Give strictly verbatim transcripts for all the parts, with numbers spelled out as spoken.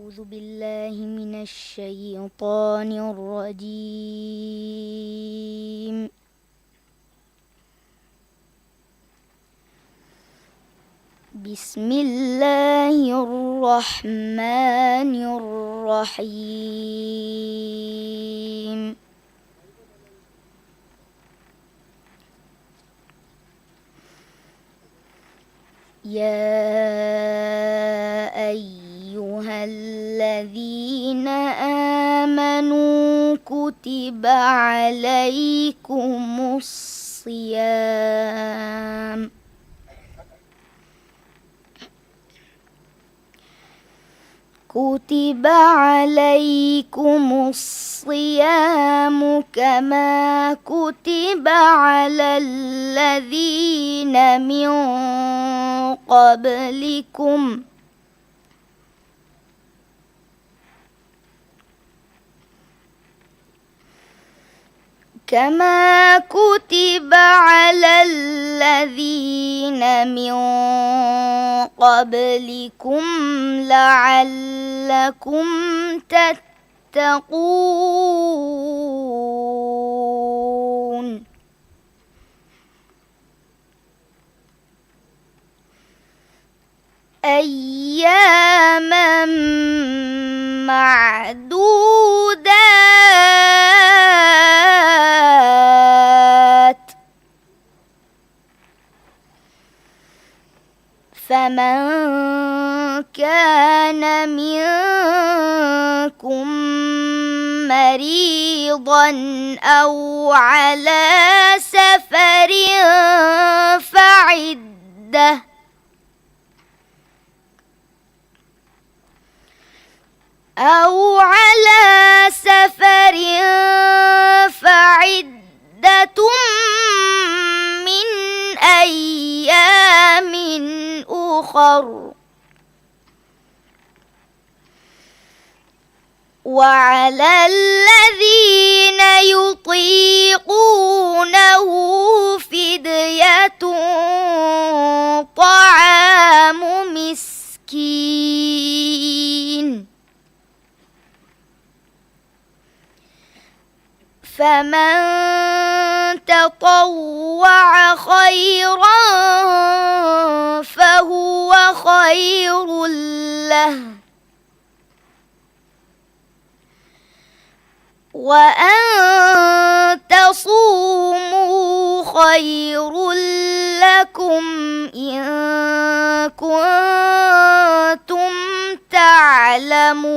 أعوذ بالله من الشيطان الرجيم. بسم الله الرحمن الرحيم. يا أيها الذين آمنوا كتب عليكم الصيام. كتب عليكم الصيام كما كتب على الذين من قبلكم، كما كتب على الذين من قبلكم لعلكم تتقون. أياما معدودات، فمن كان منكم مريضا أو على سفر فعدة، أو على سفر فعدة من أيام أخر، وعلى الذين يطيقونه فدية طعام مسكين، فمن تطوع خيرا فهو خير له، وأن تصوموا خير لكم إن كنتم تعلمون.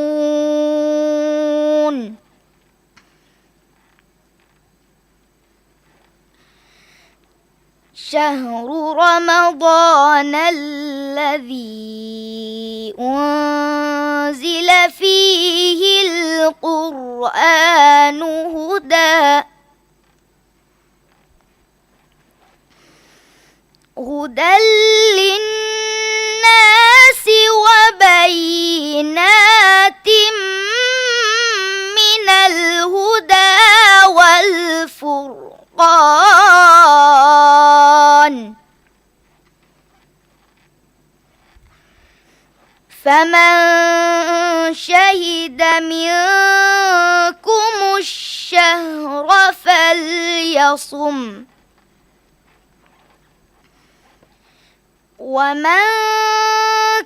شهر رمضان الذي أنزل فيه القرآن هدى، هدى للناس وبينات من الهدى والفرقان، فمن شهد منكم الشهر فليصمه، ومن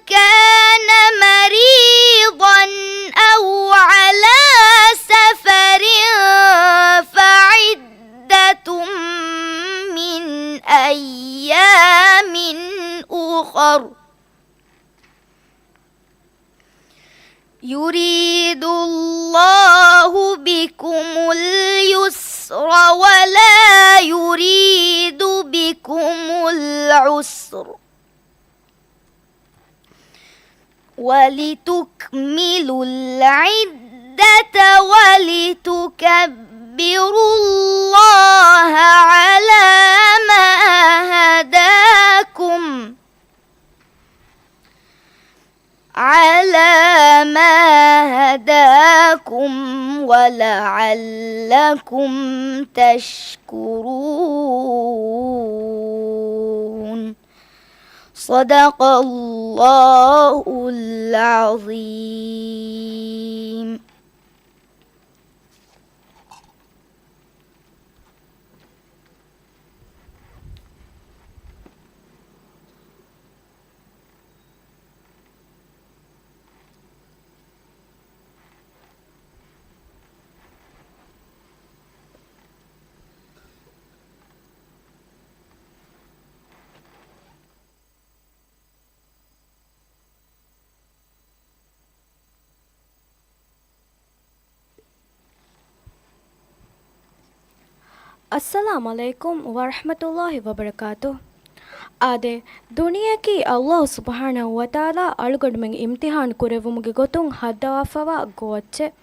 كان مريضا أو على سفر فعدة من أيام أخر، يريد الله بكم اليسر ولا يريد بكم العسر، ولتكملوا العدة ولتكبروا الله على ما هداكم، على ما هداكم ولعلكم تشكرون. صدق الله العظيم. އައްސަލާމު ޢަލައިކުމް ވަރަޙްމަތުﷲި ވަބަރަކާތުހު. އާދެ، ދުނިޔެއަކީ ﷲ ސުބްޙާނަހޫ ވަތަޢާލާ އަޅުގަނޑުމެން އިމްތިޙާން ކުރެއްވުމުގެ ގޮތުން ހައްދަވާފަވާ ގޯއްޗެއް.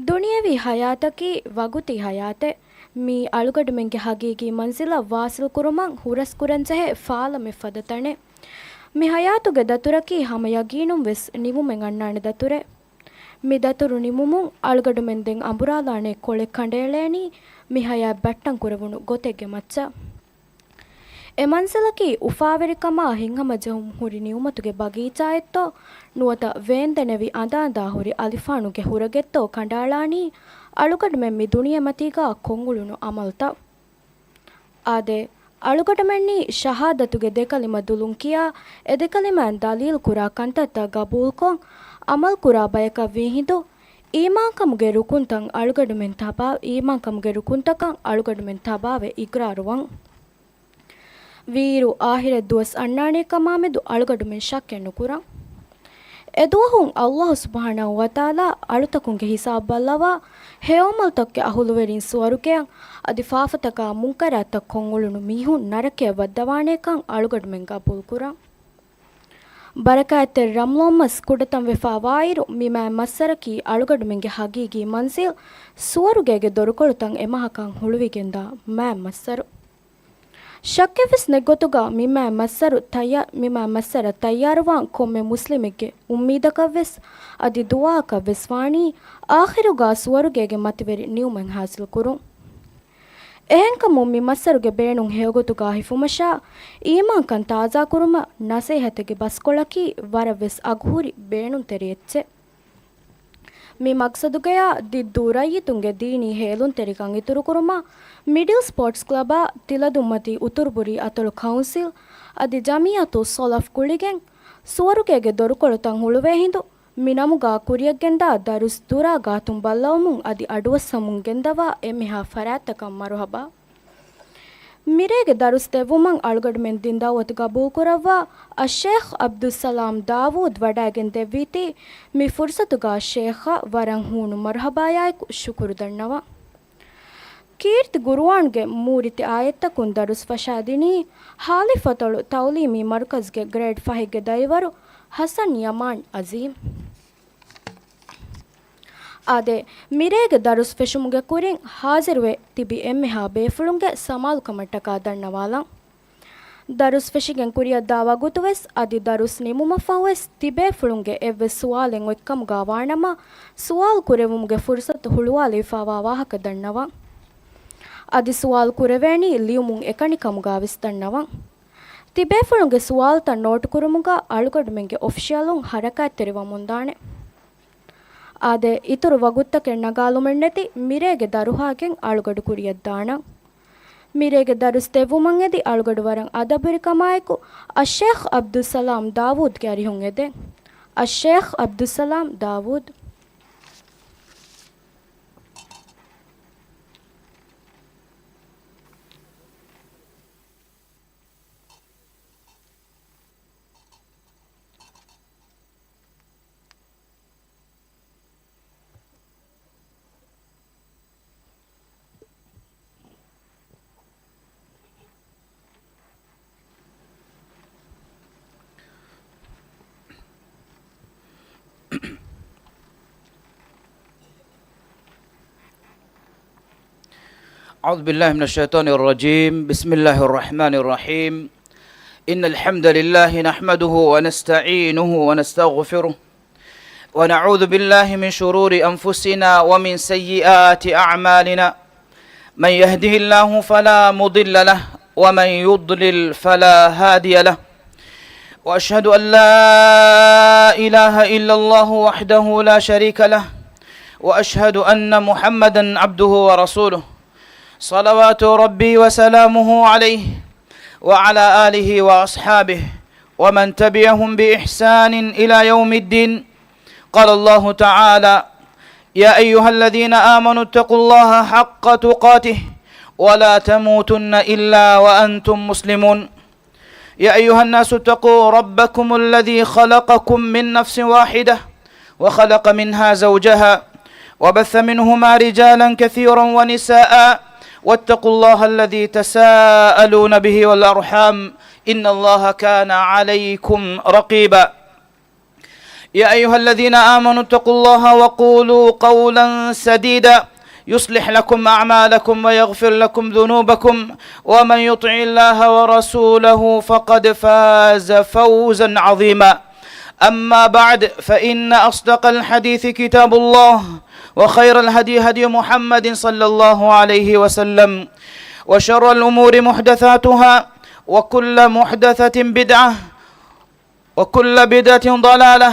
ދުނިޔެވީ ޙަޔާތަކީ ވަގުތީ ޙަޔާތެއް. މީ އަޅުގަނޑުމެންގެ ޙަޤީޤީ މަންޒިލަށް ވާޞިލް ކުރުމަށް ހުރަސްކުރަންޖެހޭ ފާލަމެއް ފަދަ ތަނެއް. މި ޙަޔާތުގެ ދަތުރަކީ ހަމަ ޔަގީނުން ވެސް ނިމުމެއް އަންނާނެ ދަތުރެއް. މި ދަތުރު ނިމުމުން އަޅުގަނޑުމެން ދެން އަނބުރާލާނެ ކޮޅެއް ކަނޑައެޅޭނީ މި ޙަޔާތް ބައްޓަން ކުރެވުނު ގޮތެއްގެ މައްޗަށް. އެ މަންޒިލަކީ އުފާވެރިކަމާ ހިތްހަމަޖެހުމުން ހުރި ނިޢުމަތުގެ ބަގީޗާއެއްތޯ، ނުވަތަ ވޭންދެނެވި އަނދާ އަނދާ ހުރި އަލިފާނުގެ ހުރަގެއްތޯ ކަނޑައަޅާނީ އަޅުގަނޑުމެން މި ދުނިޔެމަތީގާ ކޮށްއުޅުނު ޢަމަލުތައް. އާދެ، އަޅުގަނޑުމެންނީ ޝަހާދަތުގެ ދެ ކަލިމަ ދުލުން ކިޔާ، އެ ދެ ކަލިމައިން ދަލީލު ކުރާ ކަންތައްތައް ގަބޫލުކޮށް، ޢަމަލު ކުރާ ބަޔަކަށް ވީހިނދު، އީމާންކަމުގެ ރުކުންތައް އަޅުގަނޑުމެން ތަބާ، އީމާންކަމުގެ ރުކުންތަކަށް އަޅުގަނޑުމެން ތަބާވެ އިޤްރާރުވަން. ވީއިރު އާޚިރަތް ދުވަސް އަންނާނޭ ކަމާމެދު އަޅުގަނޑުމެން ޝައްކެއް ނުކުރަން. އެދުވަހުން ﷲ ސުބްޙާނަހޫ ވަތަޢާލާ އަޅުތަކުންގެ ހިސާބު ބައްލަވާ، ހެޔޮޢަމަލުތަކުގެ އަހުލުވެރިން ސުވަރުގެއަށް، އަދި ފާފަތަކާ މުންކަރާތްތައް ކޮށްއުޅުނު މީހުން ނަރަކަޔަށް ވައްދަވާނޭކަން އަޅުގަނޑުމެން ގަބޫލުކުރަން. ބަރަކާތްތެރި ރަމަޟާން މަސް ކުޑަތަން ވެފާ ވާއިރު، މި މާތް މައްސަރަކީ އަޅުގަނޑުމެންގެ ޙަޤީޤީ މަންޒިލް ސުވަރުގޭގެ ދޮރުކޮޅުތައް އެމަހަކަށް ހުޅުވިގެންދާ މާތް މައްސަރު. ޝައްކެއްވެސް ނެތްގޮތުގަ މި މާތް މައްސަރު ތައްޔާ-، މި މާތް މައްސަރަށް ތައްޔާރުވާން ކޮންމެ މުސްލިމެއްގެ އުއްމީދަކަށްވެސް އަދި ދުޢާއަކަށްވެސް ވާނީ އާޚިރުގަ ސުވަރުގޭގެ މަތިވެރި ނިޢުމަތް ޙާޞިލްކުރުން. އެހެންކަމުން މި މައްސަރުގެ ބޭނުން ހެޔޮގޮތުގަ ހިފުމަށާ، އީމާންކަން ތާޒާކުރުމަށް ނަސޭހަތެއްގެ ބަސްކޮޅަކީ ވަރަށްވެސް އަގުހުރި ބޭނުންތެރި އެއްޗެއް. މި މަޤްޞަދުގަޔާ ދިއްދޫ ރައްޔިތުންގެ ދީނީ ހޭލުންތެރިކަން އިތުރުކުރުމަށް، މިޑިލް ސްޕޯޓްސް ކްލަބާ، ތިލަދުންމަތީ އުތުރުބުރީ އަތޮޅު ކައުންސިލް އަދި ޖަމިއްޔަތު ސޮލަފް ގުޅިގެން، ސުވަރުގޭގެ ދޮރުކޮޅުތައް ހުޅުވޭ ހިނދު، މި ނަމުގަ ކުރިޔަށްގެންދާ ދަރުސް ދުރާ ގާތުން ބައްލަވަމުން އަދި އަޑުއައްސަމުން ގެންދަވާ އެންމެހާ ފަރާތްތަކަށް މަރުޙަބާ. މިރޭގެ ދަރުސް ދެއްވުމަށް އަޅުގަނޑުމެން ދިން ދަޢުވަތު ގަބޫލުކުރައްވާ އައްޝޭޚް ޢަބްދުއްސަލާމް ދާވޫދް ވަޑައިގެން ދެއްވީތީ، މި ފުރުޞަތުގަ ޝޭޚަށް ވަރަށް ހޫނު މަރުޙަބާޔާއެކު ޝުކުރު ދަންނަވަން. ކީރިތި ޤުރުއާންގެ މޫރިތި އާޔަތްތަކުން ދަރުސް ފަށާދިނީ، ހާލިފް އަތޮޅު ތަޢުލީމީ މަރުކަޒުގެ ގްރޭޑް ފަހެއްގެ ދައިވަރު ޙަސަން ޔަމާން ޢަޒީމް. އާދެ، މިރޭގެ ދަރުސް ފެށުމުގެ ކުރިން ޙާޟިރުވެ ތިބި އެންމެހާ ބޭފުޅުންގެ ސަމާލުކަމަށްޓަކާ ދަންނަވާލަން. ދަރުސް ފެށިގެން ކުރިއަށްދާ ވަގުތުވެސް އަދި ދަރުސް ނިމުމަށްފަހުވެސް ތިބޭފުޅުންގެ އެއްވެސް ސުވާލެއް އޮތްކަމުގަ ވާނަމަ، ސުވާލު ކުރެވުމުގެ ފުރުޞަތު ހުޅުވާލެވިފައިވާ ވާހަކަ ދަންނަވަން. އަދި ސުވާލު ކުރެވޭނީ ލިޔުމުން އެކަނި ކަމުގަވެސް ދަންނަވަން. ތިބޭފުޅުންގެ ސުވާލުތައް ނޯޓުކުރުމުގަ އަޅުގަނޑުމެންގެ އޮފިޝިއަލުން ޙަރަކާތްތެރިވަމުންދާނެ. އާދެ، އިތުރު ވަގުތުތަކެއް ނަގާލުމެއްނެތި މިރޭގެ ދަރުހާގެން އަޅުގަޑު ކުރިއަށްދާނަން. މިރޭގެ ދަރުސް ދެއްވުމަށް އެދި އަޅުގަޑު ވަރަށް އަދަބުވެރިކަމާއެކު އައްޝޭޚް ޢަބްދުއްސަލާމް ދާވޫދްގެ އަރިހުން އެދެން. އައްޝޭޚް ޢަބްދުއްސަލާމް ދާވޫދް. أعوذ بالله من الشيطان الرجيم. بسم الله الرحمن الرحيم. إن الحمد لله نحمده ونستعينه ونستغفره، ونعوذ بالله من شرور أنفسنا ومن سيئات أعمالنا. من يهده الله فلا مضل له، ومن يضلل فلا هادي له. وأشهد أن لا إله إلا الله وحده لا شريك له، وأشهد أن محمدا عبده ورسوله، صلوات ربي وسلامه عليه وعلى آله وأصحابه ومن تبعهم بإحسان إلى يوم الدين. قال الله تعالى: يا أيها الذين آمنوا اتقوا الله حق تقاته ولا تموتن إلا وأنتم مسلمون. يا أيها الناس اتقوا ربكم الذي خلقكم من نفس واحدة وخلق منها زوجها وبث منهما رجالا كثيرا ونساء واتقوا الله الذي تساءلون به والأرحام إن الله كان عليكم رقيبا. يا أيها الذين آمنوا اتقوا الله وقولوا قولا سديدا يصلح لكم أعمالكم ويغفر لكم ذنوبكم ومن يطع الله ورسوله فقد فاز فوزا عظيما. أما بعد، فإن أصدق الحديث كتاب الله، وخير الهدي هدي محمد صلى الله عليه وسلم، وشر الأمور محدثاتها، وكل محدثة بدعة، وكل بدعة ضلالة،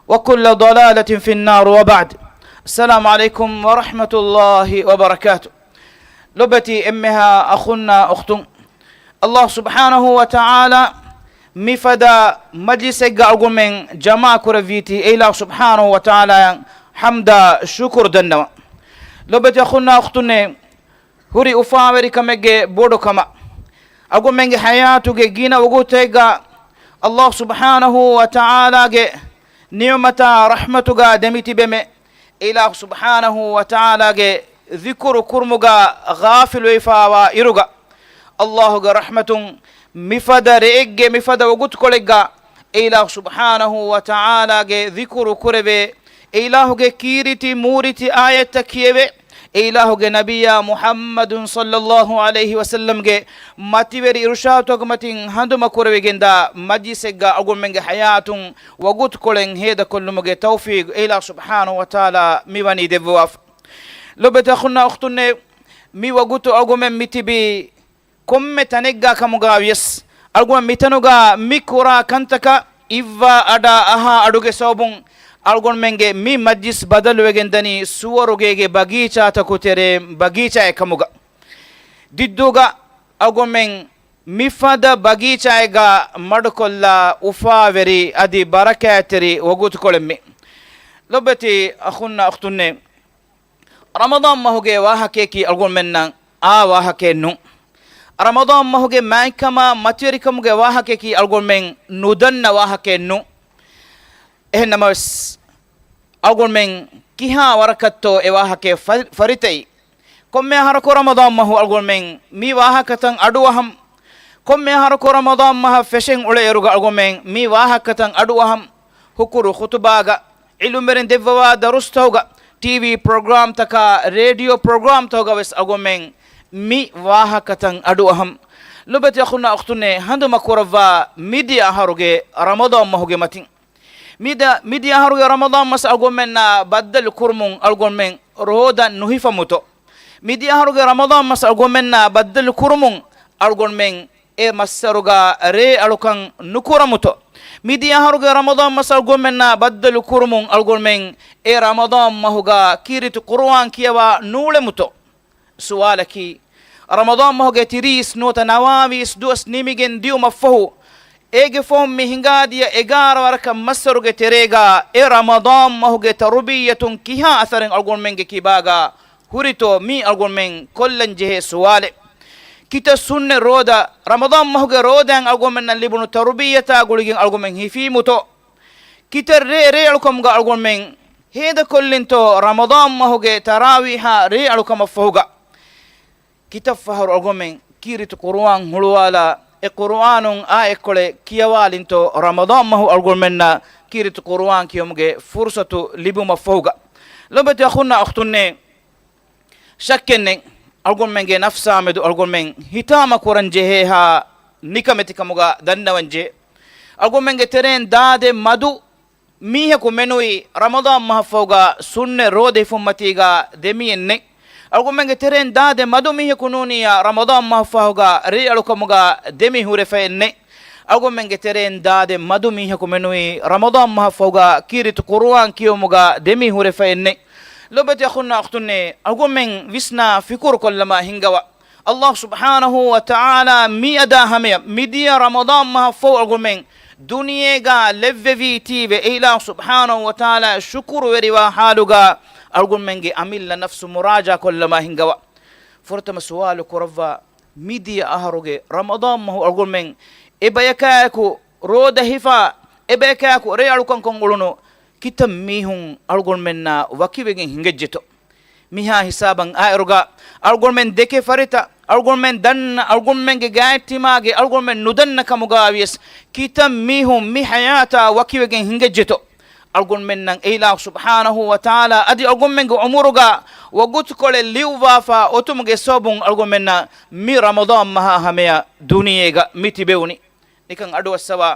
وكل ضلالة في النار، وبعد. السلام عليكم ورحمة الله وبركاته. ލޮބެތި އެންމެހާ އަޚުންނާ އުޚްތުން، ﷲ ސުބްޙާނަހޫ ވަތަޢާލާ މިފަދަ މަޖްލިސެއްގަ އަޅުގަނޑުމެން ޖަމާކުރެއްވީތީ، އެ އިލާހު ސުބްޙާނަހޫ ވަތަޢާލާއަށް ޙަމްދާ ޝުކުރު ދަންނަވަން. ލޮބެތި އަޚުންނާ އުޚްތުންނޭ، ހުރި އުފާވެރިކަމެއްގެ ބޮޑުކަމަށް، އަޅުގަނޑުމެންގެ ޙަޔާތުގެ ގިނަ ވަގުތެއްގަ ﷲ ސުބްޙާނަހޫ ވަތަޢާލާގެ ނިޢުމަތާ ރަޙްމަތުގަ ދެމިތިބެމެ، އިލާހު ސުބްޙާނަހޫ ވަތަޢާލާގެ ޛިކުރު ކުރުމުގަ ޣާފިލުވެފާވާ އިރުގަ، ﷲގެ ރަޙްމަތުން މިފަދަ ރެއެއްގެ މިފަދަ ވަގުތުކޮޅެއްގަ އެ އިލާހު ސުބްޙާނަހޫ ވަތަޢާލާގެ ޛިކުރު ކުރެވޭ، އެ އިލާހުގެ ކީރިތި މޫރިތި އާޔަތްތައް ކިޔެވޭ، އެ އިލާހުގެ ނަބިއްޔާ މުޙައްމަދު ޞައްލައްލާހު ޢަލައިހި ވަސައްލަމްގެ މަތިވެރި އިރުޝާދުތަކުގެ މަތިން ހަނދުމަކުރެވިގެންދާ މަޖްލިސެއްގަ އަޅުގަނޑުމެންގެ ޙަޔާތުން ވަގުތުކޮޅެއް ހޭދަކޮށްލުމުގެ ތައުފީޤު އެ އިލާހު ސުބްޙާނަހޫ ވަތަޢާލާ މިވަނީ ދެއްވަވާފަ. ލޮބެތި އަޚުންނާ އުޚްތުންނޭ، މި ވަގުތު އަޅުގަނޑުމެން މިތިބީ ކޮންމެ ތަނެއްގަ ކަމުގަ ވިޔަސް، އަޅުގަނޑު މިތަނުގަ މި ކުރާ ކަންތަކަށް އިއްވާ އަޑާ އަހާ އަޑުގެ ސަބަބުން އަޅުގަނޑުމެންގެ މި މަޖްލިސް ބަދަލުވެގެން ދަނީ ސުވަރުގޭގެ ބަގީޗާތަކު ތެރޭ ބަގީޗާއެއް ކަމުގަ. ދިއްދޫގަ އަޅުގަނޑުމެން މިފަދަ ބަގީޗާއެއްގަ މަޑުކޮށްލާ އުފާވެރި އަދި ބަރަކާތްތެރި ވަގުތުކޮޅެއް މި. ލޮބެތި އަޚުންނާ އުޚްތުންނޭ، ރަމަޟާން މަހުގެ ވާހަކަޔަކީ އަޅުގަނޑުމެންނަށް އާ ވާހަކައެއް ނޫން. ރަމަޟާން މަހުގެ މާތްކަމާ މަތިވެރިކަމުގެ ވާހަކަޔަކީ އަޅުގަނޑުމެން ނުދަންނަ ވާހަކައެއް ނޫން. އެހެންނަމަވެސް، އަޅުގަނޑުމެން ކިހާ ވަރަކަށްތޯ އެ ވާހަކައެއް ފަ-، ފަރިތައީ؟ ކޮންމެ އަހަރަކު ރަމަޟާން މަހު އަޅުގަނޑުމެން މި ވާހަކަތައް އަޑުއަހަން. ކޮންމެ އަހަރަކު ރަމަޟާން މަހަށް ފެށެން އުޅޭއިރުގަ އަޅުގަނޑުމެން މި ވާހަކަތައް އަޑުއަހަން. ހުކުރު ޚުތުބާގަ، ޢިލްމުވެރިން ދެއްވަވާ ދަރުސްތަކުގަ، ޓީވީ ޕްރޮގްރާމްތަކާ، ރޭޑިއޯ ޕްރޮގްރާމްތަކުގަ ވެސް އަޅުގަނޑުމެން މި ވާހަކަތައް އަޑުއަހަން. ލޮބެތި އަޚުންނާ އުޚްތުންނޭ، ހަނދުމަކުރައްވާ މިދިޔަ އަހަރުގެ ރަމަޟާން މަހުގެ މަތިން. މިދަ-، މިދިޔަ އަހަރުގެ ރަމަޟާން މަސް އަޅުގަނޑުމެންނާ ބައްދަލު ކުރުމުން އަޅުގަނޑުމެން ރޯދަ ނުހިފަމުތޯ؟ މިދިޔަ އަހަރުގެ ރަމަޟާން މަސް އަޅުގަނޑުމެންނާ ބައްދަލު ކުރުމުން އަޅުގަނޑުމެން އެ މައްސަރުގަ ރޭ އަޅުކަން ނުކުރަމުތޯ؟ މިދިޔަ އަހަރުގެ ރަމަޟާން މަސް އަޅުގަނޑުމެންނާ ބައްދަލު ކުރުމުން އަޅުގަނޑުމެން އެ ރަމަޟާން މަހުގަ ކީރިތި ޤުރުއާން ކިޔަވާ ނޫޅެމުތޯ؟ ސުވާލަކީ، ރަމަޟާން މަހުގެ ތިރީސް ނުވަތަ ނަވާވީސް ދުވަސް ނިމިގެން ދިޔުމަށްފަހު، އޭގެ ފަހުން މި ހިނގާދިޔަ އެގާރަ ވަރަކަށް މައްސަރުގެ ތެރޭގަ އެ ރަމަޟާން މަހުގެ ތަރުބިއްޔަތުން ކިހާ އަސަރެއް އަޅުގަނޑުމެންގެ ކިބާގަ ހުރިތޯ؟ މީ އަޅުގަނޑުމެން ކޮށްލަން ޖެހޭ ސުވާލެއް. ކިތައް ސުންނަތް ރޯދަ، ރަމަޟާން މަހުގެ ރޯދައިން އަޅުގަނޑުމެންނަށް ލިބުނު ތަރުބިއްޔަތާ ގުޅިގެން އަޅުގަނޑުމެން ހިފީމުތޯ؟ ކިތައް ރޭ، ރޭ އަޅުކަމުގަ އަޅުގަނޑުމެން ހޭދަކޮށްލިންތޯ ރަމަޟާން މަހުގެ ތަރާވީހާ ރޭ އަޅުކަމަށްފަހުގަ؟ ކިތައް ފަހަރު އަޅުގަނޑުމެން ކީރިތި ޤުރުއާން ހުޅުވާލާ، އެ ޤުރުއާނުން އާޔަތްކޮޅެއް ކިޔަވާލިންތޯ ރަމަޟާން މަހު އަޅުގަނޑުމެންނަށް ކީރިތި ޤުރުއާން ކިޔުމުގެ ފުރުޞަތު ލިބުމަށްފަހުގަ؟ ލޮބެތި އަޚުންނާ އުޚްތުންނޭ، ޝައްކެއްނެތް، އަޅުގަނޑުމެންގެ ނަފްސާމެދު އަޅުގަނޑުމެން ހިތާމަކުރަން ޖެހޭހާ ނިކަމެތިކަމުގަ ދަންނަވަންޖެހޭ. އަޅުގަނޑުމެންގެ ތެރޭން ދާދެ މަދު މީހަކު މެނުވީ ރަމަޟާން މަހަށްފަހުގަ ސުންނަތް ރޯދަ ހިފުންމަތީގަ ދެމިއެއްނެތް. އަޅުގަނޑުމެންގެ ތެރޭން ދާދެ މަދު މީހަކު ނޫނިއްޔާ ރަމަޟާން މަހަށްފަހުގަ ރޭ އަޅުކަމުގަ ދެމި ހުރެފައެއްނެތް. އަޅުގަނޑުމެންގެ ތެރެއިން ދާދެ މަދު މީހަކު މެނުވީ ރަމަޟާން މަހަށްފަހުގަ ކީރިތި ޤުރުއާން ކިޔެވުމުގަ ދެމީހުން ހުރެފައެއްނެތް. ލޮބެތި އަޚުންނާ އުޚްތުންނޭ، އަޅުގަނޑުމެން ވިސްނާ ފިކުރު ކޮށްލަމާ ހިންގަވާ. ﷲ ސުބްޙާނަހޫ ވަތަޢާލާ މިއަދާ ހަމަޔަށް މިދިޔަ ރަމަޟާން މަހަށްފަހު އަޅުގަނޑުމެން ދުނިޔޭގަ ލެއްވެވީތީވެ އެއިލާހު ސުބްޙާނަހޫ ވަތަޢާލާ ޝުކުރުވެރިވާ ޙާލުގަ އަޅުގަނޑުމެންގެ އަމިއްލަ ނަފްސު މުރާޖާ ކޮށްލަމާ ހިންގަވާ. ފުރަތަމަ ސުވާލު ކުރައްވާ، މިދިޔަ އަހަރުގެ ރަމަޟާން މަހު އަޅުގަނޑުމެން އެބަޔަކާއެކު ރޯދަ ހިފާ، އެބަޔަކާއެކު ރޭ އަޅުކަން ކޮށް އުޅުނު ކިތައް މީހުން އަޅުގަނޑުމެންނާ ވަކިވެގެން ހިނގައްޖެތޯ؟ މިހާ ހިސާބަށް އާއިރުގަ އަޅުގަނޑުމެން ދެކެ ފަރިތަ، އަޅުގަނޑުމެން ދަންނަ، އަޅުގަނޑުމެންގެ ގާތްތިމާގެ އަޅުގަނޑުމެން ނުދަންނަ ކަމުގަ ވިޔަސް ކިތައް މީހުން މި ޙަޔާތާ ވަކިވެގެން ހިނގައްޖެތޯ؟ އަޅުގަނޑުމެންނަށް އެއިލާހު ސުބްޙާނަހޫ ވަތަޢާލާ އަދި އަޅުގަނޑުމެންގެ ޢުމުރުގަ ވަގުތުކޮޅެއް ލިޔުއްވާފާ އޮތުމުގެ ސަބަބުން އަޅުގަނޑުމެންނަށް މި ރަމަޟާން މަހާ ހަމަޔަށް ދުނިޔޭގަ މި ތިބެވުނީ. ނިކަން އަޑުއައްސަވާ.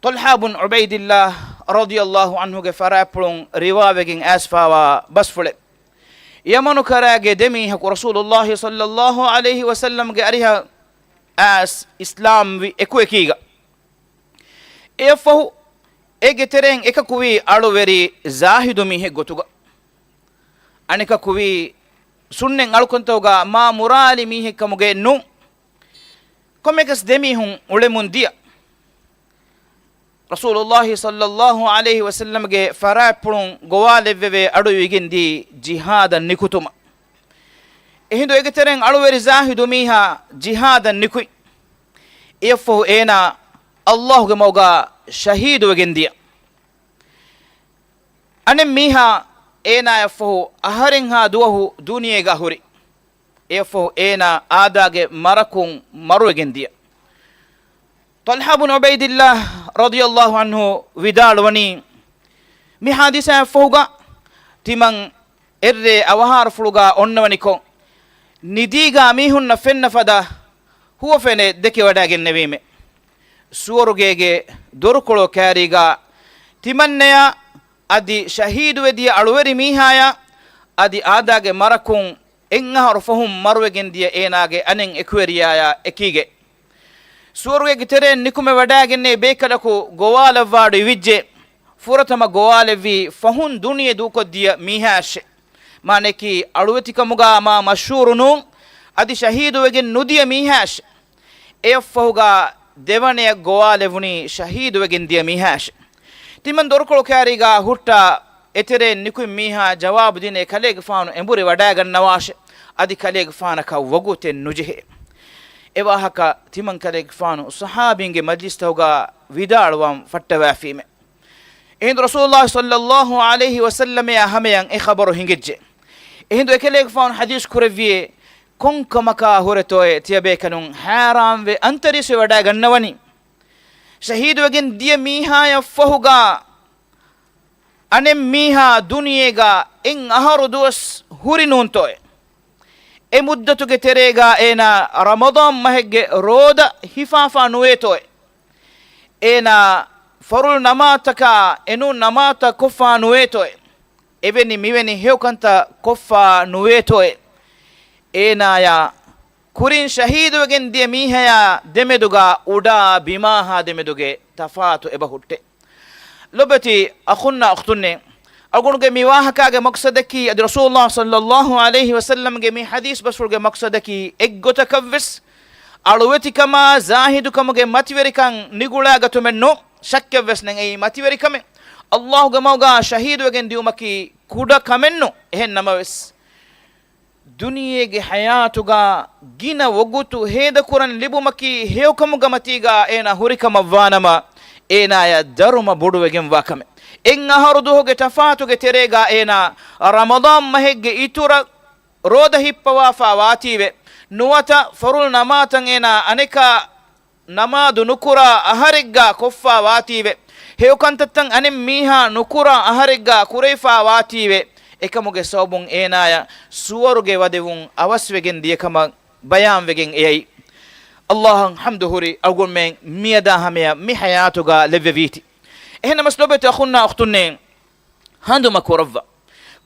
ޠަލްޙާ ބުން ޢުބައިދިއްލާ ރަޟިޔައްލާހު ޢަންހުގެ ފަރާތްޕުޅުން ރިވާވެގެން އައިސްފާވާ ބަސްފުޅެއް. ޔަމަނު ކަރައިގެ ދެމީހަކު ރަސޫލުﷲ ޞައްލައްލާހު ޢަލައިހި ވަސައްލަމްގެ އަރިހަށް އައިސް އިސްލާމްވި އެކުއެކީގަ. އެއަށްފަހު އޭގެ ތެރެއިން އެކަކުވީ އަޅުވެރި ޒާހިދު މީހެއް ގޮތުގަ. އަނެކަކުވީ ސުންނަތް އަޅުކަންތަކުގަ މާ މުރާލި މީހެއްކަމުގައެއް ނޫން. ކޮންމެއަކަސް ދެމީހުން އުޅެމުން ދިޔަ. ރަސޫލުﷲ ޞައްލައްލާހު ޢަލައިހި ވަސައްލަމްގެ ފަރާތްޕުޅުން ގޮވާލެއްވެވޭ އަޑުއިވިގެން ދީ ޖިހާދަށް ނިކުތުމަށް. އެހިނދު އޭގެ ތެރެއިން އަޅުވެރި ޒާހިދު މީހާ ޖިހާދަށް ނިކުތް. އެއަށްފަހު އޭނާ ﷲ ގެ މަގުގަ ޝަހީދުވެގެން ދިޔަ. އަނެއް މީހާ އޭނާޔަށްފަހު އަހަރެއްހާ ދުވަހު ދުނިޔޭގަ ހުރި. އެއަށްފަހު އޭނާ އާދާގެ މަރަކުން މަރުވެގެން ދިޔަ. ޠަލްޙާ ބުން ޢުބައިދިއްލާ ރަޟިޔައްލާހު ޢަންހު ވިދާޅުވަނީ، މި ޙާދިސާއަށްފަހުގަ ތިމަން އެއްރޭ އަވަހާރަފުޅުގަ އޮންނަވަނިކޮށް، ނިދީގަ މީހުންނަށް ފެންނަ ފަދަ ހުވަފެނެއް ދެކެވަޑައިގެންނެވީމެ. ސުވަރުގޭގެ ދޮރުކޮޅު ކައިރީގަ ތިމަންނަޔާ އަދި ޝަހީދުވެދިޔަ އަޅުވެރި މީހާޔާ އަދި އާދާގެ މަރަކުން އެއްއަހަރު ފަހުން މަރުވެގެން ދިޔަ އޭނާގެ އަނެއް އެކުވެރިޔާޔާ އެކީގައި. ސުވަރުގޭގެ ތެރެއިން ނިކުމެވަޑައިގެންނެވި ބޭކަލަކު ގޮވާލައްވާ އަޑު އިވިއްޖެ. ފުރަތަމަ ގޮވާލެއްވީ ފަހުން ދުނިޔެ ދޫކޮށްދިޔަ މީހާއަށެ. މާނައަކީ އަޅުވެތިކަމުގަ މާ މަޝްހޫރު ނޫން، އަދި ޝަހީދުވެގެން ނުދިޔަ މީހާއަށެ. އެއަށްފަހުގަ ދެވަނަޔަށް ގޮވާލެވުނީ ޝަހީދުވެގެން ދިޔަ މީހާއަށެ. ތިމަން ދޮރުކޮޅު ކައިރީގަ ހުއްޓާ އެތެރެއިން ނިކުތް މީހާ ޖަވާބު ދިނޭ ކަލޭގެފާނު އެނބުރި ވަޑައިގަންނަވާށެ. އަދި ކަލޭގެފާނަކަށް ވަގުތެއް ނުޖެހޭ. އެވާހަކަ ތިމަން ކަލޭގެފާނު ޞަޙާބީންގެ މަޖްލިސްތަކުގަ ވިދާޅުވާން ފައްޓަވައިފީމެ. އެހިނދު ރަސޫލުﷲ ޞައްލައްލާހު ޢަލައިހި ވަސައްލަމަޔާ ހަމަޔަށް އެ ޚަބަރު ހިނގައްޖެ. އެހިނދު އެކަލޭގެފާނު ޙަދީޘް ކުރެއްވިއޭ، ކޮންކަމަކާ ހުރެތޯއޭ ތިޔަބޭކަލުން ހައިރާންވެ އަންތަރީސްވެ ވަޑައިގަންނަވަނީ؟ ޝަހީދުވެގެން ދިޔަ މީހާޔަށްފަހުގަ އަނެއް މީހާ ދުނިޔޭގަ އެއް އަހަރު ދުވަސް ހުރި ނޫންތޯއޭ؟ އެ މުއްދަތުގެ ތެރޭގަ އޭނާ ރަމަޟާން މަހެއްގެ ރޯދަ ހިފާފާ ނުވޭތޯއޭ؟ އޭނާ ފަރުޟު ނަމާދުތަކާ އެނޫން ނަމާދުތައް ކޮށްފާ ނުވޭތޯއޭ؟ އެވެނި މިވެނި ހެޔޮކަންތައް ކޮށްފާ ނުވޭތޯއޭ؟ އޭނާޔާ ކުރިން ޝަހީދުވެގެން ދިޔަ މީހާޔާ ދެމެދުގަ އުޑާ ބިމާހާ ދެމެދުގެ ތަފާތު އެބަ ހުއްޓޭ. ލޮބެތި އަޚުންނާ އުޚްތުންނޭ، އަޅުގަނޑުގެ މި ވާހަކާގެ މަޤްޞަދަކީ، އަދި ރަސޫލުﷲ ޞައްލައްލާހު ޢަލައިހި ވަސައްލަމްގެ މި ޙަދީޘް ބަސްފުޅުގެ މަޤްޞަދަކީ، އެއްގޮތަކަށްވެސް އަޅުވެތިކަމާ ޒާހިދުކަމުގެ މަތިވެރިކަން ނިގުޅާގަތުމެއްނު، ޝައްކެއްވެސް ނެތް އެއީ މަތިވެރިކަމެއް. ﷲ ގެ މަގުގަ ޝަހީދުވެގެން ދިއުމަކީ ކުޑަ ކަމެއްނު. އެހެން ނަމަވެސް، ދުނިޔޭގެ ޙަޔާތުގަ ގިނަ ވަގުތު ހޭދަކުރަން ލިބުމަކީ ހެޔޮކަމުގެ މަތީގަ އޭނާ ހުރިކަމަށްވާނަމަ، އޭނާޔަށް ދަރުމަ ބޮޑުވެގެންވާ ކަމެއް. އެއް އަހަރު ދުވަހުގެ ތަފާތުގެ ތެރޭގަ އޭނާ ރަމަޟާން މަހެއްގެ އިތުރަށް ރޯދަ ހިއްޕަވާފާ ވާތީވެ، ނުވަތަ ފަރުޟު ނަމާދުތައް އޭނާ އަނެކާ ނަމާދު ނުކުރާ އަހަރެއްގަ ކޮށްފާ ވާތީވެ، ހެޔޮކަންތައްތައް އަނެއް މީހާ ނުކުރާ އަހަރެއްގަ ކުރެވިފާ ވާތީވެ، އެކަމުގެ ސަބަބުން އޭނާޔަށް ސުވަރުގެ ވަދެވުން އަވަސްވެގެން ދިޔަކަމަށް ބަޔާންވެގެން އެޔައީ. ﷲ އަށް ޙަމްދު ހުރި އަޅުގަނޑުމެން މިއަދާ ހަމަޔަށް މި ޙަޔާތުގަ ލެއްވެވީތީ. އެހެންނަމަސް ލޮބެތި އަޚުންނާ އުޚްތުންނޭ، ހަނދުމަ ކުރައްވާ.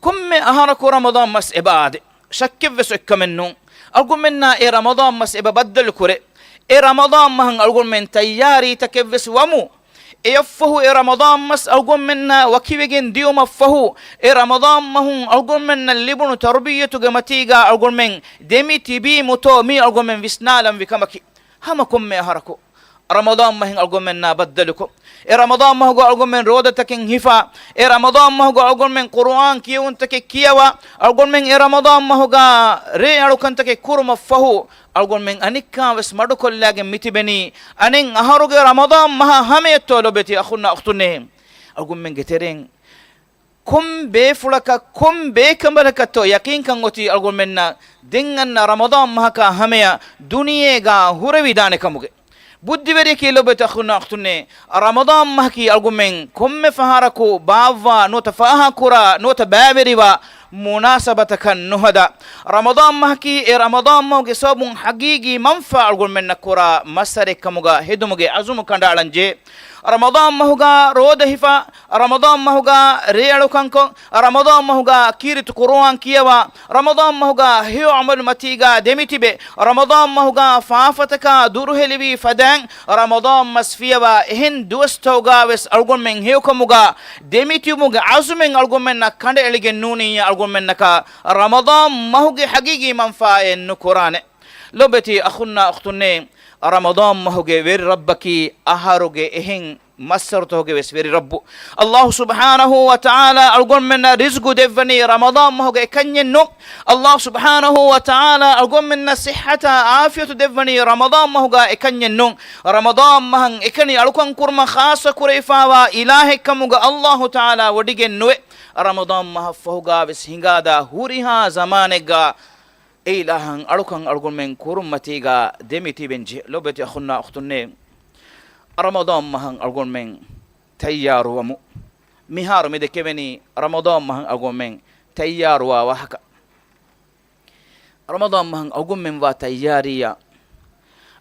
ކޮންމެ އަހަރަކު ރަމަޟާން މަސް އެބަ އާދޭ. ޝައްކެއްވެސް އޮތްކަމެއްނޫން. އަޅުގަނޑުމެންނާ އެ ރަމަޟާން މަސް އެބަ ބައްދަލުކުރޭ. އެ ރަމަޟާން މަހަށް އަޅުގަނޑުމެން ތައްޔާރީތަކެއްވެސް ވަމު. އެއަށްފަހު އެ ރަމަޟާން މަސް އަޅުގަނޑުމެންނަށް ވަކިވެގެން ދިޔުމަށްފަހު، އެ ރަމަޟާން މަހުން އަޅުގަނޑުމެންނަށް ލިބުނު ތަރުބިއްޔަތުގެ މަތީގަ އަޅުގަނޑުމެން ދެމި ތިބީމުތޯ މީ އަޅުގަނޑުމެން ވިސްނާލަންވި ކަމަކީ. ހަމަ ކޮންމެ އަހަރަކު ރަމަޟާން މަހެއް އަޅުގަނޑުމެންނާ ބައްދަލުކޮށް، އެ ރަމަޟާން މަހުގަ އަޅުގަނޑުމެން ރޯދަތަކެއް ހިފާ، އެ ރަމަޟާން މަހުގަ އަޅުގަނޑުމެން ޤުރުއާން ކިޔެވުންތަކެއް ކިޔަވާ، އަޅުގަނޑުމެން އެ ރަމަޟާން މަހުގަ ރޭ އަޅުކަންތަކެއް ކުރުމަށްފަހު، އަޅުގަނޑުމެން އަނެއްކާވެސް މަޑުކޮށްލާގެން މިތިބެނީ، އަނެއް އަހަރުގެ ރަމަޟާން މަހާ ހަމަޔަށްތޯ ލޮބެތި އަޚުންނާ އުޚްތުންނޭ. އަޅުގަނޑުމެންގެ ތެރެއިން ކޮން ބޭފުޅަކަށް، ކޮން ބޭކަނބަލަކަށްތޯ ޔަޤީންކަން އޮތީ އަޅުގަނޑުމެންނަށް ދެން އަންނަ ރަމަޟާން މަހަކާ ހަމަޔަށް ދުނިޔޭގަ ހުރެވިދާނެ ކަމުގެ؟ ބުއްދިވެރިއަކީ ލޮބެތި އަޚުންނާ އުޚްތުންނޭ، ރަމަޟާން މަހަކީ އަޅުގަނޑުމެން ކޮންމެ ފަހަރަކު ބާއްވާ ނުވަތަ ފާހަގަކުރާ ނުވަތަ ބައިވެރިވާ މުނާސަބަތަކަށް ނުހަދާ. ރަމަޟާން މަހަކީ އެ ރަމަޟާން މަހުގެ ސަބަބުން ޙަޤީޤީ މަންފާ އަޅުގަނޑުމެންނަށް ކުރާ މައްސަރެއް ކަމުގަ ހެދުމުގެ ޢަޒުމު ކަނޑައަޅަންޖެހޭ. ރަމަޟާން މަހުގަ ރޯދަ ހިފާ، ރަމަޟާން މަހުގަ ރޭ އަޅުކަންކޮށް، ރަމަޟާން މަހުގަ ކީރިތި ޤުރުއާން ކިޔަވާ، ރަމަޟާން މަހުގަ ހެޔޮ ޢަމަލު މަތީގަ ދެމިތިބެ، ރަމަޟާން މަހުގަ ފާފަތަކާ ދުރުހެލިވި ފަދައިން، ރަމަޟާން މަސް ފިޔަވާ އެހެން ދުވަސްތަކުގަވެސް އަޅުގަނޑުމެން ހެޔޮކަމުގަ ދެމިތިބުމުގެ ޢަޒުމެއް އަޅުގަނޑުމެންނަށް ކަނޑައެޅިގެން ނޫނިއްޔާ އަޅުގަނޑުމެންނަކަށް ރަމަޟާން މަހުގެ ޙަޤީޤީ މަންފާއެއް ނުކުރާނެ. ލޮބެތި އަޚުންނާ އުޚްތުންނޭ، ރަމަޟާން މަހުގެ ވެރި ރައްބަކީ އަހަރުގެ އެހެން މައްސަރުތަކުގެ ވެސް ވެރި ރައްބު. އައްލާހު ސުބްޙާނަހޫ ވަތަޢާލާ އަޅުގަނޑުމެންނަށް ރިޒްޤު ދެއްވަނީ ރަމަޟާން މަހުގަ އެކަންޏެއް ނޫން. އައްލާހު ސުބްޙާނަހޫ ވަތަޢާލާ އަޅުގަނޑުމެންނަށް ޞިއްޙަތާ ޢާފިޔަތު ދެއްވަނީ ރަމަޟާން މަހުގަ އެކަންޏެއް ނޫން. ރަމަޟާން މަހަށް އެކަނި އަޅުކަން ކުރުމަށް ޚާއްޞަ ކުރެވިފާވާ އިލާހެއްކަމުގަ އައްލާހު ތަޢާލާ ވޮޑިގެން ނުވޭ. ރަމަޟާން މަހަށްފަހުގަވެސް ހިނގާދާ ހުރިހާ ޒަމާނެއްގަ އެ އިލާހަށް އަޅުކަން އަޅުގަނޑުމެން ކުރުން މަތީގަ ދެމިތިބެންޖެހޭ. ލޮބެތި އަޚުންނާ އުޚްތުންނޭ، ރަމަޟާން މަހަށް އަޅުގަނޑުމެން ތައްޔާރުވަމު. މިހާރު މި ދެކެވެނީ ރަމަޟާން މަހަށް އަޅުގަނޑުމެން ތައްޔާރުވާ ވާހަކަ. ރަމަޟާން މަހަށް އަޅުގަނޑުމެން ވާ ތައްޔާރީއާ،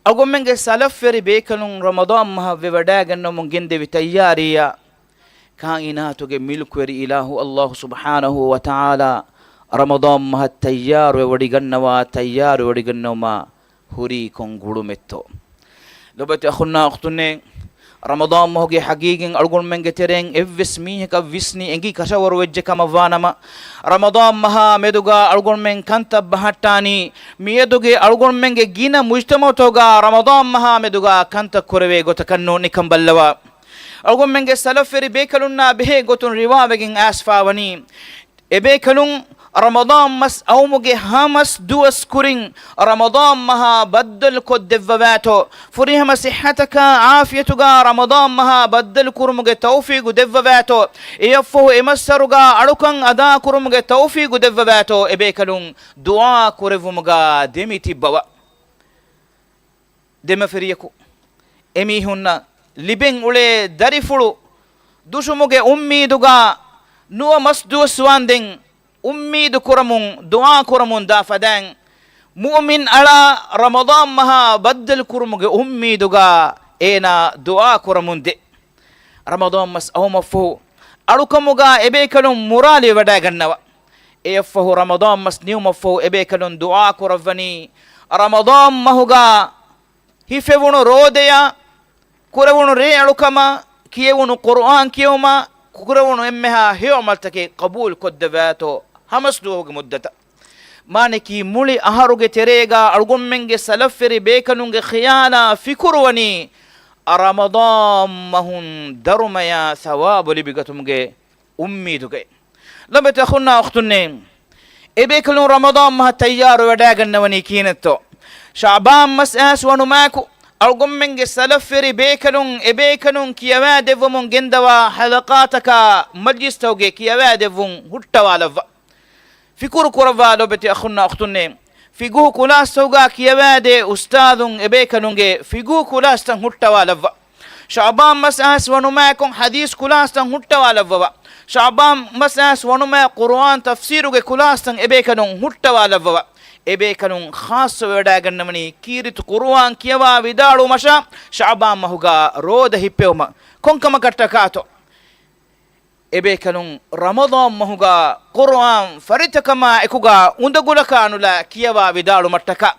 އަޅުގަނޑުމެންގެ ސަލަފްވެރި ބޭކަލުން ރަމަޟާން މަހަށް ވެވަޑައިގަންނަވަމުން ގެންދެވި ތައްޔާރީއާ، ކާއިނާތުގެ މިލްކުވެރި އިލާހު އައްލާހު ސުބްޙާނަހޫ ވަތަޢާލާ ރަމަޟާން މަހަށް ތައްޔާރުވެވޮޑިގަންނަވާ، ތައްޔާރުވެވޮޑިގަންނަވުމާ ހުރީ ކޮން ގުޅުމެއްތޯ؟ ލޮބެތި އަޚުންނާ އުޚްތުންނޭ، ރަމަޟާން މަހުގެ ޙަޤީޤީން އަޅުގަނޑުމެންގެ ތެރެއިން އެއްވެސް މީހަކަށް ވިސްނި އެނގި ކަށަވަރުވެއްޖެ ކަމަށްވާނަމަ، ރަމަޟާން މަހާ މެދުގަ އަޅުގަނޑުމެން ކަންތައް ބަހައްޓާނީ، މިއަދުގެ އަޅުގަނޑުމެންގެ ގިނަ މުޖްތަމަޢުތަކުގަ ރަމަޟާން މަހާ މެދުގަ ކަންތައް ކުރެވޭ ގޮތަކަށް ނޫން. ނިކަން ބައްލަވާ. އަޅުގަނޑުމެންގެ ސަލަފްވެރި ބޭކަލުންނާ ބެހޭ ގޮތުން ރިވާވެގެން އައިސްފާވަނީ، އެބޭކަލުން ރަމަޟާން މަސް އައުމުގެ ހަ މަސް ދުވަސް ކުރިން ރަމަޟާން މަހާ ބައްދަލުކޮށްދެއްވަވާތޯ، ފުރިހަމަ ޞިއްޙަތަކާ ޢާފިޔަތުގަ ރަމަޟާން މަހާ ބައްދަލުކުރުމުގެ ތައުފީގު ދެއްވަވާތޯ، އެއަށްފަހު އެމައްސަރުގަ އަޅުކަން އަދާކުރުމުގެ ތައުފީގު ދެއްވަވާތޯ، އެބޭކަލުން ދުޢާ ކުރެއްވުމުގަ ދެމިތިއްބަވާ. ދެމަފިރިޔަކު އެމީހުންނަށް ލިބެން އުޅޭ ދަރިފުޅު ދުށުމުގެ އުއްމީދުގަ ނުވަ މަސް ދުވަސް ވާންދެން އުއްމީދު ކުރަމުން ދުޢާ ކުރަމުން ދާ ފަދައިން، މުއުމިން އަޅާ ރަމަޟާން މަހާ ބައްދަލު ކުރުމުގެ އުއްމީދުގަ އޭނާ ދުޢާ ކުރަމުން ދޭ. ރަމަޟާން މަސް އައުމަށްފަހު އަޅުކަމުގަ އެބޭކަލުން މުރާލި ވަޑައިގަންނަވާ. އެއަށްފަހު ރަމަޟާން މަސް ނިމުމަށްފަހު އެބޭކަލުން ދުޢާ ކުރައްވަނީ، ރަމަޟާން މަހުގަ ހިފެވުނު ރޯދަޔާ، ކުރެވުނު ރޭ އަޅުކަމާ، ކިޔެވުނު ޤުރުއާން ކިޔެވުމާ، ކުރެވުނު އެންމެހާ ހެޔޮ ޢަމަލުތަކެއް ޤަބޫލު ކޮށްދެއްވާތޯ، ހަ މަސް ދުވަހުގެ މުއްދަތަށް. މާނައަކީ މުޅި އަހަރުގެ ތެރޭގަ އަޅުގަނޑުމެންގެ ސަލަފްވެރި ބޭކަލުންގެ ޚިޔާލާ ފިކުރުވަނީ، ރަމަޟާން މަހުން ދަރުމަޔާ ސަވާބު ލިބިގަތުމުގެ އުއްމީދުގައި. ލޮބެތި އަޚުންނާ އުޚްތުންނޭ، އެބޭކަލުން ރަމަޟާން މަހަށް ތައްޔާރު ވެވަޑައިގަންނަވަނީ ކިހިނެއްތޯ؟ ޝަޢުބާން މަސް އައިސް ވަނުމާއެކު، އަޅުގަނޑުމެންގެ ސަލަފްވެރި ބޭކަލުން އެބޭކަލުން ކިޔަވާދެއްވަމުން ގެންދަވާ ޙަލަޤާތަކާ މަޖްލިސްތަކުގެ ކިޔަވާދެއްވުން ހުއްޓަވާލައްވާ. ފިކުރު ކުރައްވާ ލޮބެތި އަޚުންނާ އުޚްތުންނޭ. ފިޤުހު ކުލާސްތަކުގަ ކިޔަވާދޭ އުސްތާޛުން އެބޭކަލުންގެ ފިޤުހު ކުލާސްތައް ހުއްޓަވާލައްވާ. ޝަޢުބާން މަސް އައިސް ވަނުމާއެކު ޙަދީޘް ކުލާސްތައް ހުއްޓަވާލައްވަވާ. ޝަޢުބާން މަސް އައިސް ވަނުމާ ޤުރުއާން ތަފްސީރުގެ ކުލާސްތައް އެބޭކަލުން ހުއްޓަވާލައްވަވާ. އެބޭކަލުން ޚާއްޞަވެވަޑައިގަންނަވަނީ ކީރިތި ޤުރުއާން ކިޔަވާ ވިދާޅުވުމަށާ ޝަޢުބާން މަހުގަ ރޯދަ ހިއްޕެވުމަށް. ކޮންކަމަކަށްޓަކާތޯ؟ އެބޭކަލުން ރަމަޟާން މަހުގަ ޤުރުއާން ފަރިތަކަމާ އެކުގަ އުނދަގުލަކާ ނުލާ ކިޔަވާ ވިދާޅުމަށްޓަކާ،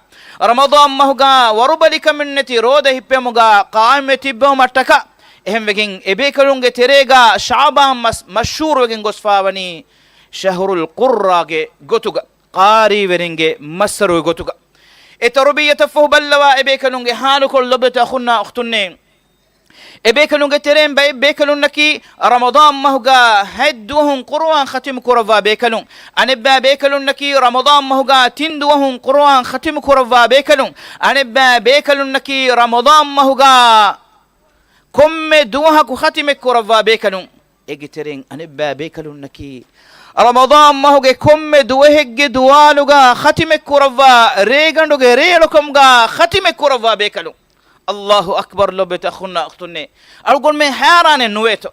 ރަމަޟާން މަހުގަ ވަރުބަލިކަމެއްނެތި ރޯދަ ހިއްޕެމުގަ ޤާއިމްވެ ތިއްބެވުމަށްޓަކާ، އެހެންވެގެން އެބޭކަލުންގެ ތެރޭގަ ޝަޢުބާން މަސް މަޝްހޫރުވެގެން ގޮސްފާވަނީ ޝަހުރުލް ޤުއްރާގެ ގޮތުގަ، ޤާރީވެރިންގެ މައްސަރުގެ ގޮތުގަ. އެ ތަރުބިއްޔަތަށްފަހު ބައްލަވާ އެބޭކަލުންގެ ޙާލުކޮޅު ލޮބުވެތި އަޚުންނާ އުޚްތުންނޭ. އެބޭކަލުންގެ ތެރެއިން ބައެއް ބޭކަލުންނަކީ ރަމަޟާން މަހުގަ ހަތް ދުވަހުން ޤުރުއާން ޚަތިމު ކުރައްވާ ބޭކަލުން. އަނެއްބައި ބޭކަލުންނަކީ ރަމަޟާން މަހުގަ ތިން ދުވަހުން ޤުރުއާން ޚަތިމު ކުރައްވާ ބޭކަލުން. އަނެއްބައި ބޭކަލުންނަކީ ރަމަޟާން މަހުގަ ކޮންމެ ދުވަހަކު ޚަތިމެއް ކުރައްވާ ބޭކަލުން. އޭގެ ތެރެއިން އަނެއްބައި ބޭކަލުންނަކީ ރަމަޟާން މަހުގެ ކޮންމެ ދުވަހެއްގެ ދުވާލުގަ ޚަތިމެއް ކުރައްވާ، ރޭގަނޑުގެ ރޭއަޅުކަމުގަ ޚަތިމެއް ކުރައްވާ ބޭކަލުން. އައްލާހު އަކްބަރު ލޮބުވެތި އަޚުންނާ އުޚްތުންނޭ. އަޅުގަނޑުމެން ހައިރާނެއް ނުވޭތޯ؟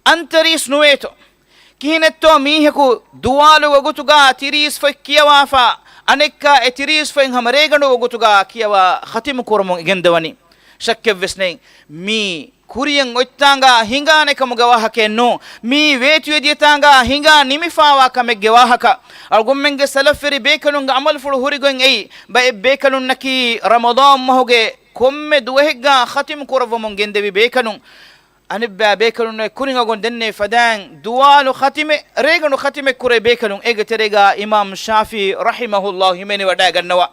އަންތަރީސް ނުވޭތޯ؟ ކިހިނެއްތޯ މީހަކު ދުވާލު ވަގުތުގަ ތިރީސް ފޮތް ކިޔަވާފަ، އަނެއްކާ އެ ތިރީސް ފޮތް ހަމަ ރޭގަނޑު ވަގުތުގަ ކިޔަވާ ޚަތިމު ކުރަމުން ގެންދަވަނީ؟ ޝައްކެއްވެސް ނެތް. މީ ކުރިޔަށް އޮތްތާނގަ ހިނގާނެ ކަމުގެ ވާހަކައެއް ނޫން. މީ ވޭތުވެދިޔަތާނގަ ހިނގާ ނިމިފާވާ ކަމެއްގެ ވާހަކަ. އަޅުގަނޑުމެންގެ ސަލަފްވެރި ބޭކަލުންގެ ޢަމަލުފުޅު ހުރިގޮތް އެއީ، ބައެއް ބޭކަލުންނަކީ ރަމަޟާން މަހުގެ ކޮންމެ ދުވަހެއްގަ ޚަތިމު ކުރައްވަމުން ގެންދެވި ބޭކަލުން. އަނެއްބައި ބޭކަލުންނަށް ކުރިން އަގުން ދެންނެވި ފަދައިން ދުވާލު ޚަތިމެއް، ރޭގަނޑު ޚަތިމެއް ކުރޭ ބޭކަލުން. އޭގެ ތެރޭގަ އިމާމް ޝާފިޢީ ރަޙިމަހުﷲ ހިމެނިވަޑައިގަންނަވާ.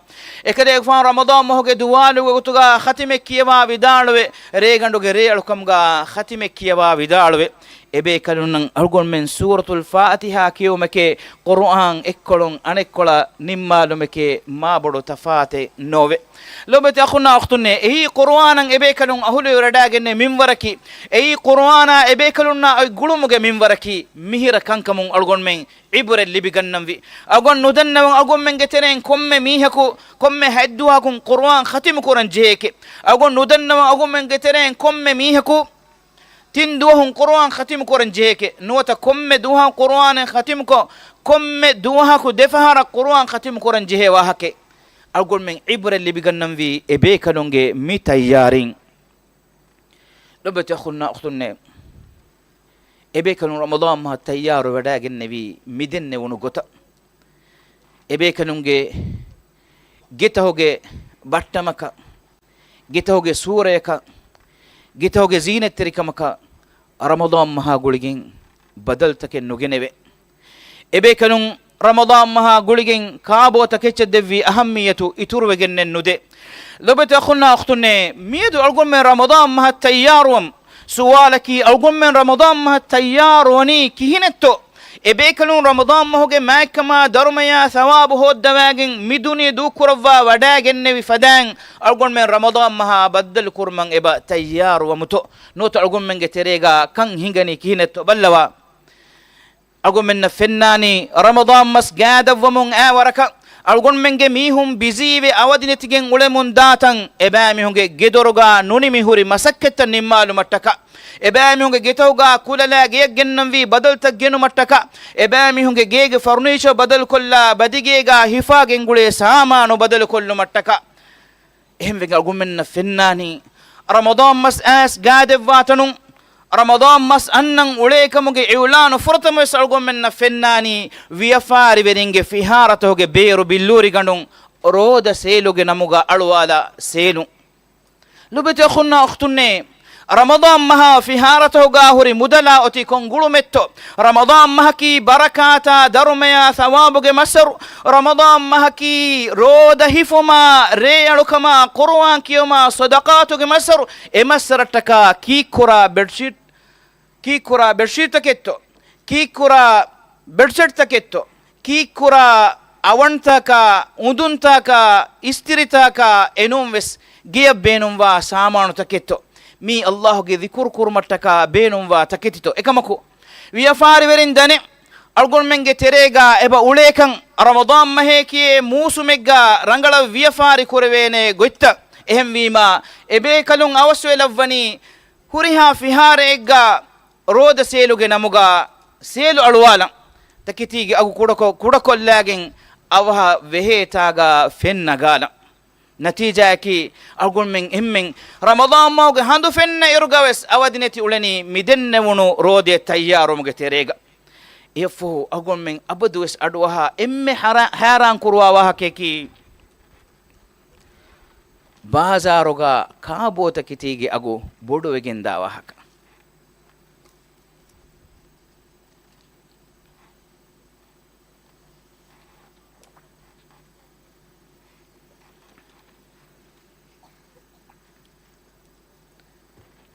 އެކަލޭގެފާނު ރަމަޟާން މަހުގެ ދުވާލު ވަގުތުގަ ޚަތިމެއް ކިޔަވާ ވިދާޅުވެ، ރޭގަނޑުގެ ރޭއަޅުކަމުގަ ޚަތިމެއް ކިޔަވާ ވިދާޅުވެ، އެބޭކަލުންނަށް އަޅުގަނޑުމެން ސޫރަތުލް ފާތިޙާ ކިޔެވުމެކޭ، ޤުރުއާން އެއްކޮޅުން އަނެއްކޮޅަށް ނިންމާލުމެކޭ، މާބޮޑު ތަފާތެއް ނޯވޭ. ލޮބުވެތި އަޚުންނާ އުޚްތުންނޭ، އެއީ ޤުރުއާނަށް އެބޭކަލުން އަހުލުވެވަޑައިގެންނެވި މިންވަރަކީ، އެއީ ޤުރުއާނާ އެބޭކަލުންނާ އޮތް ގުޅުމުގެ މިންވަރަކީ، މިހިރަ ކަންކަމުން އަޅުގަނޑުމެން ޢިބްރަތް ލިބިގަންނަންވީ. އަޅުގަނޑު ނުދަންނަވަން އަޅުގަނޑުމެންގެ ތެރެއިން ކޮންމެ މީހަކު، ކޮންމެ ހަތްދުވަހަކުން ޤުރުއާން ޚަތިމު ކުރަން ޖެހޭކެ. އަޅުގަނޑު ނުދަންނަވަން އަޅުގަނޑުމެންގެ ތެރެއިން ކޮންމެ މީހަކު ތިން ދުވަހުން ޤުރުއާން ޚަތިމު ކުރަން ޖެހޭކެ. ނުވަތަ ކޮންމެ ދުވަހަކު ޤުރުއާނެއް ޚަތިމުކޮށް، ކޮންމެ ދުވަހަކު ދެފަހަރަށް ޤުރުއާން ޚަތިމު ކުރަން ޖެހޭ ވާހަކައެއް. އަޅުގަނޑުމެން ޢިބްރަތް ލިބިގަންނަންވީ އެބޭކަލުންގެ މި ތައްޔާރީން. ލޮބުވެތި އަޚުންނާ އުޚްތުންނޭ، އެބޭކަލުން ރަމަޟާން މަހަށް ތައްޔާރު ވެޑައިގެންނެވީ މިދެންނެވުނު ގޮތަށް. އެބޭކަލުންގެ ގެތަހުގެ ބައްޓަމަކަށް، ގެތަހުގެ ސޫރަޔަކަށް، ގެތަހުގެ ޒީނަތްތެރިކަމަކަށް ރަމަޟާން މަހާ ގުޅިގެން ބަދަލުތަކެއް ނުގެނެވޭ. އެބޭކަލުން ރަމަޟާން މަހާ ގުޅިގެން ކާބޯ ތަކެއްޗަށް ދެއްވި އަހައްމިއްޔަތު އިތުރުވެގެންނެއް ނުދޭ. ލޮބުވެތި އަޚުންނާ އުޚްތުންނޭ، މިއަދު އަޅުގަނޑުމެން ރަމަޟާން މަހަށް ތައްޔާރުވަމުން، ސުވާލަކީ، އަޅުގަނޑުމެން ރަމަޟާން މަހަށް ތައްޔާރުވަނީ ކިހިނެއްތޯ؟ އެބޭކަލުން ރަމަޟާން މަހުގެ މާތްކަމާ ދަރުމަޔާ ސަވާބު ހޯއްދަވައިގެން މި ދުނިޔެ ދޫކުރައްވާ ވަޑައިގެންނެވި ފަދައިން އަޅުގަނޑުމެން ރަމަޟާން މަހާ ބައްދަލު ކުރުމަށް އެބަ ތައްޔާރުވަމުތޯ؟ ނުވަތަ އަޅުގަނޑުމެންގެ ތެރޭގަ ކަން ހިނގަނީ ކިހިނެއްތޯ؟ ބައްލަވާ. އަޅުގަނޑުމެންނަށް ފެންނާނީ ރަމަޟާން މަސް ގާދަށްވަމުން އައި ވަރަކަށް އަޅުގަނޑުމެންގެ މީހުން ބިޒީވެ އަވަދިނެތިގެން އުޅެމުން ދާތަން، އެބައިމީހުންގެ ގެދޮރުގަ ނުނިމި ހުރި މަސައްކަތްތައް ނިންމާލުމަށްޓަކާ، އެބައިމީހުންގެ ގެތަކުގަ ކުލަލާ ގެޔަށް ގެންނަންވީ ބަދަލުތައް ގެނުމަށްޓަކާ، އެބައިމީހުންގެ ގޭގެ ފަރުނީޗަރ ބަދަލުކޮށްލާ ބަދިގޭގަ ހިފާގެން ގުޅޭ ސާމާނު ބަދަލުކޮށްލުމަށްޓަކާ، އެހެންވެގެން އަޅުގަނޑުމެންނަށް ފެންނާނީ، ރަމަޟާން މަސް އައިސް ގާދެއްވާތަނުން، ރަމަޟާން މަސް އަންނަން އުޅޭކަމުގެ އިޢުލާނު ފުރަތަމަވެސް އަޅުގަނޑުމެންނަށް ފެންނާނީ، ވިޔަފާރިވެރިންގެ ފިހާރަތަކުގެ ބޭރު ބިއްލޫރިގަނޑުން ރޯދަ ސޭލުގެ ނަމުގަ އަޅުވާލާ ސޭލުން. ލޮބުވެތި އަޚުންނާ އުޚްތުންނޭ، ރަމަޟާން މަހާ ފިހާރަތަކުގަ ހުރި މުދަލާ އޮތީ ކޮން ގުޅުމެއްތޯ؟ ރަމަޟާން މަހަކީ ބަރަކާތާ ދަރުމަޔާ ޘަވާބުގެ މައްސަރު. ރަމަޟާން މަހަކީ ރޯދަ ހިފުމާ، ރޭއަޅުކަމާ، ޤުރުއާން ކިޔުމާ، ޞަދަޤާތުގެ މައްސަރު. އެ މައްސަރަށްޓަކާ ކީއްކުރާ ބެޑްޝީޓް، ކީއްކުރާ ބެޑްޝީޓްތަކެއްތޯ؟ ކީއްކުރާ ބެޑްސެޓްތަކެއްތޯ؟ ކީއްކުރާ އަވަންތަކާ، އުނދުންތަކާ، އިސްތިރިތަކާ، އެނޫންވެސް ގެޔަށް ބޭނުންވާ ސާމާނުތަކެއްތޯ؟ މީ ﷲ ގެ ޛިކުރު ކުރުމަށްޓަކާ ބޭނުންވާ ތަކެތިތޯ؟ އެކަމަކު، ވިޔަފާރިވެރިން ދަނެ، އަޅުގަނޑުމެންގެ ތެރޭގަ އެބަ އުޅޭކަން، ރަމަޟާން މަހޭ ކިޔޭ މޫސުމެއްގަ ރަނގަޅަށް ވިޔަފާރި ކުރެވޭނެ ގޮތްތައް. އެހެންވީމާ، އެބޭކަލުން އަވަސްވެލައްވަނީ، ހުރިހާ ފިހާރައެއްގަ ރޯދަ ސޭލުގެ ނަމުގަ ސޭލު އަޅުވާލަން، ތަކެތީގެ އަގު ކުޑަކޮށް، ކުޑަކޮށްލާގެން އަވަހަށް ވެހޭތާގަ ފެން ނަގާލަން. ނަތީޖާއަކީ، އަޅުގަނޑުމެން އެންމެން ރަމަޟާން މަހުގެ ހަނދު ފެންނަ އިރުގަވެސް އަވަދިނެތި އުޅެނީ މިދެންނެވުނު ރޯދައަށް ތައްޔާރުވުމުގެ ތެރޭގަ. އެއަށްފަހު އަޅުގަނޑުމެން އަބަދުވެސް އަޑުއަހާ އެންމެ ހަރާ-، ހައިރާން ކުރުވާ ވާހަކައަކީ، ބާޒާރުގަ ކާބޯތަކެތީގެ އަގު ބޮޑުވެގެންދާ ވާހަކަ.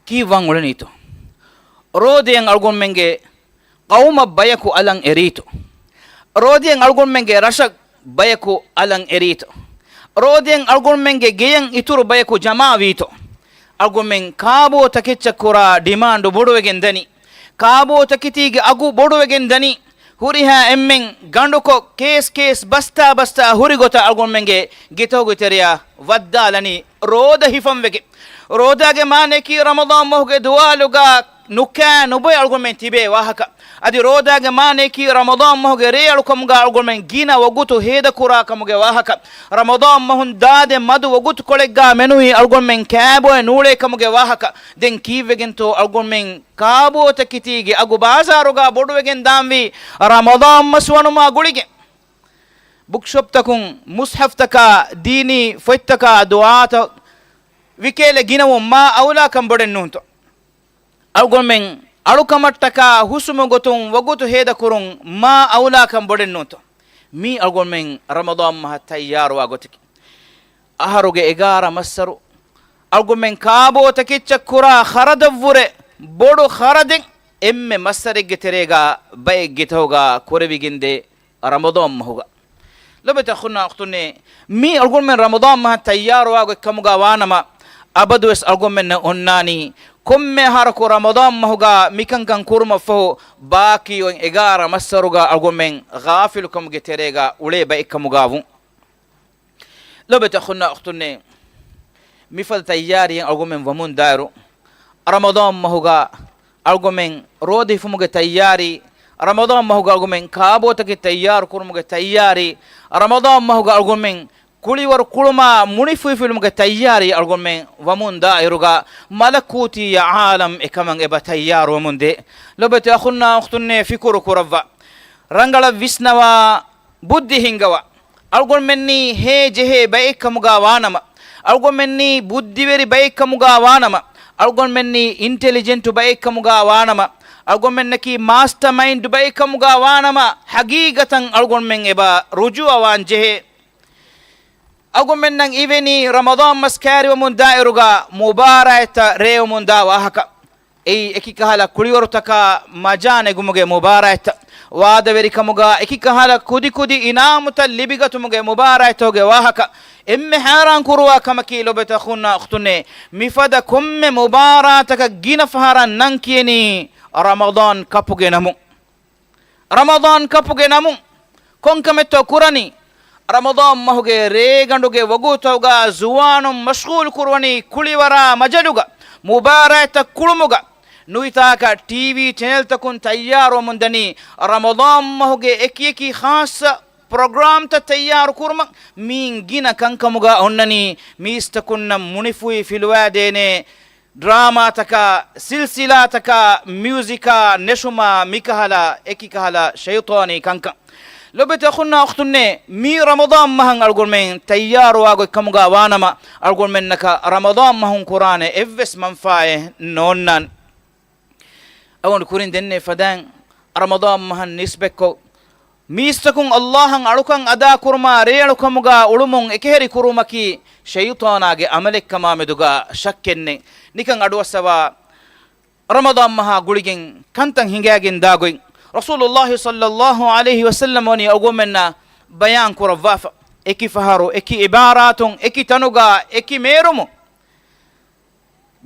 ކީއްވާން އުޅެނީތޯ؟ ރޯދައިން އަޅުގަނޑުމެންގެ ޤައުމަށް ބަޔަކު އަލަށް އެރީތޯ؟ ރޯދައިން އަޅުގަނޑުމެންގެ ރަށަށް ބަޔަކު އަލަށް އެރީތޯ؟ ރޯދައިން އަޅުގަނޑުމެންގެ ގެޔަށް އިތުރު ބަޔަކު ޖަމާވީތޯ؟ އަޅުގަނޑުމެން ކާބޯ ތަކެއްޗަށް ކުރާ ޑިމާންޑު ބޮޑުވެގެން ދަނީ. ކާބޯ ތަކެތީގެ އަގު ބޮޑުވެގެން ދަނީ. ހުރިހާ އެންމެން ގަނޑުކޮށް، ކޭސް ކޭސް، ބަސްތާ ބަސްތާ ހުރި ގޮތަށް އަޅުގަނޑުމެންގެ ގިތަކުގެ ތެރެއަށް ވައްދާލަނީ ރޯދަ ހިފަންވެގެން. ރޯދާގެ މާނައަކީ ރަމަޟާން މަހުގެ ދުވާލުގަ ނުކާ ނުބޮއެ އަޅުގަނޑުމެން ތިބޭ ވާހަކަ. އަދި ރޯދާގެ މާނައަކީ ރަމަޟާން މަހުގެ ރޭއަޅުކަމުގަ އަޅުގަނޑުމެން ގިނަ ވަގުތު ހޭދަކުރާ ކަމުގެ ވާހަކަ. ރަމަޟާން މަހުން ދާދެ މަދު ވަގުތުކޮޅެއްގަ މެނުވީ އަޅުގަނޑުމެން ކާބޮއެ ނޫޅޭ ކަމުގެ ވާހަކަ. ދެން ކީއްވެގެންތޯ އަޅުގަނޑުމެން ކާބޯތަކެތީގެ އަގު ބާޒާރުގަ ބޮޑުވެގެން ދާންވީ ރަމަޟާން މަސް ވަނުމާ ގުޅިގެން؟ ބުކްޝޮޕްތަކުން މުޞްޙަފްތަކާ، ދީނީ ފޮތްތަކާ، ދުޢާތައް ވިކޭލެ ގިނަވުން މާ އައުލާކަން ބޮޑެއް ނޫންތޯ؟ އަޅުގަނޑުމެން އަޅުކަމަށްޓަކާ ހުސުމުގޮތުން ވަގުތު ހޭދަކުރުން މާ އައުލާކަން ބޮޑެއް ނޫންތޯ؟ މީ އަޅުގަނޑުމެން ރަމަޟާން މަހަށް ތައްޔާރުވާ ގޮތަކީ. އަހަރުގެ އެގާރަ މައްސަރު އަޅުގަނޑުމެން ކާބޯ ތަކެއްޗަށް ކުރާ ޚަރަދަށްވުރެ ބޮޑު ޚަރަދެއް އެންމެ މައްސަރެއްގެ ތެރޭގަ ބައެއް ގިތަކުގަ ކުރެވިގެންދޭ ރަމަޟާން މަހުގަ. ލޮބުވެތި އަޚުންނާ އުޚްތުންނޭ، މީ އަޅުގަނޑުމެން ރަމަޟާން މަހަށް ތައްޔާރުވާ ގޮތްކަމުގަ ވާނަމަ، އަބަދުވެސް އަޅުގަނޑުމެންނަށް އޮންނާނީ ކޮންމެ އަހަރަކު ރަމަޟާން މަހުގަ މިކަންކަން ކުރުމަށްފަހު، ބާކީ އޮތް އެގާރަ މައްސަރުގަ އަޅުގަނޑުމެން ޣާފިލުކަމުގެ ތެރޭގަ އުޅޭ ބައެއްކަމުގަ ވުން. ލޮބުވެތި އަޚުންނާ އުޚްތުންނޭ، މިފަދަ ތައްޔާރީއެއް އަޅުގަނޑުމެން ވަމުން ދާއިރު، ރަމަޟާން މަހުގަ އަޅުގަނޑުމެން ރޯދަ ހިފުމުގެ ތައްޔާރީ، ރަމަޟާން މަހުގަ އަޅުގަނޑުމެން ކާބޯތަކެއް ތައްޔާރު ކުރުމުގެ ތައްޔާރީ، ރަމަޟާން މަހުގަ އަޅުގަނޑުމެން ކުޅިވަރު ކުޅުމާ މުނިފުހިފިލުމުގެ ތައްޔާރީ އަޅުގަނޑުމެން ވަމުން ދާއިރުގަ، މަލަކޫތީ އާލަމް އެކަމަށް އެބަ ތައްޔާރުވަމުން ދޭ. ލޮބުވެތި އަޚުންނާ އުޚްތުންނޭ، ފިކުރު ކުރައްވާ. ރަނގަޅަށް ވިސްނަވާ، ބުއްދި ހިންގަވާ. އަޅުގަނޑުމެންނީ ހޭ ޖެހޭ ބައެއްކަމުގަ ވާނަމަ، އަޅުގަނޑުމެންނީ ބުއްދިވެރި ބައެއްކަމުގަ ވާނަމަ، އަޅުގަނޑުމެންނީ އިންޓެލިޖެންޓު ބައެއްކަމުގަ ވާނަމަ، އަޅުގަނޑުމެންނަކީ މާސްޓަ މައިންޑް ބައެއްކަމުގަ ވާނަމަ، ހަގީގަތަށް އަޅުގަނޑުމެން އެބަ ރުޖޫޢަވާން ޖެހޭ. އަޅުގަނޑުމެންނަށް އިވެނީ ރަމަޟާން މަސް ކައިރިވަމުން ދާއިރުގަ މުބާރާތްތައް ރޭވަމުން ދާ ވާހަކަ. އެއީ އެކިކަހަލަ ކުޅިވަރުތަކާ މަޖާ ނެގުމުގެ މުބާރާތްތައް، ވާދަވެރިކަމުގާ އެކިކަހަލަ ކުދިކުދި އިނާމުތައް ލިބިގަތުމުގެ މުބާރާތްތަކުގެ ވާހަކަ. އެންމެ ހައިރާން ކުރުވާ ކަމަކީ، ލޮބުވެތި އަޚުންނާ އުޚްތުންނޭ، މިފަދަ ކޮންމެ މުބާރާތަކަށް ގިނަ ފަހަރަށް ނަން ކިޔެނީ ރަމަޟާން ކަޕުގެ ނަމުން. ރަމަޟާން ކަޕުގެ ނަމުން ކޮންކަމެއްތޯ ކުރަނީ؟ ރަމަޟާން މަހުގެ ރޭގަނޑުގެ ވަގުތުތަކުގަ ޒުވާނުން މަޝްޣޫލު ކުރުވަނީ ކުޅިވަރާ މަޖަލުގަ، މުބާރާތްތައް ކުޅުމުގަ، ނުވިތާކަށް ޓީވީ ޗެނެލްތަކުން ތައްޔާރުވަމުންދަނީ ރަމަޟާން މަހުގެ އެކިއެކި ޚާއްޞަ ޕްރޮގްރާމްތައް ތައްޔާރު ކުރުމަށް. މިއިން ގިނަ ކަންކަމުގަ އޮންނަނީ މީސްތަކުންނަށް މުނިފުހި ފިލުވާދޭނެ ޑްރާމާތަކާ، ސިލްސިލާތަކާ، މިއުޒިކާ، ނެށުމާ، މިކަހަލަ އެކިކަހަލަ ޝައިޠާނީ ކަންކަން. ލޮބުވެތި އަޚުންނާ އުޚްތުންނޭ، މީ ރަމަޟާން މަހަށް އަޅުގަނޑުމެން ތައްޔާރުވާ ގޮތްކަމުގަ ވާނަމަ، އަޅުގަނޑުމެންނަކަށް ރަމަޟާން މަހުން ކުރާނެ އެއްވެސް މަންފާއެއް ނޯންނާނެ. އަޅުގަނޑު ކުރިން ދެންނެވި ފަދައިން ރަމަޟާން މަހަށް ނިސްބަތްކޮށް، މީސްތަކުން އައްލާހަށް އަޅުކަން އަދާކުރުމާ ރޭއަޅުކަމުގަ އުޅުމުން އެކަހެރި ކުރުމަކީ ޝައިޠާނާގެ ޢަމަލެއްކަމާ މެދުގަ ޝައްކެއްނެތް. ނިކަން އަޑުއައްސަވާ، ރަމަޟާން މަހާ ގުޅިގެން ކަންތައް ހިނގައިގެން ދާގޮތް ރަސޫލުﷲ ޞައްލަﷲ ޢަލައިހި ވަސައްލަމް ވަނީ އަޅުގަނޑުމެންނަށް ބަޔާން ކުރައްވާފަ. އެކި ފަހަރު، އެކި ޢިބާރާތުން، އެކި ތަނުގަ، އެކި މޭރުމުން.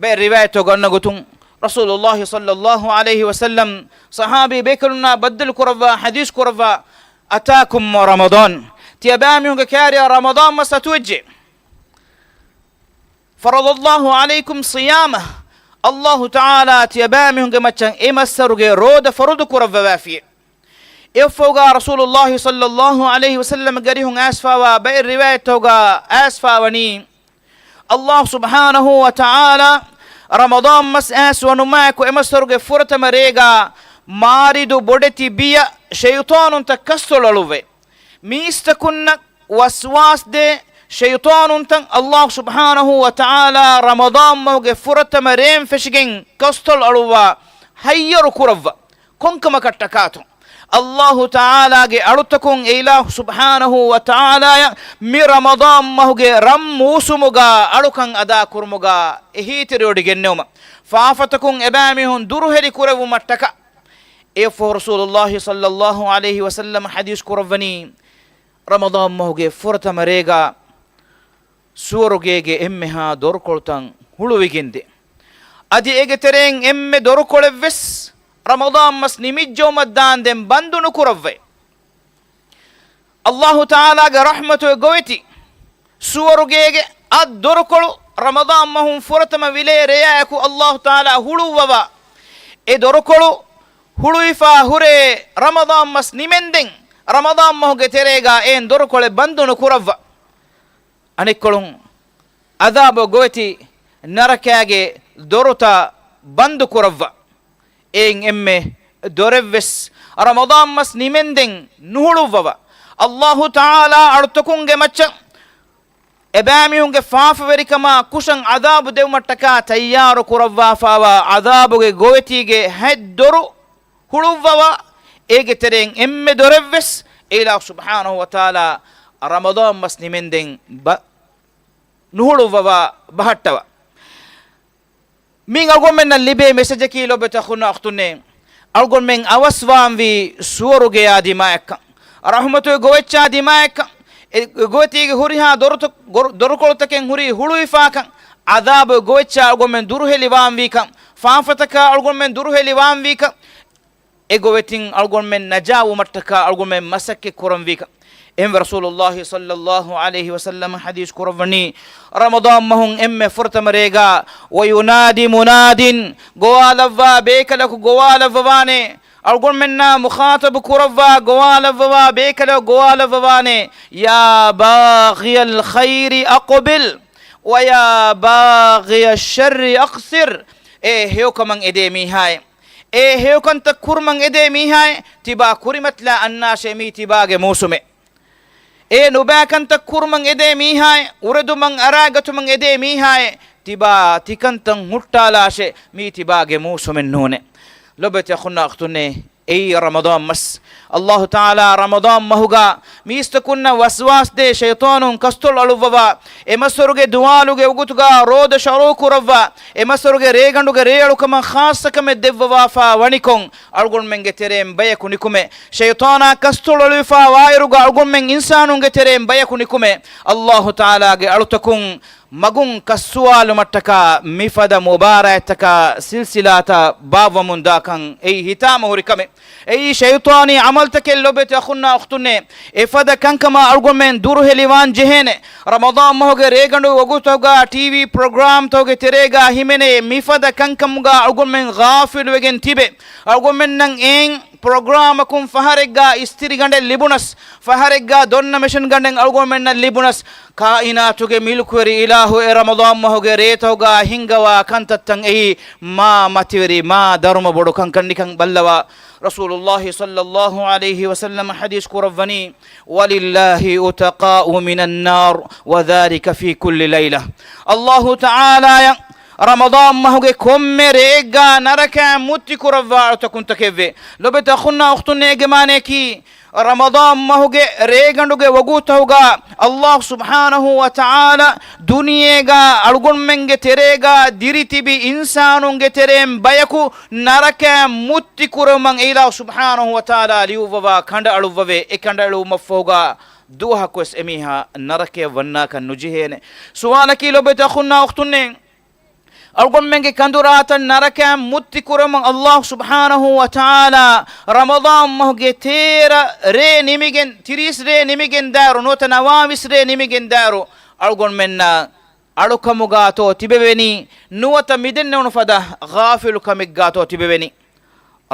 ބައެއް ރިވާޔަތްތަކުގަ އޮންނަ ގޮތުން، ރަސޫލުﷲ ޞައްލަﷲ ޢަލައިހި ވަސައްލަމް ޞަޙާބީ ބޭކަލުންނާ ބައްދަލު ކުރައްވާ، ޙަދީޘް ކުރައްވާ، "أتاكم رمضان." ތިޔަބައިމީހުންގެ ކާރިއަށް ރަމަޟާން މަސް އަތުވެއްޖެ. "فرض الله عليكم صيامه." ﷲ ތަޢާލާ ތިޔަބައިމީހުންގެ މައްޗަށް އެ މައްސަރުގެ ރޯދަ ފަރުޟު ކުރައްވަވާފިޔޭ. އެއަށްފަހުގަ ރަސޫލުﷲ ޞައްލަﷲ ޢަލައިހި ވަސައްލަމްގެ އަރިހުން އައިސްފާވާ ބައެއް ރިވާޔަތްތަކުގަ އައިސްފާވަނީ، އައްލާހު ސުބްޙާނަހޫ ވަތަޢާލާ ރަމަޟާން މަސް އައިސް ވަނުމާއެކު އެމަސްވަރުގެ ފުރަތަމަ ރޭގާ މާރިދު ބޮޑެތި ބިޔަ ޝައިޠާނުންތައް ކަސްތޮޅު އަޅުއްވައި. މީސްތަކުންނަށް ވަސްވާސްދޭ ޝައިޠާނުންތައް އައްލާހު ސުބްޙާނަހޫ ވަތަޢާލާ ރަމަޟާން މަހުގެ ފުރަތަމަ ރޭން ފެށިގެން ކަސްތޮޅު އަޅުއްވާ ހައްޔަރު ކުރައްވާ. ކޮންކަމަކަށްޓަކާތޯ؟ އައްލާހު ތަޢާލާގެ އަޅުތަކުން އެ އިލާހު ސުބްޙާނަހޫ ވަތަޢާލާޔަށް މި ރަމަޟާން މަހުގެ ރަން މޫސުމުގަ އަޅުކަން އަދާކުރުމުގަ އެހީތެރިވޮޑިގެންނެވުމަށް، ފާފަތަކުން އެބައިމީހުން ދުރުހެލި ކުރެއްވުމަށްޓަކާ. އެއަށްފަހު ރަސޫލުއްލާހި ޞައްލައްލާހު ޢަލައިހި ވަސައްލަމަ ޙަދީޘް ކުރައްވަނީ، ރަމަޟާން މަހުގެ ފުރަތަމަ ރޭގަ ސުވަރުގޭގެ އެންމެހާ ދޮރުކޮޅުތައް ހުޅުވިގެންދޭ. އަދި އޭގެ ތެރެއިން އެންމެ ދޮރުކޮޅެއްވެސް ރަމަޟާން މަސް ނިމިއްޖައުމަށްދާންދެން ބަންދު ނުކުރައްވައި. އައްލާހު ތަޢާލާގެ ރަޙްމަތުގެ ގޮވެތި ސުވަރުގޭގެ އަށް ދޮރުކޮޅު ރަމަޟާން މަހުން ފުރަތަމަ ވިލޭ ރެޔާއެކު އައްލާހު ތަޢާލާ ހުޅުއްވަވާ، އެ ދޮރުކޮޅު ހުޅުވިފާ ހުރޭ ރަމަޟާން މަސް ނިމެންދެން ރަމަޟާން މަހުގެ ތެރޭގާ އެހެން ދޮރުކޮޅެއް ބަންދު ނުކުރައްވާ. އަނެއްކޮޅުން ޢަޛާބު ގޮވެތި ނަރަކާގެ ދޮރުތައް ބަންދު ކުރައްވާ. އެއިން އެންމެ ދޮރެއްވެސް ރަމަޟާން މަސް ނިމެންދެން ނުހުޅުއްވަވާ. އައްލާހު ތަޢާލާ އަޅުތަކުންގެ މައްޗަށް އެބައިމީހުންގެ ފާފަވެރިކަމާ ކުށަން ޢަޛާބު ދެވުމަށްޓަކާ ތައްޔާރު ކުރައްވާފާވާ ޢަޛާބުގެ ގޮވެތީގެ ހަތް ދޮރު ހުޅުއްވަވާ، އޭގެ ތެރެއިން އެންމެ ދޮރެއްވެސް އެ އިލާހު ސުބްޙާނަހޫ ވަތަޢާލާ ރަމަޟާން މަސް ނިމެންދެން ބަ-، ނުހުޅުއްވަވާ ބަހައްޓަވާ. މިއިން އަޅުގަނޑުމެންނަށް ލިބޭ މެސެޖަކީ ލޮބުވެތި އަޚުންނާ އުޚްތުންނޭ، އަޅުގަނޑުމެން އަވަސްވާންވީ ސުވަރުގެޔާ ދިމާއަށްކަން، ރަޙްމަތުގެ ގޮވެއްޗާ ދިމާއަށްކަން، އެ ގޮވެތީގެ ހުރިހާ ދޮރުތަ-، ގޮރު-، ދޮރުކޮޅުތަކެއް ހުރީ ހުޅުވިފާކަން، ޢަޛާބުގެ ގޮވެއްޗާ އަޅުގަނޑުމެން ދުރުހެލިވާންވީކަން، ފާފަތަކާ އަޅުގަނޑުމެން ދުރުހެލިވާންވީކަން، އެ ގޮވެތިން އަޅުގަނޑުމެން ނަޖާވުމަށްޓަކާ އަޅުގަނޑުމެން މަސައްކަތް ކުރަންވީކަން. އެހެންވެ ރަސޫލުއްލާހި ޞައްލައްލާހު ޢަލައިހި ވަސައްލަމަ ޙަދީޘް ކުރައްވަނީ، ރަމަޟާން މަހުން އެންމެ ފުރަތަމަ ރޭގާ، وَيُنَادِ مُنَادٍ، ގޮވާލައްވާ ބޭކަލަކު ގޮވާލައްވަވާނެ. އަޅުގަނޑުމެންނާ މުޚާޠަބު ކުރައްވާ ގޮވާލައްވަވާ ބޭކަލަކު ގޮވާލައްވަވާނެ، يَا بَاغِيَ الْخَيْرِ أَقْبِلْ وَيَا بَاغِيَ الشَّرِّ أَقْصِرْ. އޭ ހެޔޮކަމަށް އެދޭ މީހާއޭ، އޭ ހެޔޮކަންތައް ކުރުމަށް އެދޭ މީހާއޭ، ތިބާ ކުރިމަތިލާ އަންނާށޭ، މީ ތިބާގެ މޫސުމޭ. އޭ ނުބައިކަންތައް ކުރުމަށް އެދޭ މީހާއޭ، އުރެދުމަށް އަރާގަތުމަށް އެދޭ މީހާއޭ، ތިބާ ތިކަންތައް ހުއްޓާލާށޭ، މީ ތިބާގެ މޫސުމެއް ނޫނޭ. ލޮބުވެތި އަޚުންނާ އުޚްތުންނޭ، އެއީ ރަމަޟާން މަސް. އައްލާހު ތަޢާލާ ރަމަޟާން މަހުގާ މީސްތަކުންނަށް ވަސްވާސްދޭ ޝައިޠާނުން ކަސްތޮޅު އަޅުއްވަވާ، އެ މަސްވަރުގެ ދުވާލުގެ ވަގުތުގާ ރޯދަ ޝަރުޢު ކުރައްވާ، އެ މަސްވަރުގެ ރޭގަނޑުގެ ރޭއަޅުކަމަށް ޚާއްޞަކަމެއް ދެއްވަވާފާ ވަނިކޮށް، އަޅުގަނޑުމެންގެ ތެރެއިން ބަޔަކު ނިކުމޭ. ޝައިޠާނާ ކަސްތޮޅު އަޅުވިފާ ވާއިރުގަ އަޅުގަނޑުމެން އިންސާނުންގެ ތެރެއިން ބަޔަކު ނިކުމޭ. އައްލާހު ތަޢާލާގެ އަޅުތަކުން މަގުން ކައްސުވާލުމަށްޓަކާ މިފަދަ މުބާރާތްތަކާ ސިލްސިލާތައް ބާއްވަމުންދާކަން އެއީ ހިތާމަހުރި ކަމެއް. އެއީ ޝައިޠާނީ ޢަމަލުތަކެއް ލޮބުވެތި އަޚުންނާ އުޚްތުންނޭ. އެފަދަ ކަންކަމާ އަޅުގަނޑުމެން ދުރުހެލިވާން ޖެހޭނެ. ރަމަޟާން މަހުގެ ރޭގަނޑު ވަގުތުގާ ޓީވީ ޕްރޮގްރާމްތަކުގެ ތެރޭގާ ހިމެނޭ މިފަދަ ކަންކަމުގާ އަޅުގަނޑުމެން ޣާފިލުވެގެން ތިބޭ. އަޅުގަނޑުމެންނަށް އެއިން ޕްރޮގްރާމަކުން ފަހަރެއްގާ އިސްތިރިގަނޑެއް ލިބުނަސް، ފަހަރެއްގާ ދޮންނަ މެޝިން ގަނޑެއް އަޅުގަނޑުމެންނަށް ލިބުނަސް، ކާއިނާތުގެ މިލްކުވެރި އިލާހު އެ ރަމަޟާން މަހުގެ ރޭތަކުގާ ހިންގަވާ ކަންތައްތައް އެއީ މާ މަތިވެރި، މާ ދަރުމަ ބޮޑު ކަންކަން. ނިކަން ބައްލަވާ، ރަސޫލުއްލާހި ޞައްލައްލާހު ޢަލައިހި ވަސައްލަމަ ޙަދީޘް ކުރައްވަނީ، وَلِلَّهِ عُتَقَاءُ مِنَ النَّارِ وَذَلِكَ فِي كُلِّ لَيْلَةٍ. އައްލާހު ތަޢާލާޔަށް ރަމަޟާން މަހުގެ ކޮންމެ ރެއެއްގާ ނަރަކައިން މުއްތި ކުރައްވާ އަޅުތަކުންތަކެއްވޭ. ލޮބުވެތި އަޚުންނާ އުޚްތުންނޭ، އޭގެ މާނަޔަކީ، ރަމަޟާން މަހުގެ ރޭގަނޑުގެ ވަގުތުތަކުގާ އައްލާހު ސުބްޙާނަހޫ ވަތަޢާލާ ދުނިޔޭގާ އަޅުގަނޑުމެންގެ ތެރޭގާ ދިރިތިބި އިންސާނުންގެ ތެރެއިން ބަޔަކު ނަރަކައިން މުއްތި ކުރުމަށް އެ އިލާހު ސުބްޙާނަހޫ ވަތަޢާލާ ލިޔުއްވަވާ ކަނޑައަޅުއްވަވޭ. އެ ކަނޑައެޅުމަށްފަހުގާ ދުވަހަކުވެސް އެމީހާ ނަރަކަޔަށް ވަންނާކަށް ނުޖެހޭނެ. ސުވާލަކީ ލޮބުވެތި އަޚުންނާ އުޚްތުންނޭ، އަޅުގަނޑުމެންގެ ކަނދުރާތައް ނަރަކައިން މުއްތި ކުރުމަށް އައްލާހު ސުބްޙާނަހޫ ވަތަޢާލާ ރަމަޟާން މަހުގެ ތޭރަ ރޭ ނިމިގެން، ތިރީސް ރޭ ނިމިގެން ދާއިރު، ނުވަތަ ނަވާވީސް ރޭ ނިމިގެން ދާއިރު، އަޅުގަނޑުމެންނަށް އަޅުކަމުގާތޯ ތިބެވެނީ، ނުވަތަ މިދެންނެވުނު ފަދަ ޣާފިލު ކަމެއްގާތޯ ތިބެވެނީ.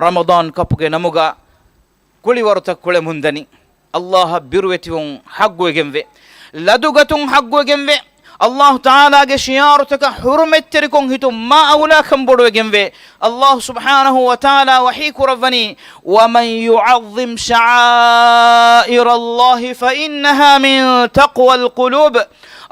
ރަމަޟާން ކަޕުގެ ނަމުގާ ކުޅިވަރުތައް ކުޅެމުންދަނީ. އައްލާހަށް ބިރުވެތިވުން ޙައްޤުވެގެންވޭ. ލަދުގަތުން ޙައްޤުވެގެންވޭ. އައްލާހު ތަޢާލާގެ ޝިޢާރުތަކަށް ޙުރުމަތްތެރިކޮށް ހިތުން މާ އައުލާކަން ބޮޑުވެގެންވޭ. އައްލާހު ސުބްޙާނަހު ވަތަޢާލާ ވަޙީ ކުރައްވަނީ، وَمَن يُعَظِّمْ شَعَائِرَ اللَّهِ فَإِنَّهَا مِن تَقْوَى الْقُلُوبِ.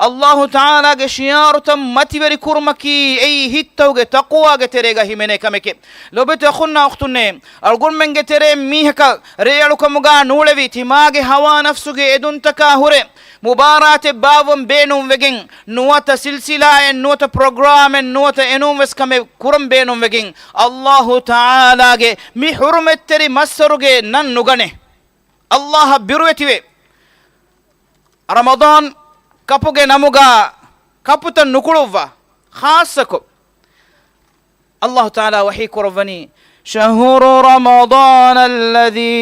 އައްލާހު ތަޢާލާގެ ޝިޢާރުތައް މަތިވެރި ކުރުމަކީ އެއީ ހިތްތަކުގެ ތަޤްވާގެ ތެރޭގަ ހިމެނޭ ކަމެކޭ. ލޯބިވެތި އަޚުންނާ އުޚްތުންނޭ، އަޅުގަނޑުމެންގެ ތެރެއިން މީހަކަށް ރޭއަޅުކަމުގަ ނޫޅެވި، ތިމާގެ ހަވާ ނަފްސުގެ އެދުންތަކާ ހުރެ މުބާރާތެއް ބާއްވަން ބޭނުންވެގެން، ނުވަތަ ސިލްސިލާއެއް، ނުވަތަ ޕްރޮގްރާމެއް، ނުވަތަ އެނޫން ވެސް ކަމެއް ކުރަން ބޭނުންވެގެން، އައްލާހު ތަޢާލާގެ މި ޙުރުމަތްތެރި މައްސަރުގެ ނަން ނުގަނޭ. އައްލާހަށް ބިރުވެތިވެ، ރަމަޟާން ކަޕުގެ ނަމުގަ ކަޕުތައް ނުކުޅުއްވާ، ޚާއްޞަކޮށް، އައްލާހު ތަޢާލާ ވަޙީ ކުރައްވަނީ، شَهْرُ رَمَضَانَ الَّذِي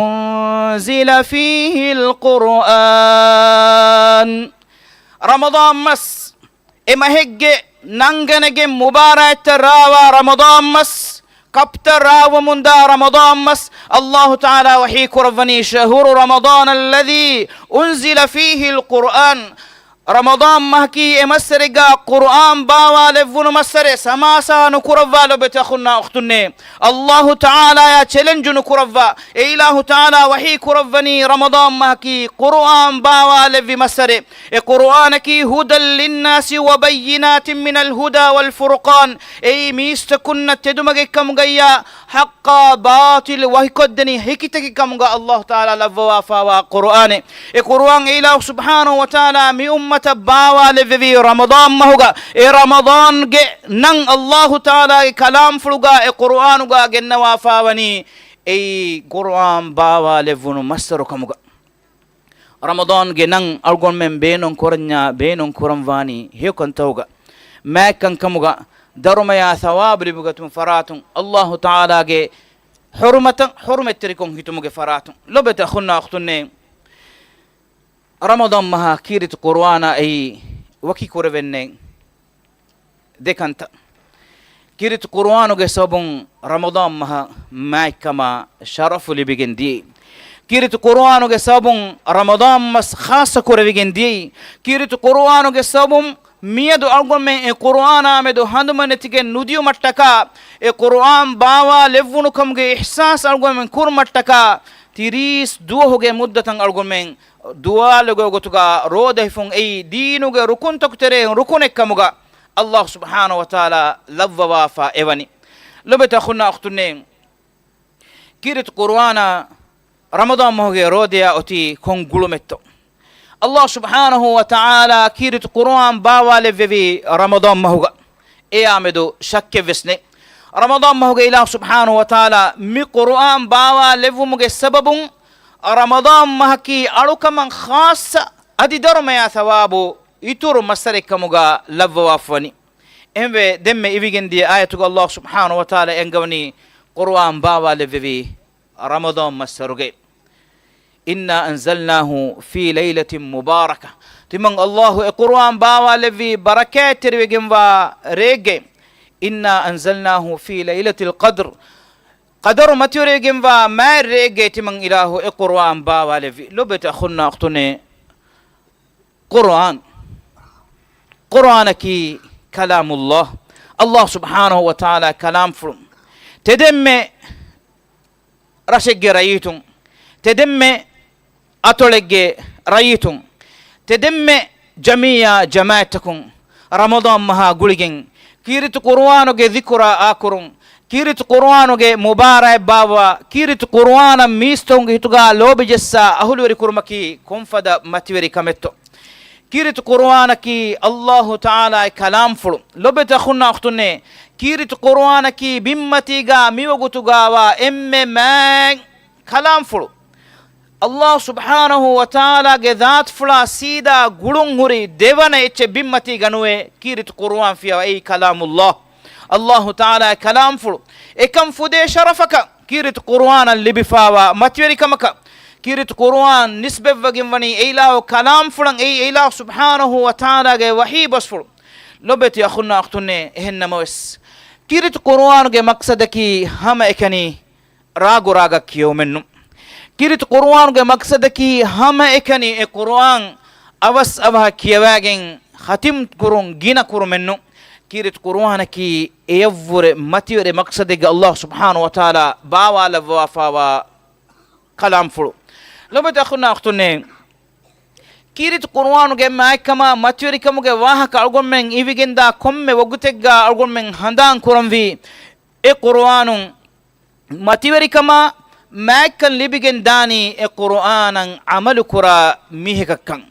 أُنزِلَ فِيهِ الْقُرْآنُ. ރަމަޟާން މަސް، އެ މަހެއްގެ ނަންގަނެގެން މުބާރާތްތައް ރާވާ ރަމަޟާން މަސް، ކަޕްތައް ރާވަމުންދާ ރަމަޟާން މަސް، އައްލާހު ތަޢާލާ ވަޙީ ކުރައްވަނީ، شَهْرُ رَمَضَانَ الَّذِي أُنزِلَ فِيهِ الْقُرْآنُ. ރަމަޟާން މަހަކީ އެ މައްސަރެއްގަ ޤުރުއާން ބާވާލެއްވުނު މައްސަރެއް، ސަމާސާ ނުކުރައްވާ ލޯބިވެތި އަޚުންނާ އުޚްތުންނޭ. އައްލާހު ތަޢާލާޔާ ޗެލެންޖު ނުކުރައްވާ. އެ އިލާހު ތަޢާލާ ވަޙީ ކުރައްވަނީ ރަމަޟާން މަހަކީ ޤުރުއާން ބާވާލެއްވި މައްސަރެއް. އެ ޤުރުއާނަކީ هُدًى لِلنَّاسِ وَبَيِّنَاتٍ مِنَ الْهُدَى وَالْفُرْقَانِ. އެއީ މީސްތަކުންނަށް ތެދުމަގެއްކަމުގައްޔާ، ޙައްޤާ ބާޠިލް ވަކިކޮށްދެނީ ހެކިތަކެއް ކަމުގަ އައްލާހު ތަޢާލާ ލައްވަވާފާވާ ޤުރުއާނެއް. އެ ޤުރުއާން އެ އިލާހު ސުބްޙާނަހު ވަތަޢާލާ މި އުއްމަތަށް ބާވާލެއްވެވީ ރަމަޟާން މަހުގަ. އެ ރަމަޟާންގެ ނަން އައްލާހު ތަޢާލާގެ ކަލާމްފުޅުގަ އެ ޤުރުއާނުގަ ގެންނަވާފާވަނީ އެއީ ޤުރުއާން ބާވާލެއްވުނު މައްސަރު ކަމުގަ. ރަމަޟާންގެ ނަން އަޅުގަނޑުމެން ބޭނުން ކުރަންޏާ ބޭނުން ކުރަންވާނީ ހެޔޮކަންތަކުގަ، މާތްކަންކަމުގަ، ދަރުމަޔާ ޘަވާބު ލިބިގަތުމުގެ ފަރާތުން، އައްލާހު ތަޢާލާގެ ޙުރުމަތަށް ޙުރުމަތްތެރިކޮށް ހިތުމުގެ ފަރާތުން. ލޯބިވެތި އަޚުންނާ އުޚްތުންނޭ، ރަމަޟާން މަހާ ކީރިތި ޤުރުއާނާ އެއީ ވަކި ކުރެވެންނެއް ދެ ކަންތައް. ކީރިތި ޤުރުއާނުގެ ސަބަބުން ރަމަޟާން މަހަށް މާތްކަމާ ޝަރަފު ލިބިގެން ދިޔައީ. ކީރިތި ޤުރުއާނުގެ ސަބަބުން ރަމަޟާން މަސް ޚާއްޞަ ކުރެވިގެން ދިޔައީ. ކީރިތި ޤުރުއާނުގެ ސަބަބުން މިއަދު އަޅުގަނޑުމެން އެ ޤުރުއާނާ މެދު ހަނދުމަ ނެތިގެން ނުދިޔުމަށްޓަކާ، އެ ޤުރުއާން ބާވާލެއްވުނު ކަމުގެ އިޙްސާސް އަޅުގަނޑުމެން ކުރުމަށްޓަކާ، ތިރީސް ދުވަހުގެ މުއްދަތަށް އަޅުގަނޑުމެން ދުވާލުގެ ގޮތުގަ ރޯދަ ހިފުން އެއީ ދީނުގެ ރުކުންތަކު ތެރެއިން ރުކުނެއް ކަމުގަ އައްލާހު ސުބްޙާނަހު ވަތަޢާލާ ލައްވަވާފަ އެވަނީ. ލޮބެތި އަޚުންނާ އުޚްތުންނޭ، ކީރިތި ޤުރުއާނާ ރަމަޟާން މަހުގެ ރޯދަޔާ އޮތީ ކޮން ގުޅުމެއްތޯ؟ އައްލާހު ސުބްޙާނަހު ވަތަޢާލާ ކީރިތި ޤުރުއާން ބާވާލެއްވެވީ ރަމަޟާން މަހުގަ. އެޔާ މެދު ޝައްކެއްވެސް ނެތް. ރަމަޟާން މަހުގެ އިލާހު ސުބްޙާނަހު ވަތަޢާލާ މި ޤުރުއާން ބާވާލެއްވުމުގެ ސަބަބުން ރަމަޟާން މަހަކީ އަޅުކަމަށް ޚާއްޞަ އަދި ދަރުމަޔާ ޘަވާބު އިތުރު މައްސަރެއް ކަމުގަ ލައްވަވާފަވަނީ. އެހެންވެ، ދެންމެ އިވިގެންދިޔަ އާޔަތުގަ އައްލާހު ސުބްޙާނަހު ވަތަޢާލާ އެންގަވަނީ ޤުރުއާން ބާވާލެއްވެވީ ރަމަޟާން މައްސަރުގައި. إِنَّا أَنزَلْنَاهُ فِي لَيْلَةٍ مُبَارَكَةٍ. ތިމަން އައްލާހު އެ ޤުރުއާން ބާވާލެއްވީ ބަރަކާތްތެރިވެގެންވާ ރެއެއްގައި. إِنَّا أَنزَلْنَاهُ فِي لَيْلَةِ الْقَدْرِ. ޤަދަރު މަތިވެރިވެގެންވާ މާތް ރެއެއްގައި ތިމަން އިލާހު އެ ޤުރުއާން ބާވާލެއްވި. ލޮބެތި އަޚުންނާ އުޚްތުނޭ، ޤުރުއާން، ޤުރުއާނަކީ ކަލާމުﷲ، އައްލާހު ސުބްޙާނަހު ވަތަޢާލާ ކަލާމްފުޅު. ތެދެންމެ ރަށެއްގެ ރައްޔިތުން، ތެދެންމެ އަތޮޅެއްގެ ރައްޔިތުން، ތެދެންމެ ޖަމިއްޔާ ޖަމާޢަތްތަކުން ރަމަޟާން މަހާ ގުޅިގެން، ކީރިތި ޤުރުއާނުގެ ޛިކުރާ އާކުރުން، ކީރިތި ޤުރުއާނުގެ މުބާރާތް ބާއްވާ، ކީރިތި ޤުރުއާނަށް މީސްތަކުންގެ ހިތުގަ ލޯބި ޖައްސާ އަހުލުވެރި ކުރުމަކީ ކޮންފަދަ މަތިވެރި ކަމެއްތޯ؟ ކީރިތި ޤުރުއާނަކީ އައްލާހު ތަޢާލާގެ ކަލާމްފުޅު. ލޮބެތި އަޚުންނާ އުޚްތުންނޭ، ކީރިތި ޤުރުއާނަކީ ބިންމަތީގަ މިވަގުތުގަވާ އެންމެ މާތް ކަލާމްފުޅު. އައްލާހު ސުބްޙާނަހު ވަތަޢާލާގެ ޛާތުފުޅާ ސީދާ ގުޅުންހުރި ދެވަނަ އެއްޗެއް ބިންމަތީގަ ނުވޭ، ކީރިތި ޤުރުއާން ފިޔަވާ އެއީ ކަލާމުﷲ، އައްލާހު ތަޢާލާގެ ކަލާމްފުޅު. އެކަން ފުދޭ ޝަރަފަކަށް ކީރިތި ޤުރުއާނަށް ލިބިފާވާ މަތިވެރިކަމަކަށް، ކީރިތި ޤުރުއާން ނިސްބަތްވެގެންވަނީ އެއިލާހު ކަލާމްފުޅަށް، އެއީ އެއިލާހު ސުބްޙާނަހު ވަތަޢާލާގެ ވަޙީ ބަސްފުޅު. ލޮބެތި އަޚުންނާ އުޚްތުންނޭ، އެހެން ނަމަވެސް، ކީރިތި ޤުރުއާނުގެ މަޤްޞަދަކީ ހަމައެކަނި ރާގުރާގަ ކިޔެވުމެއްނު. ކީރިތި ޤުރުއާނުގެ މަޤްޞަދަކީ ހަމައެކަނި އެ ޤުރުއާން އަވަސް އަވަހަށް ކިޔަވާގެން ޚަތިމް ކުރުން ގިނަ ކުރުމެއްނު. ކީރިތި ޤުރުއާނަކީ އެޔަށްވުރެ މަތިވެރި މަޤްޞަދެއްގަ ﷲ ސުބްޙާނަހޫ ވަތަޢާލާ ބާވާލައްވާފައިވާ ކަލާމްފުޅު. ލޮބުވެތި އަޚުންނާ އުޚްތުންނޭ، ކީރިތި ޤުރުއާނުގެ މާތްކަމާ މަތިވެރިކަމުގެ ވާހަކަ އަޅުގަނޑުމެން އިވިގެންދާ ކޮންމެ ވަގުތެއްގަ އަޅުގަނޑުމެން ހަނދާން ކުރަންވީ، އެ ޤުރުއާނު މަތިވެރިކަމާ މާތްކަން ލިބިގެން ދާނީ އެ ޤުރުއާނަށް ޢަމަލުކުރާ މީހަކަށްކަން.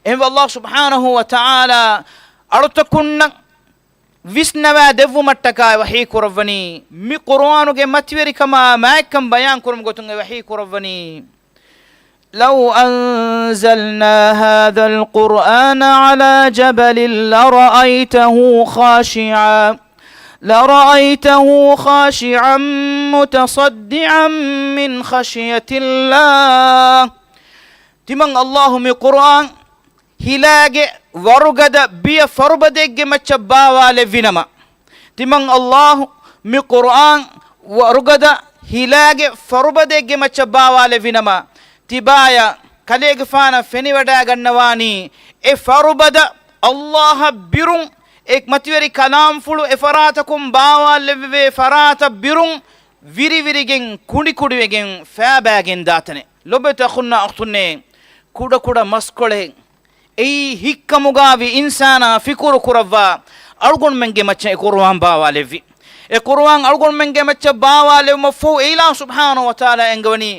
އެހެންވެ، ﷲ ސުބްޙާނަހޫ ވަތަޢާލާ އަޅުތަކުންނަށް ވިސްނަވާ ދެއްވުމަށްޓަކާ ވަޙީ ކުރައްވަނީ، މި ޤުރުއާނުގެ މަތިވެރިކަމާ މާތްކަން ބަޔާން ކުރުމުގެ ގޮތުން އެ ވަޙީ ކުރައްވަނީ، لو أنزلنا هذا القرآن على جبل لرأيته خاشعا، لرأيته خاشعا متصدعا من خشية الله. ތިމަން ﷲ މި ޤުރުއާން ހިލާގެ ވަރުގަދަ ބިޔަ ފަރުބަދައެއްގެ މައްޗަށް ބާވާލެއްވިނަމަ، ތިމަން ﷲ މި ޤުރުއާން ވަރުގަދަ ހިލާގެ ފަރުބަދައެއްގެ މައްޗަށް ބާވާލެއްވިނަމަ، ތިބާޔަށް ކަލޭގެފާނަށް ފެނިވަޑައިގަންނަވާނީ، އެ ފަރުބަދަ ﷲ އަށް ބިރުން، އެ މަތިވެރި ކަލާމްފުޅު އެ ފަރާތަކުން ބާވާލެއްވެވޭ ފަރާތަށް ބިރުން، ވިރިވިރިގެން ކުނޑިކުޑިވެގެން ފައިބައިގެން ދާތަނެއް. ލޮބުވެތި އަޚުންނާ އުޚްތުންނޭ، ކުޑަކުޑަ މަސްކޮޅެއް އެއީ ހިއްކަމުގާވި އިންސާނާ ފިކުރު ކުރައްވާ އަޅުގަނޑުމެންގެ މައްޗަށް އެ ޤުރުއާން ބާވާލެއްވި. އެ ޤުރުއާން އަޅުގަނޑުމެންގެ މައްޗަށް ބާވާލެއްވުމަށްފަހު އެ އިލާހު ސުބްޙާނަހޫ ވަތަޢާލާ އެންގަވަނީ،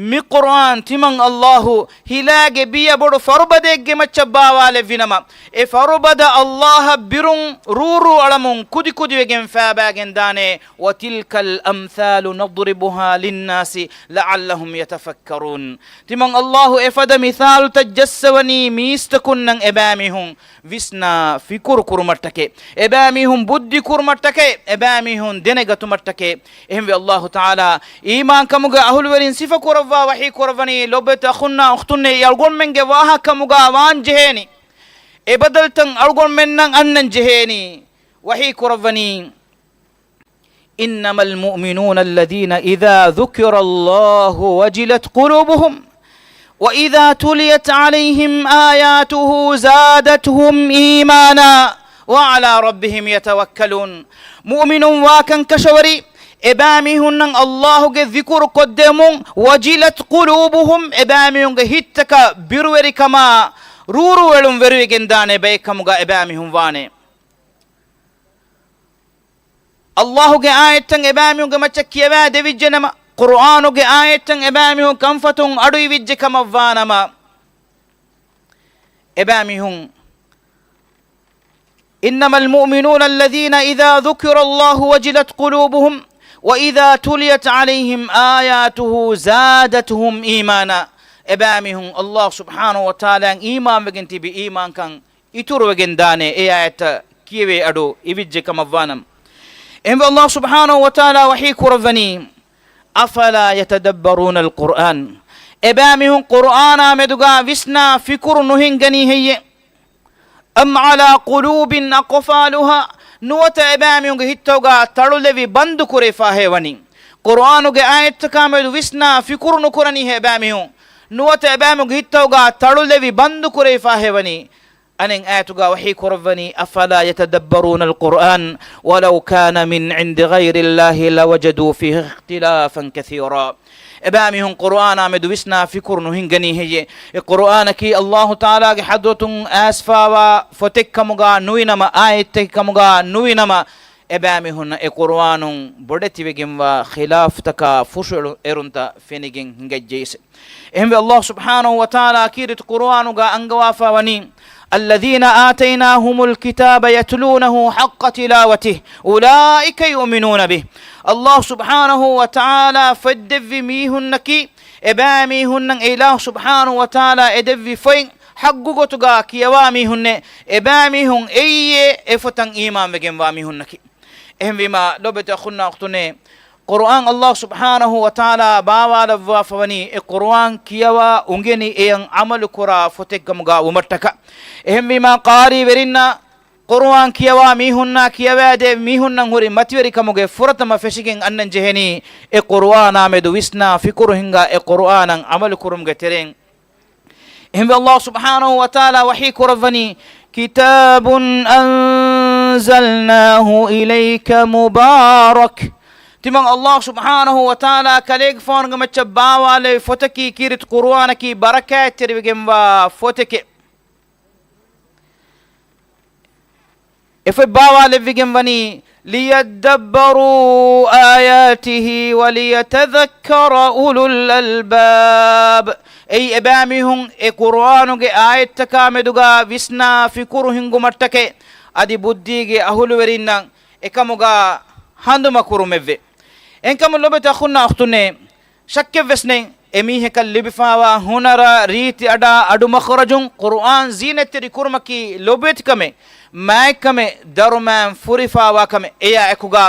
މި ޤުރުއާން ތިމަން ﷲ ހިލާގެ ބިޔަ ބޮޑު ފަރުބަދައެއްގެ މައްޗަށް ބާވާލެއްވިނަމަ، އެ ފަރުބަދަ ﷲ އަށް ބިރުން ރޫރޫ އަޅަމުން ކުދިކުދިވެގެން ފައިބައިގެން ދާނެ. وتلك الأمثال نضربها للناس لعلهم يتفكرون. ތިމަން ﷲ އެފަދަ މިސާލުތައް ޖައްސަވަނީ މީސްތަކުންނަށް އެބައިމީހުން ވިސްނާ ފިކުރު ކުރުމަށްޓަކައި، އެބައިމީހުން ބުއްދި ކުރުމަށްޓަކައި، އެބައިމީހުން ދެނެގަތުމަށްޓަކައި. އެހެންވެ، ﷲ ތަޢާލާ އީމާންކަމުގެ އަހުލުވެރިން ސިފަ ކުރައްވާ ވަޙީ ކުރައްވަނީ، ލޮބުވެތި އަޚުންނާ އުޚްތުންނޭ، އަޅުގަނޑުމެންގެ ވާހަކަމުގާ ވާން ޖެހޭނީ، އެބަދަލުތައް އަޅުގަނޑުމެންނަށް އަންނަން ޖެހޭނީ. ވަޙީ ކުރައްވަނީ، إنما المؤمنون الذين إذا ذكر الله وجلت قلوبهم وإذا تليت عليهم آياته زادتهم إيمانا وعلى ربهم يتوكلون. މުއުމިނުން ވާކަން ކަށަވަރީ، އެބައިމީހުންނަށް ﷲ ގެ ޒިކުރު ކޮށްދެމުން، وجلت قلوبهم، އެބައިމީހުންގެ ހިތްތަކަށް ބިރުވެރިކަމާ ރޫރޫއެޅުން ވެރިވެގެން ދާނެ ބައެއް ކަމުގަ އެބައިމީހުން ވާނެ. ﷲ ގެ އާޔަތްތައް އެބައިމީހުންގެ މައްޗަށް ކިޔަވާ ދެވިއްޖެނަމަ، ޤުރުއާނުގެ އާޔަތްތައް އެބައިމީހުން ކަންފަތުން އަޑު އިވިއްޖެ ކަމަށްވާނަމަ، އެބައިމީހުން، إنما المؤمنون الذين إذا ذكر الله وجلت قلوبهم وإذا تليت عليهم آياته زادتهم إيمانا. އެބައިމީހުން ﷲ ސުބްޙާނަހޫ ވަތަޢާލާއަށް އީމާންވެގެން ތިބި އީމާންކަން އިތުރުވެގެން ދާނެ، އެ އާޔަތްތައް ކިޔެވޭ އަޑު އިވިއްޖެ ކަމަށް ވާނަމަ. އެހެންވެ، ﷲ ސުބްޙާނަހޫ ވަތަޢާލާ ވަޙީ ކުރައްވަނީ، أفلا يتدبرون القرآن، އެބައިމީހުން ޤުރުއާނާ މެދުގާ ވިސްނާ ފިކުރު ނުހިންގަނީ ހެއްޔެ؟ أم على قلوب أقفالها، ނުވަތަ އެބައިމީހުންގެ ހިތްތަކުގާ ތަޅުލެވި ބަންދު ކުރެވިފާހޭ ވަނީ؟ ޤުރުއާނުގެ އާޔަތްތަކާ މެދު ވިސްނާ ފިކުރު ނުކުރަނީހޭ އެބައިމީހުން؟ ނުވަތަ އެބައިމީހުންގެ ހިތްތަކުގާ ތަޅުލެވި ބަންދު ކުރެވިފާހޭ ވަނީ؟ އަނެއް އާޔަތުގަ ވަޙީ ކުރައްވަނީ، أفلا يتدبرون القرآن ولو كان من عند غير الله لوجدوا فيه اختلافا كثيرا. އެބައިމީހުން ޤުރުއާނާ މެދު ވިސްނާ ފިކުރު ނުހިންގަނީ ހެއްޔެ؟ އެ ޤުރުއާނަކީ ﷲ ތަޢާލާގެ ޙަޟްރަތުން އައިސްފާވާ ފޮތެއްކަމުގާ ނުވިނަމަ، އާޔަތެއްކަމުގާ ނުވިނަމަ، އެބައިމީހުންނަށް އެ ޤުރުއާނުން ބޮޑެތިވެގެންވާ ޚިލާފުތަކާ ފުށުއެޅު-، އެރުންތައް ފެނިގެން ހިނގައްޖެއިސެ. އެހެންވެ، ﷲ ސުބްޙާނަހޫ ވަތަޢާލާ ކީރިތި ޤުރުއާނުގަ އަންގަވާފަ ވަނީ، الذين آتيناهم الكتاب يتلونه حق تلاوته أولئك يؤمنون به. ﷲ ސުބްޙާނަހޫ ވަތަޢާލާ ފޮތްދެއްވި މީހުންނަކީ، އެބައިމީހުންނަށް އެ އިލާހު ސުބްޙާނަހޫ ވަތަޢާލާ އެދެއްވި ފޮތް ޙައްޤު ގޮތުގަ ކިޔަވާ މީހުންނޭ، އެބައިމީހުން އެއީ އެ ފޮތަށް އީމާންވެގެންވާ މީހުންނަކީ. އެހެންވީމާ، ލޮބުވެތި އަޚުންނާ އުޚްތުންނޭ، ޤުރުއާން ﷲ ސުބްޙާނަހޫ ވަތަޢާލާ ބާވާލައްވާފަވަނީ، އެ ޤުރުއާން ކިޔަވާ އުނގެނި އެޔަށް ޢަމަލުކުރާ ފޮތެއްކަމުގާ ވުމަށްޓަކާ. އެހެންވީމާ، ޤާރީ ވެރިންނާ ޤުރުއާން ކިޔަވާ މީހުންނާ ކިޔަވައިދޭ މީހުންނަށް ހުރި މަތިވެރިކަމުގެ ފުރަތަމަ ފެށިގެން އަންނަން ޖެހެނީ، އެ ޤުރުއާނާ މެދު ވިސްނާ ފިކުރު ހިންގާ އެ ޤުރުއާނަށް ޢަމަލުކުރުމުގެ ތެރެއިން. އެހެންވެ، ﷲ ސުބްޙާނަހޫ ވަތަޢާލާ ވަޙީ ކުރައްވަނީ، كِتَابٌ أَنزَلْنَاهُ إِلَيْكَ مُبَارَكٌ. ތިމަން ﷲ ސުބްޙާނަހޫ ވަތަޢާލާ ކަލޭގެފާނުގެ މައްޗަށް ބާވާލެއްވި ފޮތަކީ ކީރިތި ޤުރުއާނަކީ ބަރަކާތްތެރިވެގެންވާ ފޮތެކޭ. އެފޮތް ބާވާލެއްވިގެން ވަނީ، لِيَدَّبَّرُوا آيَاتِهِ وَلِيَتَذَكَّرَ أُولُو الْأَلْبَابِ. އެއީ އެބައިމީހުން އެ ޤުރުއާނުގެ އާޔަތްތަކާ މެދުގާ ވިސްނާ ފިކުރު ހިންގުމަށްޓަކައި، އަދި ބުއްދީގެ އަހުލުވެރިންނަށް އެކަމުގާ ހަނދުމަކުރުމެއްވެ. އެހެންކަމުން ލޮބުވެތި އަޚުންނާ އުޚްތުންނޭ، ޝައްކެއްވެސް ނެތް، އެމީހަކަށް ލިބިފާވާ ހުނަރަށް، ރީތި އަޑާ، އަޑު މަޚްރަޖުން ޤުރުއާން ޒީނަތްތެރި ކުރުމަކީ ލޮބުވެތިކަމެއް، މާތްކަމެއް، ދަރުމައިން ފުރިފާވާ ކަމެއް. އެޔާ އެކުގާ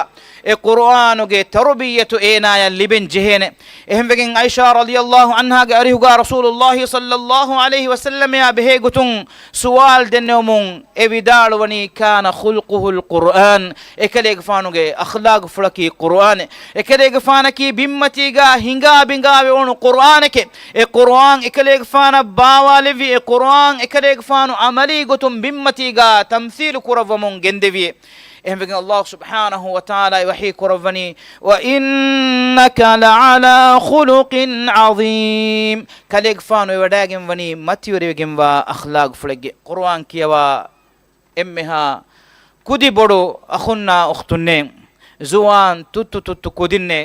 އެ ޤުރުއާނުގެ ތަރުބިއްޔަތު އޭނާޔަށް ލިބެން ޖެހޭނެ. އެހެންވެގެން ޢާއިޝާ ރަޟިޔަﷲ ޢަންހާގެ އަރިހުގާ ރަސޫލުﷲ ޞައްލަﷲ ޢަލައިހި ވަސައްލަމައާ ބެހޭ ގޮތުން ސުވާލު ދެންނެވުމުން އެ ވިދާޅުވަނީ، كَانَ خُلُقُهُ الْقُرْآنُ، އެކަލޭގެފާނުގެ އަޚްލާގުފުޅަކީ ޤުރުއާނެއް. އެކަލޭގެފާނަކީ ބިންމަތީގާ ހިނގާ ބިނގާވެ އުޅުނު ޤުރުއާނެކޭ. އެ ޤުރުއާން އެކަލޭގެފާނަށް ބާވާލެއްވި، އެ ޤުރުއާން އެކަލޭގެފާނު ޢަމަލީ ގޮތުން ބިންމަތީގާ ތަމްސީލު ކުރައްވަމުން ގެންދެވިއޭ. އެހެންވެގެން ﷲ ސުބްޙާނަހޫ ވަތަޢާލާ ވަޙީ ކުރައްވަނީ، وَإِنَّكَ لَعَلَىٰ خُلُقٍ عَظِيمٍ. ކަލޭގެފާނު ވެވަޑައިގެން ވަނީ މަތިވެރިވެގެންވާ އަޚްލާގުފުޅެއްގެ. ޤުރުއާން ކިޔަވާ އެންމެހާ ކުދި ބޮޑު އަޚުންނާ އުޚްތުންނޭ، ޒުވާން ތުއްތު ތުއްތު ކުދިންނޭ،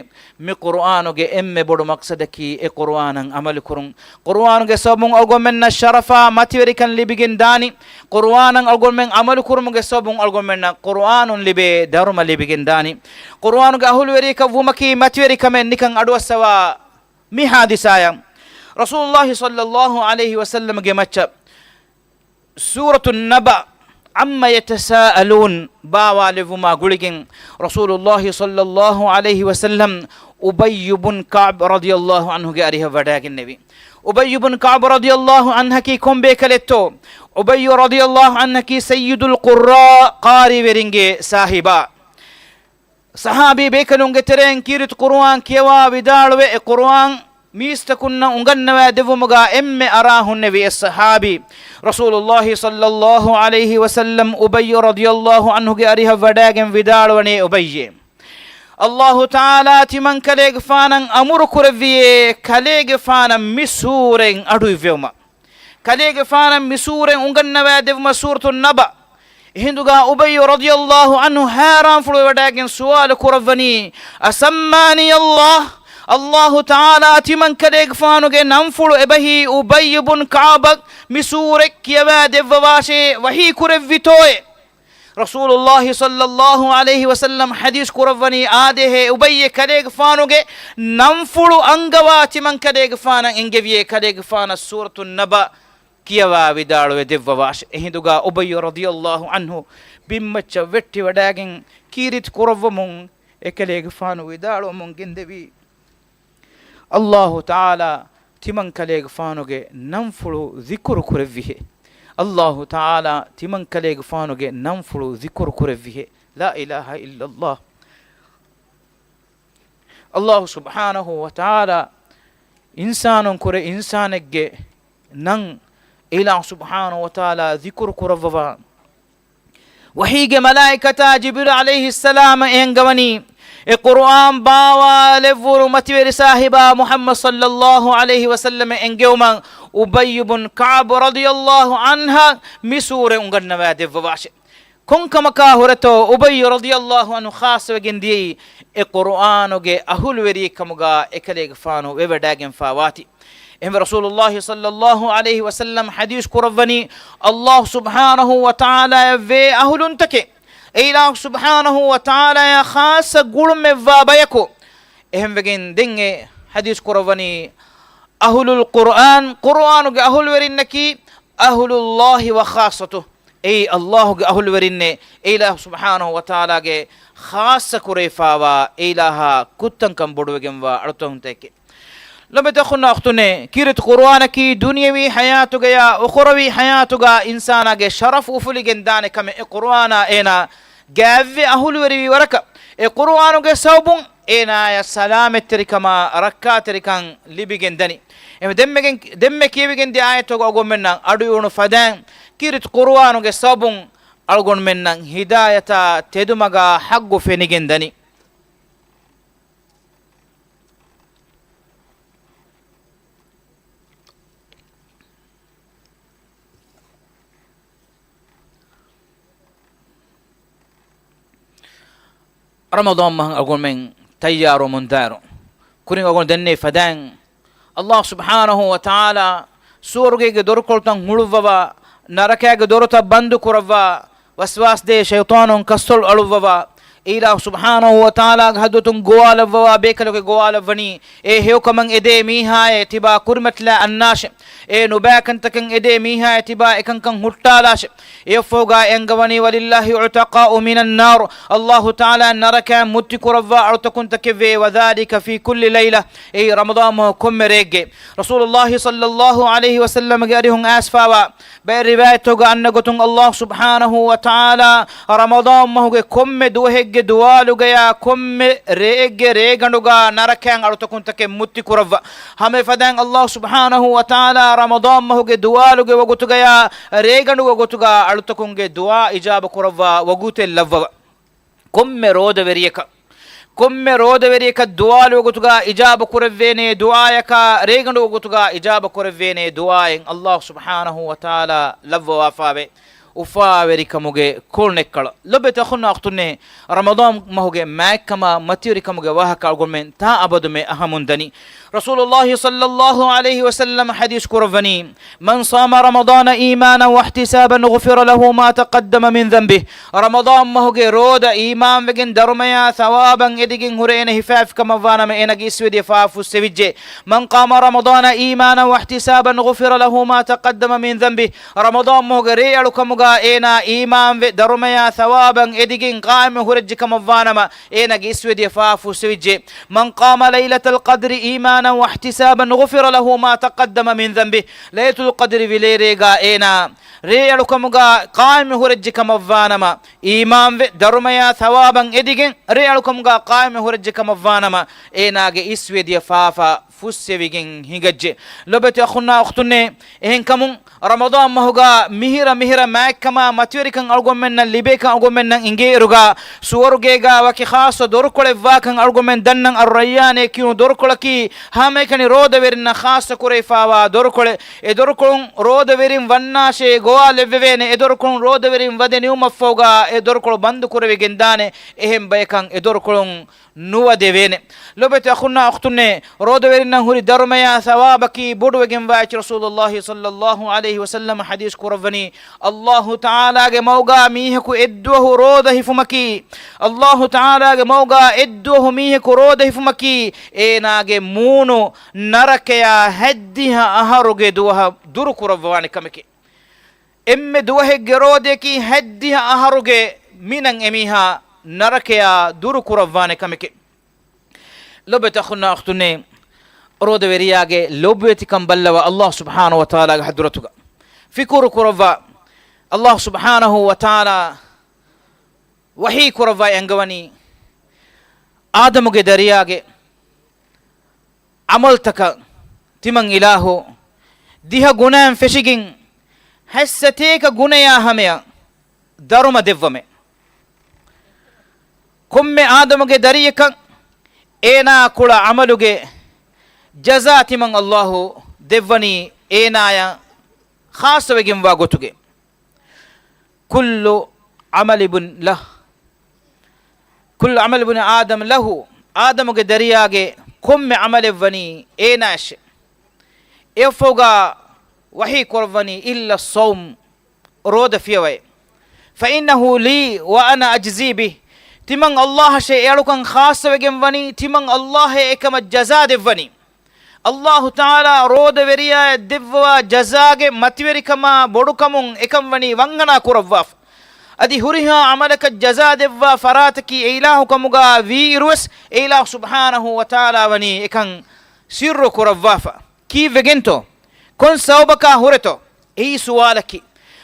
މި ޤުރުއާނުގެ އެންމެ ބޮޑު މަޤްޞަދަކީ އެ ޤުރުއާނަށް ޢަމަލުކުރުން. ޤުރުއާނުގެ ސަބަބުން އަޅުގަނޑުމެންނަށް ޝަރަފާ މަތިވެރިކަން ލިބިގެން ދާނީ. ޤުރުއާނަށް އަޅުގަނޑުމެން ޢަމަލުކުރުމުގެ ސަބަބުން އަޅުގަނޑުމެންނަށް ޤުރުއާނުން ލިބޭ ދަރުމަ ލިބިގެން ދާނީ. ޤުރުއާނުގެ އަހުލުވެރިއަކަށް ވުމަކީ މަތިވެރިކަމެއް. ނިކަން އަޑުއައްސަވާ މި ޙާދިސާއަށް. ރަސޫލުﷲ ޞައްލަﷲ ޢަލައިހި ވަސައްލަމްގެ މައްޗަށް ސޫރަތު ނަބައް، عَمَّ يَتَسَاءَلُونَ، ބާވާލެއްވުމާ ގުޅިގެން ރަސޫލުﷲ ޞައްލަﷲ ޢަލައިހި ވަސައްލަމް އުބައްޔު ބުން ކަޢްބް ރަޟިޔަﷲ ޢަންހުގެ އަރިހަށް ވަޑައިގެންނެވި. އުބައްޔު ބުން ކަޢްބް ރަޟިޔަﷲ ޢަންހަކީ ކޮން ބޭކަލެއްތޯ؟ އުބައްޔު ރަޟިޔަﷲ ޢަންހަކީ ސައްޔިދުލް ޤުއްރާ، ޤާރީވެރިންގެ ސާހިބާ. ޞަޙާބީ ބޭކަލުންގެ ތެރެއިން ކީރިތި ޤުރުއާން ކިޔަވާ ވިދާޅުވެ، އެ ޤުރުއާން މީސްތަކުންނަށް އުނގަންނަވާ ދެއްވުމުގާ އެންމެ އަރާ ހުންނެވި އެއް ޞަޙާބީ، ރަސޫލުﷲ ޞައްލަﷲ ޢަލައިހި ވަސައްލަމް އުބައްޔު ރަޟިޔަﷲ ޢަންހުގެ އަރިހަށް ވަޑައިގެން ވިދާޅުވަނީ، އުބައްޔޭ، ﷲ ތަޢާލާ ތިމަން ކަލޭގެފާނަށް އަމުރު ކުރެއްވިއޭ، ކަލޭގެފާނަށް މި ސޫރަތް އަޑު އިއްވެވުމަށް. ކަލޭގެފާނަށް މި ސޫރަތް އުނގަންނަވާ ދެއްވުމަށް ސޫރަތު ނަބައް. އެހިނދުގާ އުބައްޔު ރަޟިޔަﷲ ޢަންހު ހައިރާންފުޅުވެވަޑައިގެން ސުވާލު ކުރައްވަނީ، أَسَمَّانِيَ اللَّهُ، ﷲ ތަޢާލާ ތިމަން ކަލޭގެފާނުގެ ނަންފުޅު އެބަހީ އުބައްޔު ބުން ކަޢްބަށް މި ސޫރަތް ކިޔަވާ ދެއްވަވާށޭ ވަޙީ ކުރެއްވިތޯއޭ؟ ރަސޫލުﷲ ޞައްލަﷲ ޢަލައިހި ވަސައްލަމް ޙަދީޘް ކުރައްވަނީ، އާދޭހޭ އުބައްޔޭ، ކަލޭގެފާނުގެ ނަންފުޅު އަންގަވާ ތިމަން ކަލޭގެފާނަށް އެންގެވިއޭ، ކަލޭގެފާނަށް ސޫރަތު ނަބައް ކިޔަވާ ވިދާޅުވެ ދެއްވަވާށޭ. އެހިނދުގާ އުބައްޔު ރަޟިޔަﷲ ޢަންހު ބިންމައްޗަށް ވެއްޓިވަޑައިގެން ކީރިތި ކުރައްވަމުން އެކަލޭގެފާނު ވިދާޅުވަމުން ގެންދެވީ، ﷲ ތަޢާލާ ތިމަން ކަލޭގެފާނުގެ ނަންފުޅު ޛިކުރު ކުރެއްވިހޭ. ﷲ ތަޢާލާ ތިމަން ކަލޭގެފާނުގެ ނަންފުޅު ޛިކުރު ކުރެއްވިހޭ. لا إله إلا الله. ﷲ ސުބްޙާނަހޫ ވަތަޢާލާ އިންސާނުން ކުރެ އިންސާނެއްގެ ނަން އިލާހު ސުބްޙާނަހޫ ވަތަޢާލާ ޛިކުރު ކުރައްވަވާ، ވަޙީގެ މަލާއިކަތާ ޖިބްރީލް ޢަލައިހިއްސަލާމަށް އެންގަވަނީ، އެ ޤުރުއާން ބާވާލެއްވުނު މަތިވެރި ސާހިބާ މުޙައްމަދު ޞައްލައްލާހު ޢަލައިހި ވަސައްލަމަށް އެންގެވުމަށް އުބައްޔު ބުން ކަޢުބު ރަޟިޔައްލާހު ޢަންހަށް މި ސޫރަތް އުނގަންނަވާ ދެއްވަވާށޭ. ކޮންކަމަކާ ހުރެތޯ އުބައްޔު ރަޟިޔައްލާހު ޢަންހު ޚާއްޞަވެގެން ދިޔައީ އެ ޤުރުއާނުގެ އަހުލުވެރިއެއް ކަމުގާ އެކަލޭގެފާނު ވެވަޑައިގެންފާ ވާތީ. އެހެންވެ ރަސޫލުއްލާހި ޞައްލައްލާހު ޢަލައިހި ވަސައްލަމް ޙަދީޘް ކުރައްވަނީ، އައްލާހު ސުބްޙާނަހު ވަތަޢާލާއަށް ވޭ އަހުލުންތަކެއް، އެ އިލާހު ސުބްޙާނަހު ވަތަޢާލާއާ ޚާއްޞަ ގުޅުމެއްވާ ބަޔަކު. އެހެންވެގެން ދެން އެ ޙަދީޘް ކުރައްވަނީ، އަހުލުލް ޤުރުއާން، ޤުރުއާނުގެ އަހުލުވެރިންނަކީ، އަހުލުއްލާހި ވަޚާއްޞަތު. އެއީ އައްލާހުގެ އަހުލުވެރިންނޭ، އެ އިލާހު ސުބްޙާނަހު ވަތަޢާލާގެ ޚާއްޞަ ކުރެވިފާވާ އެ އިލާހާ ކުށްތަންކަން ބޮޑުވެގެންވާ އަޅުތަކުންތަކެއް. ލޮބުވެތި އަޚުންނާ އުޚްތުންނޭ، ކީރިތި ޤުރުއާނަކީ ދުނިޔަވީ ޙަޔާތުގަޔާ އުޚުރަވީ ޙަޔާތުގާ އިންސާނާގެ ޝަރަފު އުފުލިގެން ދާނެ ކަމެއް. އެ ޤުރުއާނާ އޭނާ ގާތްވެ އަހުލުވެރިވި ވަރަކަށް، އެ ޤުރުއާނުގެ ސަބަބުން އޭނާޔަށް ސަލާމަތްތެރިކަމާ ރައްކާތެރިކަން ލިބިގެން ދަނީ. އެމެ ދެންމެގެން، ދެންމެ ކިޔެވިގެން ދިޔަ އާޔަތުގަ އަޅުގަނޑުމެންނަށް އަޑުއިވުނު ފަދައިން ކީރިތި ޤުރުއާނުގެ ސަބަބުން އަޅުގަނޑުމެންނަށް ހިދާޔަތާ ތެދުމަގާ ޙައްޤު ފެނިގެން ދަނީ. ރަމަޟާން މަހަށް އަޅުގަނޑުމެން ތައްޔާރުވަމުންދާއިރު، ކުރިން އަޅުގަނޑު ދެންނެވި ފަދައިން، އައްލާހު ސުބްޙާނަހު ވަ ތަޢާލާ ސުވަރުގޭގެ ދޮރުކޮޅުތައް ހުޅުއްވަވާ، ނަރަކާގެ ދޮރުތައް ބަންދު ކުރައްވާ، ވަސްވާސްދޭ ޝައިޠާނުން ކަސްތޮޅު އަޅުއްވަވާ، އިލާހު ސުބްޙާނަހު ވަ ތަޢާލާގެ ޙަޟްރަތުން ގޮވާލައްވަވާ ބޭކަލެކޭ ގޮވާލައްވަނީ، އެ ހެޔޮކަމަށް އެދޭ މީހާއޭ ތިބާ ކުރިމަތިލާ އަންނާށޭ. އެ ނުބައިކަންތަކަށް އެދޭ މީހާއޭ ތިބާ އެކަންކަން ހުއްޓާލާށޭ. އެއަށްފަހުގާ އެންގަވަނީ، وَلِلَّهِ عُتَقَاءُ مِنَ النَّارِ، އައްލާހު ތަޢާލާ ނަރަކައިން މުއްތި ކުރައްވާ އަޅުތަކުންތަކެއްވޭ، وَذَلِكَ فِي كُلِّ لَيْلَةٍ، އެއީ ރަމަޟާން މަހު ކޮންމެ ރެއެއްގެ. ރަސޫލުއްލާހި ޞައްލައްލާހު ޢަލައިހި ވަސައްލަމްގެ އަރިހުން އައިސްފާވާ ބައެއް ރިވާޔަތްތަކުގަ އަންނަ ގޮތުން، އައްލާހު ސުބްޙާނަހު ވަ ތަޢާލާ ރަމަޟާން މަހުގެ ކޮންމެ ދުވަހެއްގެ ދުވާލުގަޔާ ކޮންމެ ރެއެއްގެ ރޭގަނޑުގަ ނަރަކައިން އަޅުތަކުންތަކެއް މުއްތި ކުރައްވާ. ހަމައެފަދައިން އައްލާހު ސުބްޙާނަހު ވަ ތަޢާލާ ރަމަޟާން މަހުގެ ދުވާލުގެ ވަގުތުގަޔާ ރޭގަނޑުގެ ވަގުތުގަ އަޅުތަކުންގެ ދުޢާ އިޖާބަ ކުރައްވާ ވަގުތެއް ލައްވަވާ. ކޮންމެ ރޯދަވެރިޔަކަށް، ކޮންމެ ރޯދަވެރިޔަކަށް ދުވާލު ވަގުތުގަ އިޖާބަ ކުރެއްވޭނެ ދުޢާޔަކާ، ރޭގަނޑު ވަގުތުގަ އިޖާބަ ކުރެއްވޭނެ ދުޢާއެއް އައްލާހު ސުބްޙާނަހު ވަ ތަޢާލާ ލައްވަވާފާވޭ. އުފާވެރިކަމުގެ ކޮޅުނެއްކަޅަ. ލޮބެތި އަޚުންނާ އުޚްތުންނޭ، ރަމަޟާން މަހުގެ މާތްކަމާ މަތިވެރިކަމުގެ ވާހަކަ އަޅުގަނޑުމެން ތާ އަބަދުމެ އަހަމުން ދަނީ. ރަސޫލުއްލާހި ޞައްލައްލާހު ޢަލައިހި ވަސައްލަމަ ޙަދީޘް ކުރައްވަނީ، مَنْ صَامَ رَمَضَانَ إِيمَانًا وَاحْتِسَابًا غُفِرَ لَهُ مَا تَقَدَّمَ مِنْ ذَنْبِهِ. ރަމަޟާން މަހުގެ ރޯދަ އީމާންވެގެން ދަރުމަޔާ ޘަވާބަށް އެދިގެން ހުރެ އޭނަ ހިފާފިކަމަށްވާނަމަ އޭނަގެ އިސްވެދިޔަ ފާފު ފުއްސެވިއްޖެ. مَنْ قَامَ رَمَضَانَ إِيمَانًا وَاحْتِسَابًا غُفِرَ لَهُ مَا تَقَدَّمَ مِنْ ذَنْبِهِ. ރަމަޟާން މަހުގެ ރޭއަޅުކަމުގަ އޭނާ އީމާންވެ ދަރުމަޔާ ޘަވާބަށް އެދިގެން ޤާއިމު ހުރެއްޖެ ކަމަށްވާނަމަ އޭނަގެ އިސްވެދިޔަ ފާފު ފުއްސެވިއްޖެ. مَنْ قَامَ لَيْلَةَ الْقَدْرِ إِيمَانًا وَاحْتِسَابًا غُفِرَ لَهُ مَا تَقَدَّمَ مِنْ ذَنْبِهِ. ލައިލަތުލް ޤަދްރި ވިލޭރޭގަ އޭނާ ރޭއަޅުކަމުގަ ޤާއިމު ހުރެއްޖެ ކަމަށްވާނަމަ، އީމާންވެ ދަރުމަޔާ ޘަވާބަށް އެދިގެން ރޭއަޅުކަމުގަ ޤާއިމު ހުރެއްޖެ ކަމަށްވާނަމަ، އޭނާގެ އިސްވެދިޔަ ފާފަ ފުއްސެވިގެން ހިނގައްޖެ. ލޮބެތި އަޚުންނާ އުޚްތުންނޭ، އެހެންކަމުން ރަމަޟާން މަހުގަ މިހިރަ މިހިރަ މާތްކަމާ މަތިވެރިކަން އަޅުގަނޑުމެންނަށް ލިބޭކަން އަޅުގަނޑުމެންނަށް އިނގޭއިރުގަ، ސުވަރުގޭގަ ވަކި ޚާއްޞަ ދޮރުކޮޅެއްވާކަން އަޅުގަނޑުމެން ދަންނަން. އައްރައްޔާނޭ ކިޔުނު ދޮރުކޮޅަކީ ހަމައެކަނި ރޯދަވެރިންނަށް ޚާއްޞަ ކުރެވިފާވާ ދޮރުކޮޅެއް. އެ ދޮރުކޮޅުން ރޯދަވެރިން ވަންނާށޭ ގޮވާލެއްވެވޭނެ. އެ ދޮރުކޮޅުން ރޯދަވެރިން ވަދެ ނިމުމަށްފަހުގަ އެ ދޮރުކޮޅު ބަންދު ކުރެވިގެންދާނެ. އެހެން ބަޔަކަށް އެ ދޮރުކޮޅުން ނުވަދެވޭނެ. ލޮބެތި އަޚުންނާ އުޚްތުންނޭ، ރޯދަވެރިންނަށް ހުރި ދަރުމަޔާ ޘަވާބަކީ ބޮޑުވެގެންވާ އެއްޗެއް. ރަސޫލުއްލާހި ޞައްލައްލާހު ޢަލައިހި ވަސައްލަމަ ޙަދީޘް ކުރައްވަނީ، އައްލާހު ތަޢާލާގެ މަގުގަ މީހަކު އެއްދުވަހު ރޯދަ ހިފުމަކީ، އައްލާހު ތަޢާލާގެ މަގުގަ އެއްދުވަހު މީހަކު ރޯދަ ހިފުމަކީ، އޭނާގެ މޫނު ނަރަކަޔާ ހަތްދިހަ އަހަރުގެ ދުވަހަށް ދުރު ކުރައްވާނެ ކަމެކޭ. އެންމެ ދުވަހެއްގެ ރޯދަޔަކީ ހަތްދިހަ އަހަރުގެ މިނަން އެމީހާ ނަރަކަޔާ ދުރު ކުރައްވާނެ ކަމެކޭ. ލޮބެތި އަޚުންނާ އުޚްތުންނޭ، ރޯދަވެރިޔާގެ ލޮބުވެތިކަން ބައްލަވާ އައްލާހު ސުބްޙާނަހު ވަ ތަޢާލާގެ ޙަޟްރަތުގަ ފިކުރު ކުރައްވާ. އައްލާހު ސުބްޙާނަހު ވަ ތަޢާލާ ވަޙީ ކުރައްވާ އެންގަވަނީ، އާދަމުގެ ދަރިޔާގެ ޢަމަލުތަކަށް ތިމަން އިލާހު ދިހަ ގުނައިން ފެށިގެން ހަތްސަތޭކަ ގުނަޔާ ހަމަޔަށް ދަރުމަ ދެއްވަމޭ. ކޮންމެ އާދަމުގެ ދަރިޔަކަށް އޭނާ ކުޅަ ޢަމަލުގެ ޖަޒާ ތިމަން އައްލާހު ދެއްވަނީ އޭނާޔަށް ޚާއްޞަވެގެންވާ ގޮތުގެ. كل عمل ابن له، كل عمل ابن آدم له، އާދަމުގެ ދަރިޔާގެ ކޮންމެ ޢަމަލެއް ވަނީ އޭނާއަށޭ. އެއަށްފަހުގަ ވަޙީ ކުރައްވަނީ إلا الصوم، ރޯދަ ފިޔަވައޭ. فإنه لي وأنا أجزي به، ތިމަން އައްލާހަށޭ އެއަޅުކަން ޚާއްޞަވެގެން ވަނީ، ތިމަން އައްލާހޭ އެކަމަށް ޖަޒާ ދެއްވަނީ. އައްލާހު ތަޢާލާ ރޯދަވެރިޔާއަށް ދެއްވަވާ ޖަޒާގެ މަތިވެރިކަމާ ބޮޑުކަމުން އެކަން ވަނީ ވަންހަނާ ކުރައްވާފަ. އަދި ހުރިހާ ޢަމަލަކަށް ޖަޒާ ދެއްވާ ފަރާތަކީ އެއިލާހު ކަމުގަ ވީއިރުވެސް، އެއިލާހު ސުބްޙާނަހު ވަތަޢާލާ ވަނީ އެކަން ސިއްރު ކުރައްވާފަ. ކީއްވެގެންތޯ؟ ކޮން ސަބަބަކާ ހުރެތޯ؟ އެއީ ސުވާލަކީ.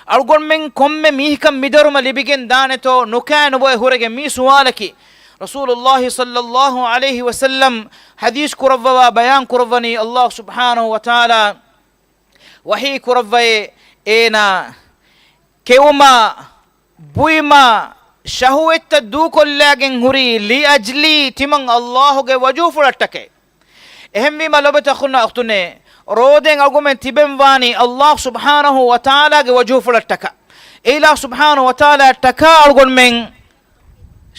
އަޅުގަނޑުމެން ކޮންމެ މީހަކަށް މިދަރުމަ ލިބިގެން ދާނެތޯ ނުކާ ނުބޮއެ ހުރެގެން މީ ސުވާލަކީ. ރަސޫލުﷲ ޞައްލަﷲ ޢަލައިހި ވަސައްލަމް ޙަދީޘް ކުރައްވަވާ ބަޔާން ކުރައްވަނީ، ﷲ ސުބްޙާނަހު ވަތަޢާލާ ވަޙީ ކުރައްވައޭ، އޭނާ ކެއުމާ، ބުއިމާ، ޝަހުވަތްތައް ދޫކޮށްލާގެން ހުރީ، ލިއަޖްލީ، ތިމަން ﷲ ގެ ވަޖުހުފުޅަށްޓަކައި. އެހެންވީމަ ލޮބުވެތި އަޚުންނާ އުޚްތުންނޭ، ރޯދައިން އަޅުގަނޑުމެން ތިބެން ވާނީ ﷲ ސުބްޙާނަހު ވަތަޢާލާގެ ވަޖުހުފުޅަށްޓަކާ. އެ އިލާހު ސުބްޙާނަހު ވަތަޢާލާއަށްޓަކާ އަޅުގަނޑުމެން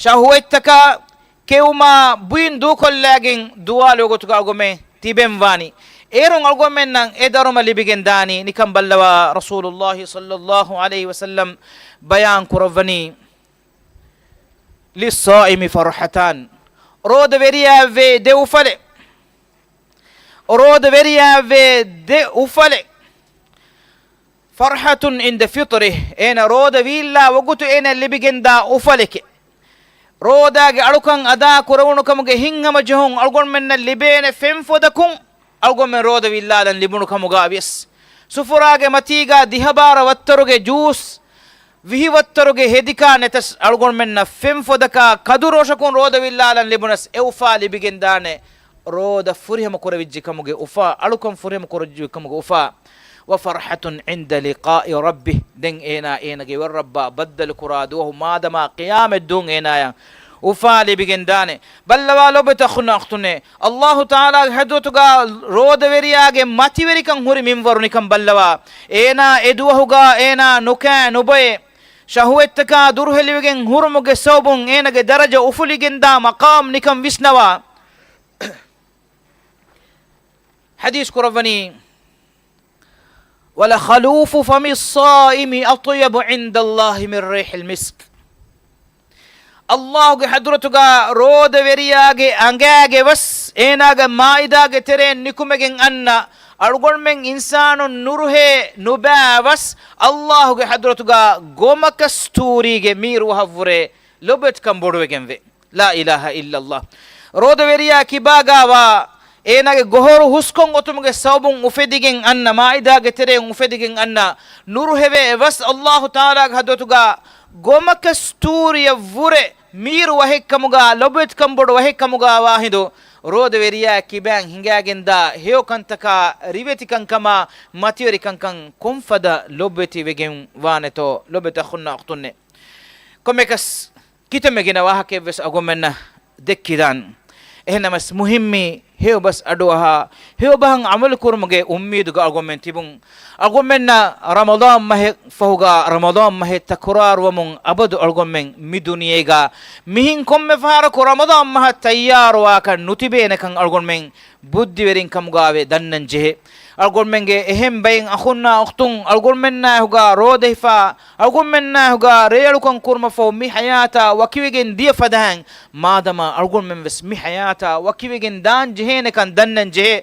ޝަހުވަތްތަކާ، ކެއުމާ، ބުއިން ދޫކޮށްލާގެން ދުވާލުވި ގޮތުގަ އަޅުގަނޑުމެން ތިބެން ވާނީ. އޭރުން އަޅުގަނޑުމެންނަށް އެ ދަރުމަ ލިބިގެން ދާނީ، ނިކަން ބައްލަވާ، ރަސޫލުﷲ ޞައްލަﷲ ޢަލައިހި ވަސައްލަމް ބަޔާން ކުރައްވަނީ، للصائم فرحتان، ރޯދަވެރިޔާއަށްވޭ ދެ އުފަލެއް. ރޯދަވެރިޔާއަށްވޭ ދެ އުފަލެއް. فرحة عند فطره، އޭނަ ރޯދަ ވީއްލާ ވަގުތު އޭނަ ލިބިގެންދާ އުފަލެކޭ. ރޯދާގެ އަޅުކަން އަދާ ކުރެވުނު ކަމުގެ ހިތްހަމަޖެހުން އަޅުގަނޑުމެންނަށް ލިބޭނެ ފެންފޮދަކުން އަޅުގަނޑުމެން ރޯދަ ވިއްލާލަން ލިބުނު ކަމުގަ ވިޔަސް، ސުފުރާގެ މަތީގަ ދިހަ ބާރަ ވައްތަރުގެ ޖޫސް، ވިހި ވައްތަރުގެ ހެދިކާ ނެތަސް އަޅުގަނޑުމެންނަށް ފެންފޮދަކާ ކަދުރޯށަކުން ރޯދަ ވިއްލާލަން ލިބުނަސް އެ އުފާ ލިބިގެންދާނެ. ރޯދަ ފުރިހަމަ ކުރެވިއްޖެ ކަމުގެ އުފާ، އަޅުކަން ފުރިހަމަ ކުރެވިއްޖެ ކަމުގެ އުފާ. وفرحة عند لقاء ربه، ދެން އޭނާ އޭނާގެ ވެރިރައްބާ ބައްދަލުކުރާ ދުވަހު މާދަމާ ޤިޔާމަތް ދުވަހު އޭނާޔަށް އުފާ ލިބިގެންދާނެ. ބައްލަވާ ލޮބުވެތި އަޚުންނާ އުޚްތުންނޭ، ﷲ ތަޢާލާގެ ޙަޟްރަތުގަ ރޯދަވެރިޔާގެ މަތިވެރިކަން ހުރި މިންވަރު ނިކަން ބައްލަވާ. އޭނާ އެ ދުވަހުގަ އޭނާ ނުކާ ނުބޮއެ، ޝަހުވަތްތަކާ ދުރުހެލިވެގެން ހުރުމުގެ ސަބަބުން އޭނާގެ ދަރަޖަ އުފުލިގެންދާ މަޤާމް ނިކަން ވިސްނަވާ. ޙަދީޘް ކުރައްވަނީ، ولخلوف فم الصائم أطيب عند الله من ريح المسك. ﷲގެ ޙަޟްރަތުގަ ރޯދަވެރިޔާގެ އަނގައިގެ ވަސް އޭނާގެ މައިދާގެ ތެރެއިން ނިކުމެގެން އަންނަ އަޅުގަނޑުމެން އިންސާނުން ނުރުހޭ ނުބައި ވަސް ﷲގެ ޙަޟްރަތުގަ ގޮމަކަސްތޫރީގެ މީރު ވަހަށްވުރެ ލޮބުވެތިކަން ބޮޑުވެގެންވޭ. لا إله إلا الله. ރޯދަވެރިޔާ ކިބާގާވާ އޭނާގެ ގޮހޮރު ހުސްކޮށް އޮތުމުގެ ސަބަބުން އުފެދިގެން އަންނަ، މައިދާގެ ތެރެއިން އުފެދިގެން އަންނަ ނުރުހެވޭ ވަސް ﷲ ތަޢާލާގެ ޙަޟްރަތުގަ ގޮމަކަސްތޫރިއަށްވުރެ މީރު ވަހެއްކަމުގަ، ލޮބުވެތިކަން ބޮޑު ވަހެއްކަމުގަ ވާހިނދު، ރޯދަވެރިޔާ ކިބައިން ހިނގައިގެންދާ ހެޔޮކަންތަކާ ރިވެތިކަންކަމާ މަތިވެރިކަންކަން ކޮންފަދަ ލޮބުވެތިވެގެން ވާނެތޯ؟ ލޮބުވެތި އަޚުންނާ އުޚްތުންނޭ، ކޮންމެއަކަސް ކިތަންމެ ގިނަ ވާހަކައެއްވެސް އަޅުގަނޑުމެންނަށް ދެއްކިދާން. އެހެންނަމަސް މުހިއްމީ ހެޔޮބަސް އަޑުއަހާ، ހެޔޮބަހަށް ޢަމަލު ކުރުމުގެ އުއްމީދުގަ އަޅުގަނޑުމެން ތިބުން. އަޅުގަނޑުމެންނަށް ރަމަޟާން މަހެއް ފަހުގަ ރަމަޟާން މަހެއް ތަކުރާރުވަމުން އަބަދު އަޅުގަނޑުމެން މި ދުނިޔޭގަ މިހެން ކޮންމެ ފަހަރަކު ރަމަޟާން މަހަށް ތައްޔާރުވާކަށް ނުތިބޭނެކަން އަޅުގަނޑުމެން ބުއްދިވެރިން ކަމުގަވެ ދަންނަން ޖެހޭ. އަޅުގަނޑުމެންގެ އެހެން ބައެއް އަޚުންނާ އުޚްތުން އަޅުގަނޑުމެންނާއެކުގަ ރޯދަހިފާ، އަޅުގަނޑުމެންނާއެކުގަ ރޭއަޅުކަން ކުރުމަށްފަހު މި ޙަޔާތާ ވަކިވެގެން ދިޔަ ފަދައިން، މާދަމާ އަޅުގަނޑުމެން ވެސް މި ޙަޔާތާ ވަކިވެގެން ދާން ޖެހޭނެކަން ދަންނަން ޖެހޭ.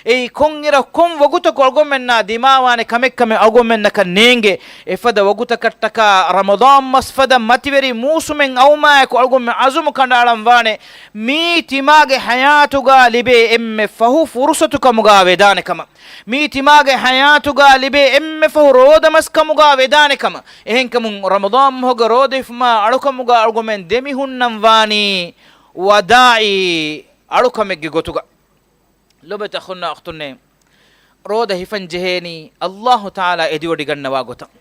އެއީ ކޮންއިރަކު ކޮން ވަގުތަކު އަޅުގަނޑުމެންނާ ދިމާވާނެ ކަމެއްކަމެއް އަޅުގަނޑުމެންނަކަށް ނޭނގޭ. އެފަދަ ވަގުތަކަށްޓަކާ ރަމަޟާން މަސް ފަދަ މަތިވެރި މޫސުމެއް އައުމާއެކު އަޅުގަނޑުމެން ޢަޒުމު ކަނޑައަޅަން ވާނެ. މީ ތިމާގެ ޙަޔާތުގަ ލިބޭ އެންމެ ފަހު ފުރުޞަތު ކަމުގަ ވެދާނެ ކަމަށް. މީ ތިމާގެ ޙަޔާތުގަ ލިބޭ އެންމެ ފަހު ރޯދަމަސް ކަމުގަ ވެދާނެ ކަމަށް. އެހެންކަމުން ރަމަޟާން މަހުގެ ރޯދަ ހިފުމާ އަޅުކަމުގަ އަޅުގަމެން ދެމިހުންނަން ވާނީ ވަދާޢީ އަޅުކަމެއްގެ ގޮތުގަ. ލޮބުވެތި އަޚުންނާ އުޚްތުންނޭ، ރޯދަ ހިފަން ޖެހޭނީ ﷲ ތަޢާލާ އެދިވޮޑިގަންނަވާ ގޮތަށް.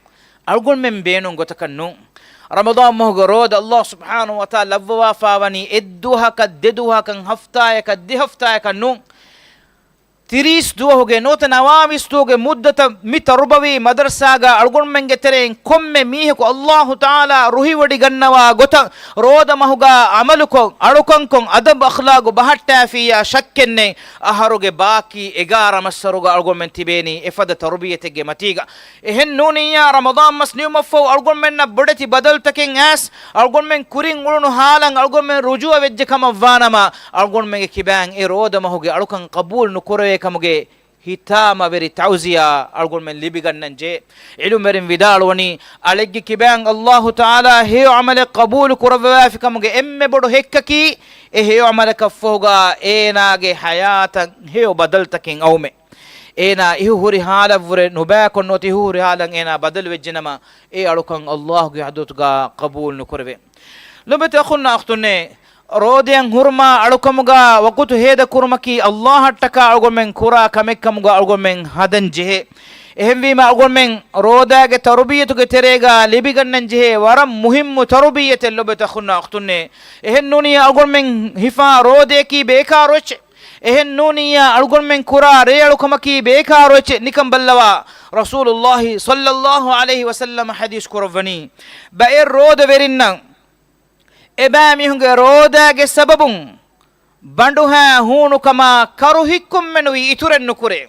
އަޅުގަނޑުމެން ބޭނުން ގޮތަކަށް ނޫން. ރަމަޟާން މަހުގެ ރޯދަ ﷲ ސުބްޙާނަހު ވަތަޢާލާ ލައްވަވާފާވަނީ އެއްދުވަހަކަށް، ދެދުވަހަކަށް، ހަފްތާއަކަށް، ދެ ހަފްތާއަކަށް ނޫން. ތިރީސް ދުވަހުގެ ނުވަތަ ނަވާވީސް ދުވަހުގެ މުއްދަތަށް މި ތަރުބަވީ މަދަރުސާގަ އަޅުގަނޑުމެންގެ ތެރެއިން ކޮންމެ މީހަކު ﷲ ތަޢާލާ ރުހިވޮޑިގަންނަވާ ގޮތަށް ރޯދަ މަހުގަ ޢަމަލުކޮށް، އަޅުކަންކޮށް، އަދަބު އަޚްލާގު ބަހައްޓާފިއްޔާ ޝައްކެއްނެތް. އަހަރުގެ ބާކީ އެގާރަ މައްސަރުގަ އަޅުގަނޑުމެން ތިބޭނީ އެފަދަ ތަރުބިޔަތެއްގެ މަތީގަ. އެހެން ނޫނިއްޔާ، ރަމަޟާން މަސް ނިމުމަށްފަހު އަޅުގަނޑުމެންނަށް ބޮޑެތި ބަދަލުތަކެއް އައިސް، އަޅުގަނޑުމެން ކުރިން އުޅުނު ހާލަށް އަޅުގަނޑުމެން ރުޖޫޢަ ވެއްޖެ ކަމަށް ވާނަމަ، އަޅުގަނޑުމެންގެ ކިބައިން އެ ރޯދަ މަހުގެ އަޅުކަން ޤަބޫލު ނުކުރެވޭ ކަމުގެ ހިތާމަވެރި ތަޢުޒިޔާ އަޅުގަނޑުމެން ލިބިގަންނަން ޖެހޭ. ޢިލްމުވެރިން ވިދާޅުވަނީ، އަޅެއްގެ ކިބައިން ﷲ ތަޢާލާ ހެޔޮ ޢަމަލެއް ޤަބޫލު ކުރައްވަވާފި ކަމުގެ އެންމެ ބޮޑު ހެއްކަކީ، އެ ހެޔޮ ޢަމަލަކަށްފަހުގަ އޭނާގެ ޙަޔާތަށް ހެޔޮ ބަދަލުތަކެއް އައުމެއް. އޭނާ އިހު ހުރި ހާލަށްވުރެ ނުބައިކޮށް ނުވަތަ އިހު ހުރި ހާލަށް އޭނާ ބަދަލު ވެއްޖެނަމަ، އެ އަޅުކަން ﷲ ގެ ޙަޟްރަތުގަ ޤަބޫލު ނުކުރެވޭ. ލޮބުވެތި އަޚުންނާ އުޚްތުންނޭ، ރޯދައަށް ހުރުމާ އަޅުކަމުގާ ވަގުތު ހޭދަ ކުރުމަކީ އައްލާހަށްޓަކާ އަޅުގަނޑުމެން ކުރާ ކަމެއް ކަމުގާ އަޅުގަނޑުމެން ހަދަން ޖެހޭ. އެހެންވީމާ އަޅުގަނޑުމެން ރޯދާގެ ތަރުބިއްޔަތުގެ ތެރޭގާ ލިބިގަންނަން ޖެހޭ ވަރަށް މުހިއްމު ތަރުބިއްޔަތެއް ލޮބުވެތި އަޚުންނާ އުޚްތުންނޭ. އެހެންނޫނިއްޔާ އަޅުގަނޑުމެން ހިފާ ރޯދައަކީ ބޭކާރު އެއްޗެއް. އެހެންނޫނިއްޔާ އަޅުގަނޑުމެން ކުރާ ރޭއަޅުކަމަކީ ބޭކާރު އެއްޗެއް. ނިކަން ބައްލަވާ، ރަސޫލުއްލާހި ޞައްލައްލާހު ޢަލައިހި ވަސައްލަމަ ޙަދީޘް ކުރައްވަނީ، ބައެއް ރޯދަވެރިންނަށް އެބައިމީހުންގެ ރޯދާގެ ސަބަބުން ބަނޑުހައި ހޫނުކަމާ ކަރުހިއްކުންމެނުވީ އިތުރެއް ނުކުރޭ.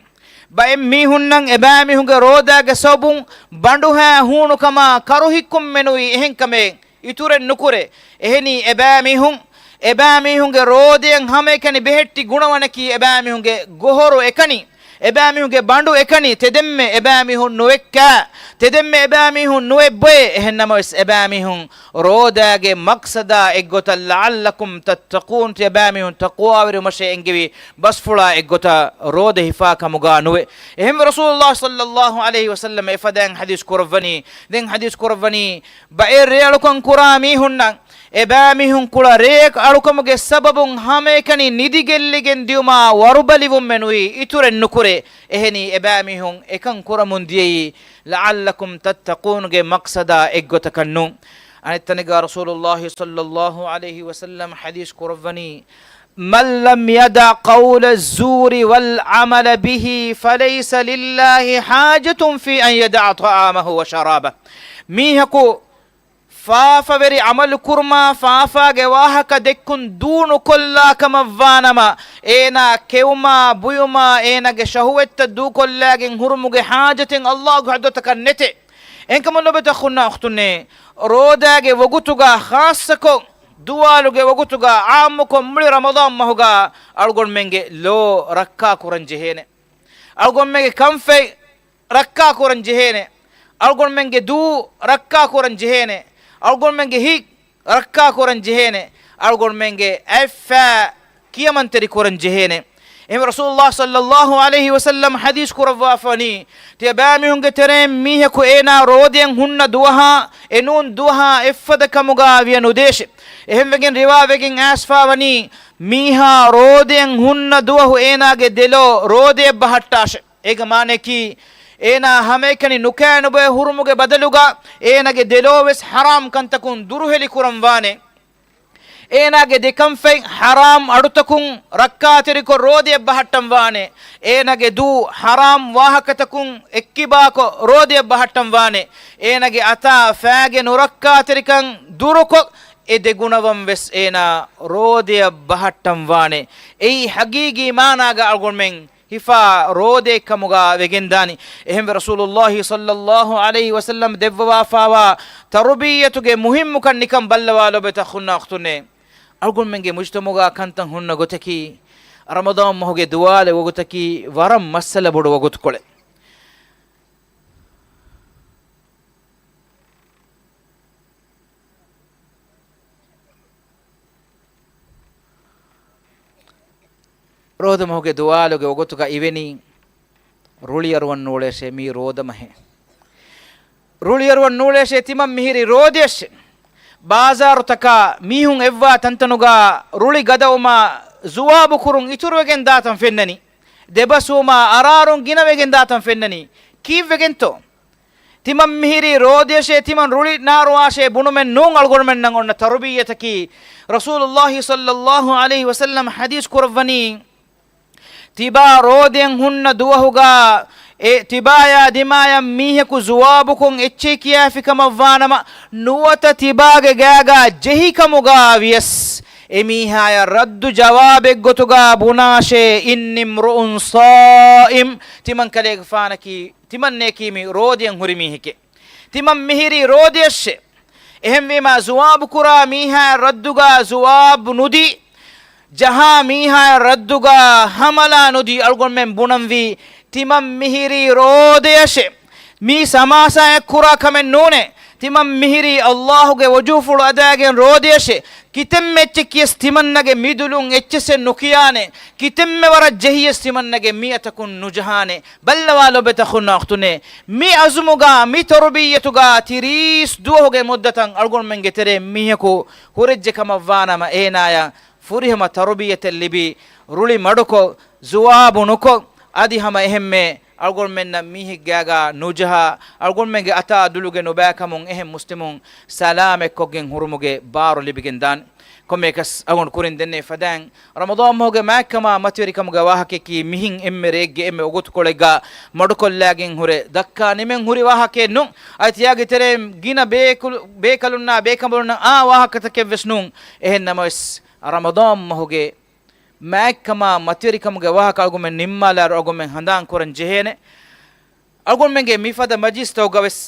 ބައެއް މީހުންނަށް އެބައިމީހުންގެ ރޯދާގެ ސަބަބުން ބަނޑުހައި ހޫނުކަމާ ކަރުހިއްކުންމެނުވީ އެހެންކަމެއް އިތުރެއް ނުކުރޭ. އެހެނީ އެބައިމީހުން، އެބައިމީހުންގެ ރޯދައަށް ހަމައެކަނި ބެހެއްޓި ގުނަވަނަކީ އެބައިމީހުންގެ ގޮހޮރު އެކަނި. އެބައިމީހުންގެ ބަނޑު އެކަނި. ތެދެންމެ އެބައިމީހުން ނުވެއްކާ، ތެދެންމެ އެބައިމީހުން ނުވެއްބޮއެ. އެހެންނަމަވެސް އެބައިމީހުން ރޯދާގެ މަޤްޞަދާ އެއްގޮތަށް، لعلكم تتقون، ތިޔަބައިމީހުން ތަޤްވާވެރިވުމަށޭ އެންގެވި ބަސްފުޅާ އެއްގޮތަށް ރޯދަ ހިފާ ކަމުގާ ނުވެ. އެހެންވެ، ރަސޫލުއްލާހި ޞައްލައްލާހު ޢަލައިހި ވަސައްލަމަ އެފަދައިން ޙަދީޘް ކުރައްވަނީ. ދެން ޙަދީޘް ކުރައްވަނީ، ބައެއް ރޭއަޅުކަން ކުރާ މީހުންނަށް އެބައިމީހުން ކުޅަ ރޭއަކަށް އަޅުކަމުގެ ސަބަބުން ހަމައެކަނި ނިދިގެއްލިގެން ދިޔުމާ ވަރުބަލިވުންމެނުވީ އިތުރެއް ނުކުރޭ. އެހެނީ އެބައިމީހުން އެކަން ކުރަމުން ދިޔައީ، لعلكم تتقون ގެ މަޤްޞަދާ އެއްގޮތަކަށް ނޫން. އަނެއްތަނެއްގާ ރަސޫލުއްލާހި ޞައްލައްލާހު ޢަލައިހި ވަސައްލަމަ ޙަދީޘް ކުރައްވަނީ، من لم يدع قول الزور والعمل به فليس لله حاجة في أن يدع طعامه وشرابه. މީހަކު ފާފަވެރި ޢަމަލު ކުރުމާ، ފާފާގެ ވާހަކަ ދެއްކުން ދޫނުކޮށްލާ ކަމަށްވާނަމަ، އޭނާ ކެއުމާ، ބުއިމާ، އޭނާގެ ޝަހުވަތްތައް ދޫކޮށްލާގެން ހުރުމުގެ ޙާޖަތެއް އައްލާހުގެ ޙަޟްރަތަކަށް ނެތޭ. އެހެންކަމުން ލޮބުވެތި އަޚުންނާ އުޚްތުންނޭ، ރޯދާގެ ވަގުތުގަ ޚާއްޞަކޮށް، ދުވާލުގެ ވަގުތުގަ ޢާއްމުކޮށް މުޅި ރަމަޟާން މަހުގަ އަޅުގަނޑުމެންގެ ލޯ ރައްކާ ކުރަން ޖެހޭނެ. އަޅުގަނޑުމެންގެ ކަންފަތް ރައްކާ ކުރަން ޖެހޭނެ. އަޅުގަނޑުމެންގެ ދޫ ރައްކާ ކުރަން ޖެހޭނެ. އަޅުގަނޑުމެންގެ ހިތް ރައްކާ ކުރަން ޖެހޭނެ. އަޅުގަނޑުމެންގެ އަތްފައި ކިޔަމަންތެރި ކުރަން ޖެހޭނެ. އެހެންވެ، ރަސޫލުއްލާހި ޞައްލައްލާހު ޢަލައިހި ވަސައްލަމަ ޙަދީޘް ކުރައްވާފަވަނީ، ތިޔަބައިމީހުންގެ ތެރެއިން މީހަކު އޭނާ ރޯދައަށް ހުންނަ ދުވަހާ އެނޫން ދުވަހާ އެއްފަދަ ކަމުގާ ވިޔަ ނުދޭށެ. އެހެންވެގެން ރިވާވެގެން އައިސްފާވަނީ، މީހާ ރޯދައަށް ހުންނަ ދުވަހު އޭނާގެ ދެލޯ ރޯދަޔަށް ބަހައްޓާށެ. އޭގެ މާނަޔަކީ، އޭނާ ހަމައެކަނި ނުކާ ނުބޮއެ ހުރުމުގެ ބަދަލުގަ އޭނާގެ ދެލޯވެސް ޙަރާމް ކަންތަކުން ދުރުހެލި ކުރަން ވާނެ. އޭނާގެ ދެކަންފަތް ޙަރާމް އަޑުތަކުން ރައްކާތެރިކޮށް ރޯދަޔަށް ބަހައްޓަން ވާނެ. އޭނާގެ ދޫ ޙަރާމް ވާހަކަތަކުން އެއްކިބާކޮށް ރޯދަޔަށް ބަހައްޓަން ވާނެ. އޭނާގެ އަތާ ފައިގެ ނުރައްކާތެރިކަން ދުރުކޮށް، އެ ދެ ގުނަވަން ވެސް އޭނާ ރޯދަޔަށް ބަހައްޓަން ވާނެ. އެއީ ޙަޤީޤީ މާނާގަ އަޅުގަނޑުމެން ހިފާ ރޯދައެއްކަމުގަ ވެގެންދާނީ. އެހެންވެ، ރަސޫލުއްލާހި ޞައްލައްލާހު ޢަލައިހި ވަސައްލަމަ ދެއްވަވާފާވާ ތަރުބިއްޔަތުގެ މުހިއްމުކަން ނިކަން ބައްލަވާ ލޮބުވެތި އަޚުންނާ އުޚްތުންނޭ. އަޅުގަނޑުމެންގެ މުޖުތަމަޢުގަ ކަންތައް ހުންނަ ގޮތަކީ، ރަމަޟާން މަހުގެ ދުވާލު ވަގުތަކީ ވަރަށް މައްސަލަ ބޮޑު ވަގުތުކޮޅެއް. ރޯދަމަހުގެ ދުވާލުގެ ވަގުތުގަ އިވެނީ، ރުޅިއަރުވަން ނޫޅޭށޭ މީ ރޯދަމަހޭ. ރުޅިއަރުވަން ނޫޅޭށޭ ތިމަން މިހިރީ ރޯދަޔަށޭ. ބާޒާރުތަކާ މީހުން އެއްވާ ތަންތަނުގަ ރުޅި ގަދަވުމާ ޒުވާބު ކުރުން އިތުރުވެގެން ދާތަން ފެންނަނީ. ދެބަސްވުމާ އަރާރުން ގިނަވެގެން ދާތަން ފެންނަނީ. ކީއްވެގެންތޯ؟ ތިމަން މިހިރީ ރޯދަޔަށޭ، ތިމަން ރުޅި ނާރުވާށޭ ބުނުމެއް ނޫން އަޅުގަނޑުމެންނަށް އޮންނަ ތަރުބިއްޔަތަކީ، ރަސޫލުއްލާހި ޞައްލައްލާހު ޢަލައިހި ވަސައްލަމަ ޙަދީޘް ކުރައްވަނީ، ތިބާ ރޯދައަށް ހުންނަ ދުވަހުގަ އެ ތިބާޔާ ދިމާޔަށް މީހަކު ޒުވާބުކޮށް އެއްޗެހި ކިޔާފި ކަމަށްވާނަމަ، ނުވަތަ ތިބާގެ ގާގަ ޖެހިކަމުގަ ވިޔަސް، އެމީހާޔަށް ރައްދު ޖަވާބެއްގޮތުގަ ބުނާށޭ، إني امرؤ صائم، ތިމަން ކަލޭގެފާނަކީ ތިމަންނޭކީ މި ރޯދައަށް ހުރި މީހެކޭ. ތިމަން މިހިރީ ރޯދަޔަށޭ. އެހެންވީމާ، ޒުވާބު ކުރާ މީހާ ރައްދުގަ ޒުވާބު ނުދީ، ޖަހާ މީހާ ރައްދުގަ ހަމަލާ ނުދީ، އަޅުގަނޑުމެން ބުނަންވީ، ތިމަން މިހިރީ ރޯދަޔަށޭ. މީ ސަމާސާއެއް ކުރާ ކަމެއް ނޫނޭ. ތިމަން މިހިރީ އައްލާހުގެ ވަޖުހުފުޅު އަދާގެން ރޯދިޔަށޭ. ކިތަންމެ އެއްޗެއް ކިޔަސް ތިމަންނަގެ މި ދުލުން އެއްޗެއްސެއް ނުކިޔާނެ. ކިތަންމެ ވަރަށް ޖެހިޔަސް ތިމަންނަގެ މިއަތަކުން ނުޖަހާނެ. ބައްލަވާ ލޮބުވެތި އަޚުންނާ އުޚްތުންނޭ. މި އަޒުމުގަ، މި ތަރުބިއްޔަތުގަ ތިރީސް ދުވަހުގެ މުއްދަތަށް އަޅުގަނޑުމެންގެ ތެރޭ މީހަކު ހުރެއްޖެ ކަމަށްވާނަމަ، އޭނާޔަށް ފުރިހަމަ ތަރުބިއްޔަތެއް ލިބި، ރުޅި މަޑުކޮށް، ޒުވާބު ނުކޮށް، އަދި ހަމަ އެހެންމެ އަޅުގަނޑުމެންނަށް މީހެއްގާގާ ނުޖަހާ، އަޅުގަނޑުމެންގެ އަތާ ދުލުގެ ނުބައިކަމުން އެހެން މުސްލިމުން ސަލާމަތްކޮށްގެން ހުރުމުގެ ބާރު ލިބިގެން ދާނެ. ކޮންމެއަކަސް އަޅުގަނޑު ކުރިން ދެންނެވި ފަދައިން، ރަމަޟާން މަހުގެ މާތްކަމާ މަތިވެރިކަމުގެ ވާހަކަޔަކީ މިހިން އެންމެ ރެއެއްގެ އެންމެ ވަގުތުކޮޅެއްގާ މަޑުކޮށްލާގެން ހުރެ ދައްކާ ނިމެން ހުރި ވާހަކައެއް ނޫން. އަދި ތިޔާގެ ތެރޭ ގިނަ ބޭކަލު-، ބޭކަލުންނާ ބޭކަނބަލުންނަށް އާ ވާހަކަތަކެއްވެސް ނޫން. އެހެން ނަމަވެސް، ރަމަޟާން މަހުގެ މާތްކަމާ މަތިވެރިކަމުގެ ވާހަކަ އަޅުގަނޑުމެން ނިންމާލާއިރު އަޅުގަނޑުމެން ހަނދާން ކުރަން ޖެހޭނެ. އަޅުގަނޑުމެންގެ މިފަދަ މަޖިލިސްތަކުގަވެސް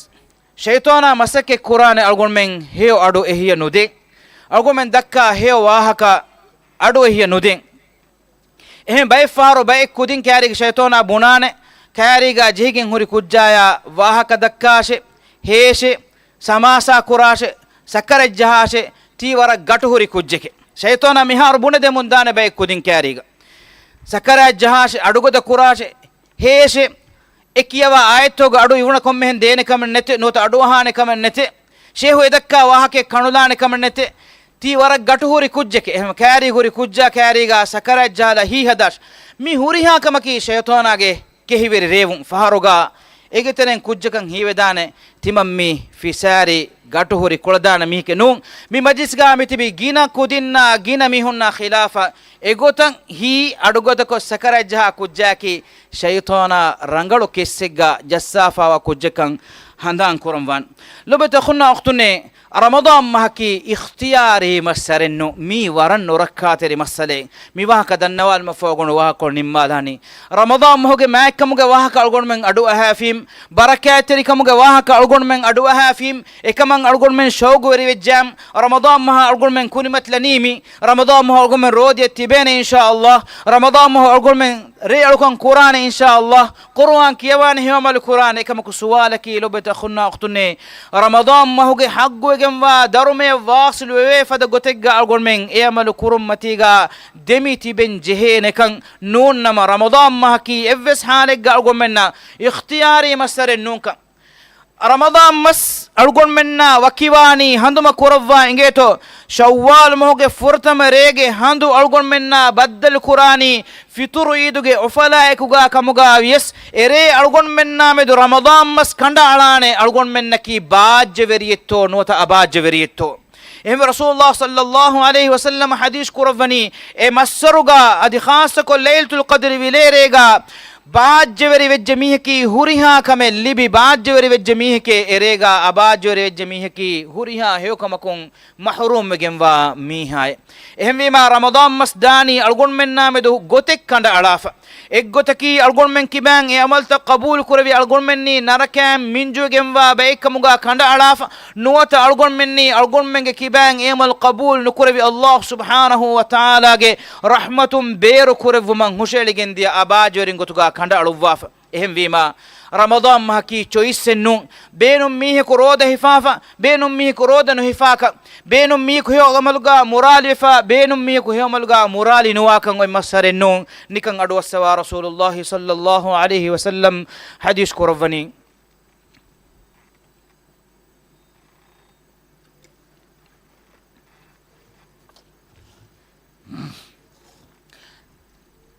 ޝައިޠާނާ މަސައްކަތް ކުރާނެ އަޅުގަނޑުމެން ހެޔޮ އަޑު އެހިޔަ ނުދޭ. އަޅުގަނޑުމެން ދައްކާ ހެޔޮ ވާހަކަ އަޑު އެހިޔަ ނުދޭ. އެހެން ބައެއް ފަހަރު ބައެއް ކުދިން ކައިރީގަ ޝައިޠާނާ ބުނާނެ، ކައިރީގަ ޖެހިގެން ހުރި ކުއްޖާޔާ ވާހަކަ ދައްކާށޭ، ހޭށޭ، ސަމާސާ ކުރާށޭ، ސަކަރަތް ޖަހާށޭ، ތީ ވަރަށް ގަޓުހުރި ކުއްޖެކޭ. ޝައިޠާނާ މިހާރު ބުނެދެމުން ދާނެ ބައެއް ކުދިން ކައިރީގަ. ސަކަރާތް ޖަހާށޭ، އަޑުގަދަ ކުރާށޭ، ހޭށޭ، އެ ކިޔަވާ އާޔަތްތަކުގެ އަޑު އިވުނަ ކޮންމެހެން ދޭނެ ކަމެއް ނެތޭ، ނުވަތަ އަޑު އަހާނެ ކަމެއް ނެތޭ، ޝޭހު އެދައްކާ ވާހަކައެއް ކަނުލާނެ ކަމެއް ނެތޭ، ތީ ވަރަށް ގަޓުހުރި ކުއްޖެކޭ. އެހެން ކައިރީ ހުރި ކުއްޖާ ކައިރީގަ ސަކަރާތް ޖަހާލާ ހީ ހަދާށޭ. މި ހުރިހާ ކަމަކީ ޝައިޠާނާގެ ކެހިވެރި ރޭވުން. ފަހަރުގަ އޭގެތެރެއިން ކުއްޖަކަށް ހީވެދާނެ، ތިމަން މި ފިސާރި ގަޓުހުރި ކުޅަދާނަ މީހެކޭ ނޫން. މި މަޖިލިސްގަ މިތިބި ގިނަ ކުދިންނާ ގިނަ މީހުންނާ ޚިލާފަށް އެގޮތަށް ހީ އަޑުގަދަކޮށް ސަކަރާތް ޖަހާ ކުއްޖާއަކީ ޝައިޠާނާ ރަނގަޅު ކެއްސެއްގަ ޖައްސާފަވާ ކުއްޖެއްކަން ހަނދާން ކުރަންވާނެ. ލޮބުވެތި އަޚުންނާ އުޚްތުންނޭ، ރަމަޟާން މަހަކީ އިޚްތިޔާރީ މައްސަރެއް ނޫން. މީ ވަރަށް ނުރައްކާތެރި މައްސަލައެއް. މި ވާހަކަ ދަންނަވާލުމަށްފަހު އަޅުގަނޑު ވާހަކަކޮޅު ނިންމާލާނީ. ރަމަޟާން މަހުގެ މާތްކަމުގެ ވާހަކަ އަޅުގަނޑުމެން އަޑުއަހާފީމް، ބަރަކާތްތެރިކަމުގެ ވާހަކަ އަޅުގަނޑުމެން އަޑުއަހާފީމް، އެކަމަށް އަޅުގަނޑުމެން ޝައުގުވެރިވެއްޖާމް. ރަމަޟާން މަހަށް އަޅުގަނޑުމެން ކުރިމަތިލަނީމީ. ރަމަޟާން މަހު އަޅުގަނޑުމެން ރޯދިއަށް ތިބޭނެ އިންޝާﷲ. ރަމަޟާން މަހު އަޅުގަނޑުމެން ރޭ އަޅުކަން ކުރާނެ އިންޝާﷲ. ޤުރުއާން ކިޔަވާނެ، ހެޔޮ ޢަމަލު ކުރާނެ. އެކަމަކު ސުވާލަކީ ލޮބުވެތި އަޚުންނާ އުޚްތުންނޭ، ރަމަޟާން މަހުގެ ޙައްޤުވެގެންވާ ދަރުމަޔަށް ވާޞިލު ވެވޭ ފަދަ ގޮތެއްގަ އަޅުގަނޑުމެން އެ ޢަމަލު ކުރުންމަތީގަ ދެމި ތިބެން ޖެހޭނެކަން. ނޫންނަމަ ރަމަޟާން މަހަކީ އެއްވެސް ޙާލެއްގަ އަޅުގަނޑުމެންނަށް އިޚްތިޔާރީ މައްސަރެއް ނޫންކަން. ރަމަޟާން މަސް އަޅުގަނޑުމެންނާ ވަކިވާނީ ހަނދުމަ ކުރައްވާ އިނގޭތޯ، ޝައްވާލް މަހުގެ ފުރަތަމަ ރޭގެ ހަނދު އަޅުގަނޑުމެންނާ ބައްދަލު ކުރާނީ ފިޠުރު ޢީދުގެ އުފަލާއެކުގާ ކަމުގާ ވިޔަސް، އެރޭ އަޅުގަނޑުމެންނާ މެދު ރަމަޟާން މަސް ކަނޑައަޅާނެ އަޅުގަނޑުމެންނަކީ ބާއްޖަވެރިއެއްތޯ ނުވަތަ އަބާއްޖަވެރިއެއްތޯ؟ އެހެންވެ، ރަސޫލުﷲ ޞައްލަﷲ ޢަލައިހި ވަސައްލަމަ ޙަދީޘް ކުރައްވަނީ، އެ މައްސަރުގާ އަދި ޚާއްޞަކޮށް ލައިލަތުލް ޤަދްރި ވިލޭރޭގާ ބާއްޖަވެރި ވެއްޖެ މީހަކީ ހުރިހާ ކަމެއް ލިބި ބާއްޖަވެރި ވެއްޖެ މީހެކޭ، އެރޭގާ އަބާއްޖަވެރި ވެއްޖެ މީހަކީ ހުރިހާ ހެޔޮކަމަކުން މަޙްރޫމްވެގެންވާ މީހާއޭ. އެހެންވީމާ، ރަމަޟާން މަސް ދާނީ އަޅުގަނޑުމެންނާ މެދު ގޮތެއް ކަނޑައަޅާފަ. އެއްގޮތަކީ، އަޅުގަނޑުމެން ކިބައިން އެ ޢަމަލުތައް ޤަބޫލު ކުރެވި އަޅުގަނޑުމެންނީ ނަރަކައިން މިންޖުވެގެންވާ ބައެއްކަމުގާ ކަނޑައަޅާފަ. ނުވަތަ އަޅުގަނޑުމެންނީ އަޅުގަނޑުމެންގެ ކިބައިން އެ ޢަމަލު ޤަބޫލު ނުކުރެވި ﷲ ސުބްޙާނަހޫ ވަތަޢާލާގެ ރަޙްމަތުން ބޭރު ކުރެއްވުމަށް ހުށައެޅިގެންދިޔަ އަބާއްޖަވެރިން ގޮތުގާ ކަނޑައަޅުއްވާފަ. އެހެންވީމާ، ރަމަޟާން މަހަކީ ޗޮއިސްއެއް ނޫން. ބޭނުން މީހަކު ރޯދަ ހިފާފަ، ބޭނުން މީހަކު ރޯދަ ނުހިފާކަށް، ބޭނުން މީހަކު ހެޔޮ ޢަމަލުގާ މުރާލިވެފަ، ބޭނުން މީހަކު ހެޔޮ ޢަމަލުގާ މުރާލި ނުވާކަން އޮތް މައްސަރެއް ނޫން. ނިކަން އަޑުއައްސަވާ ރަސޫލުﷲ ޞައްލަﷲ ޢަލައިހި ވަސައްލަމް ޙަދީޘް ކުރައްވަނީ.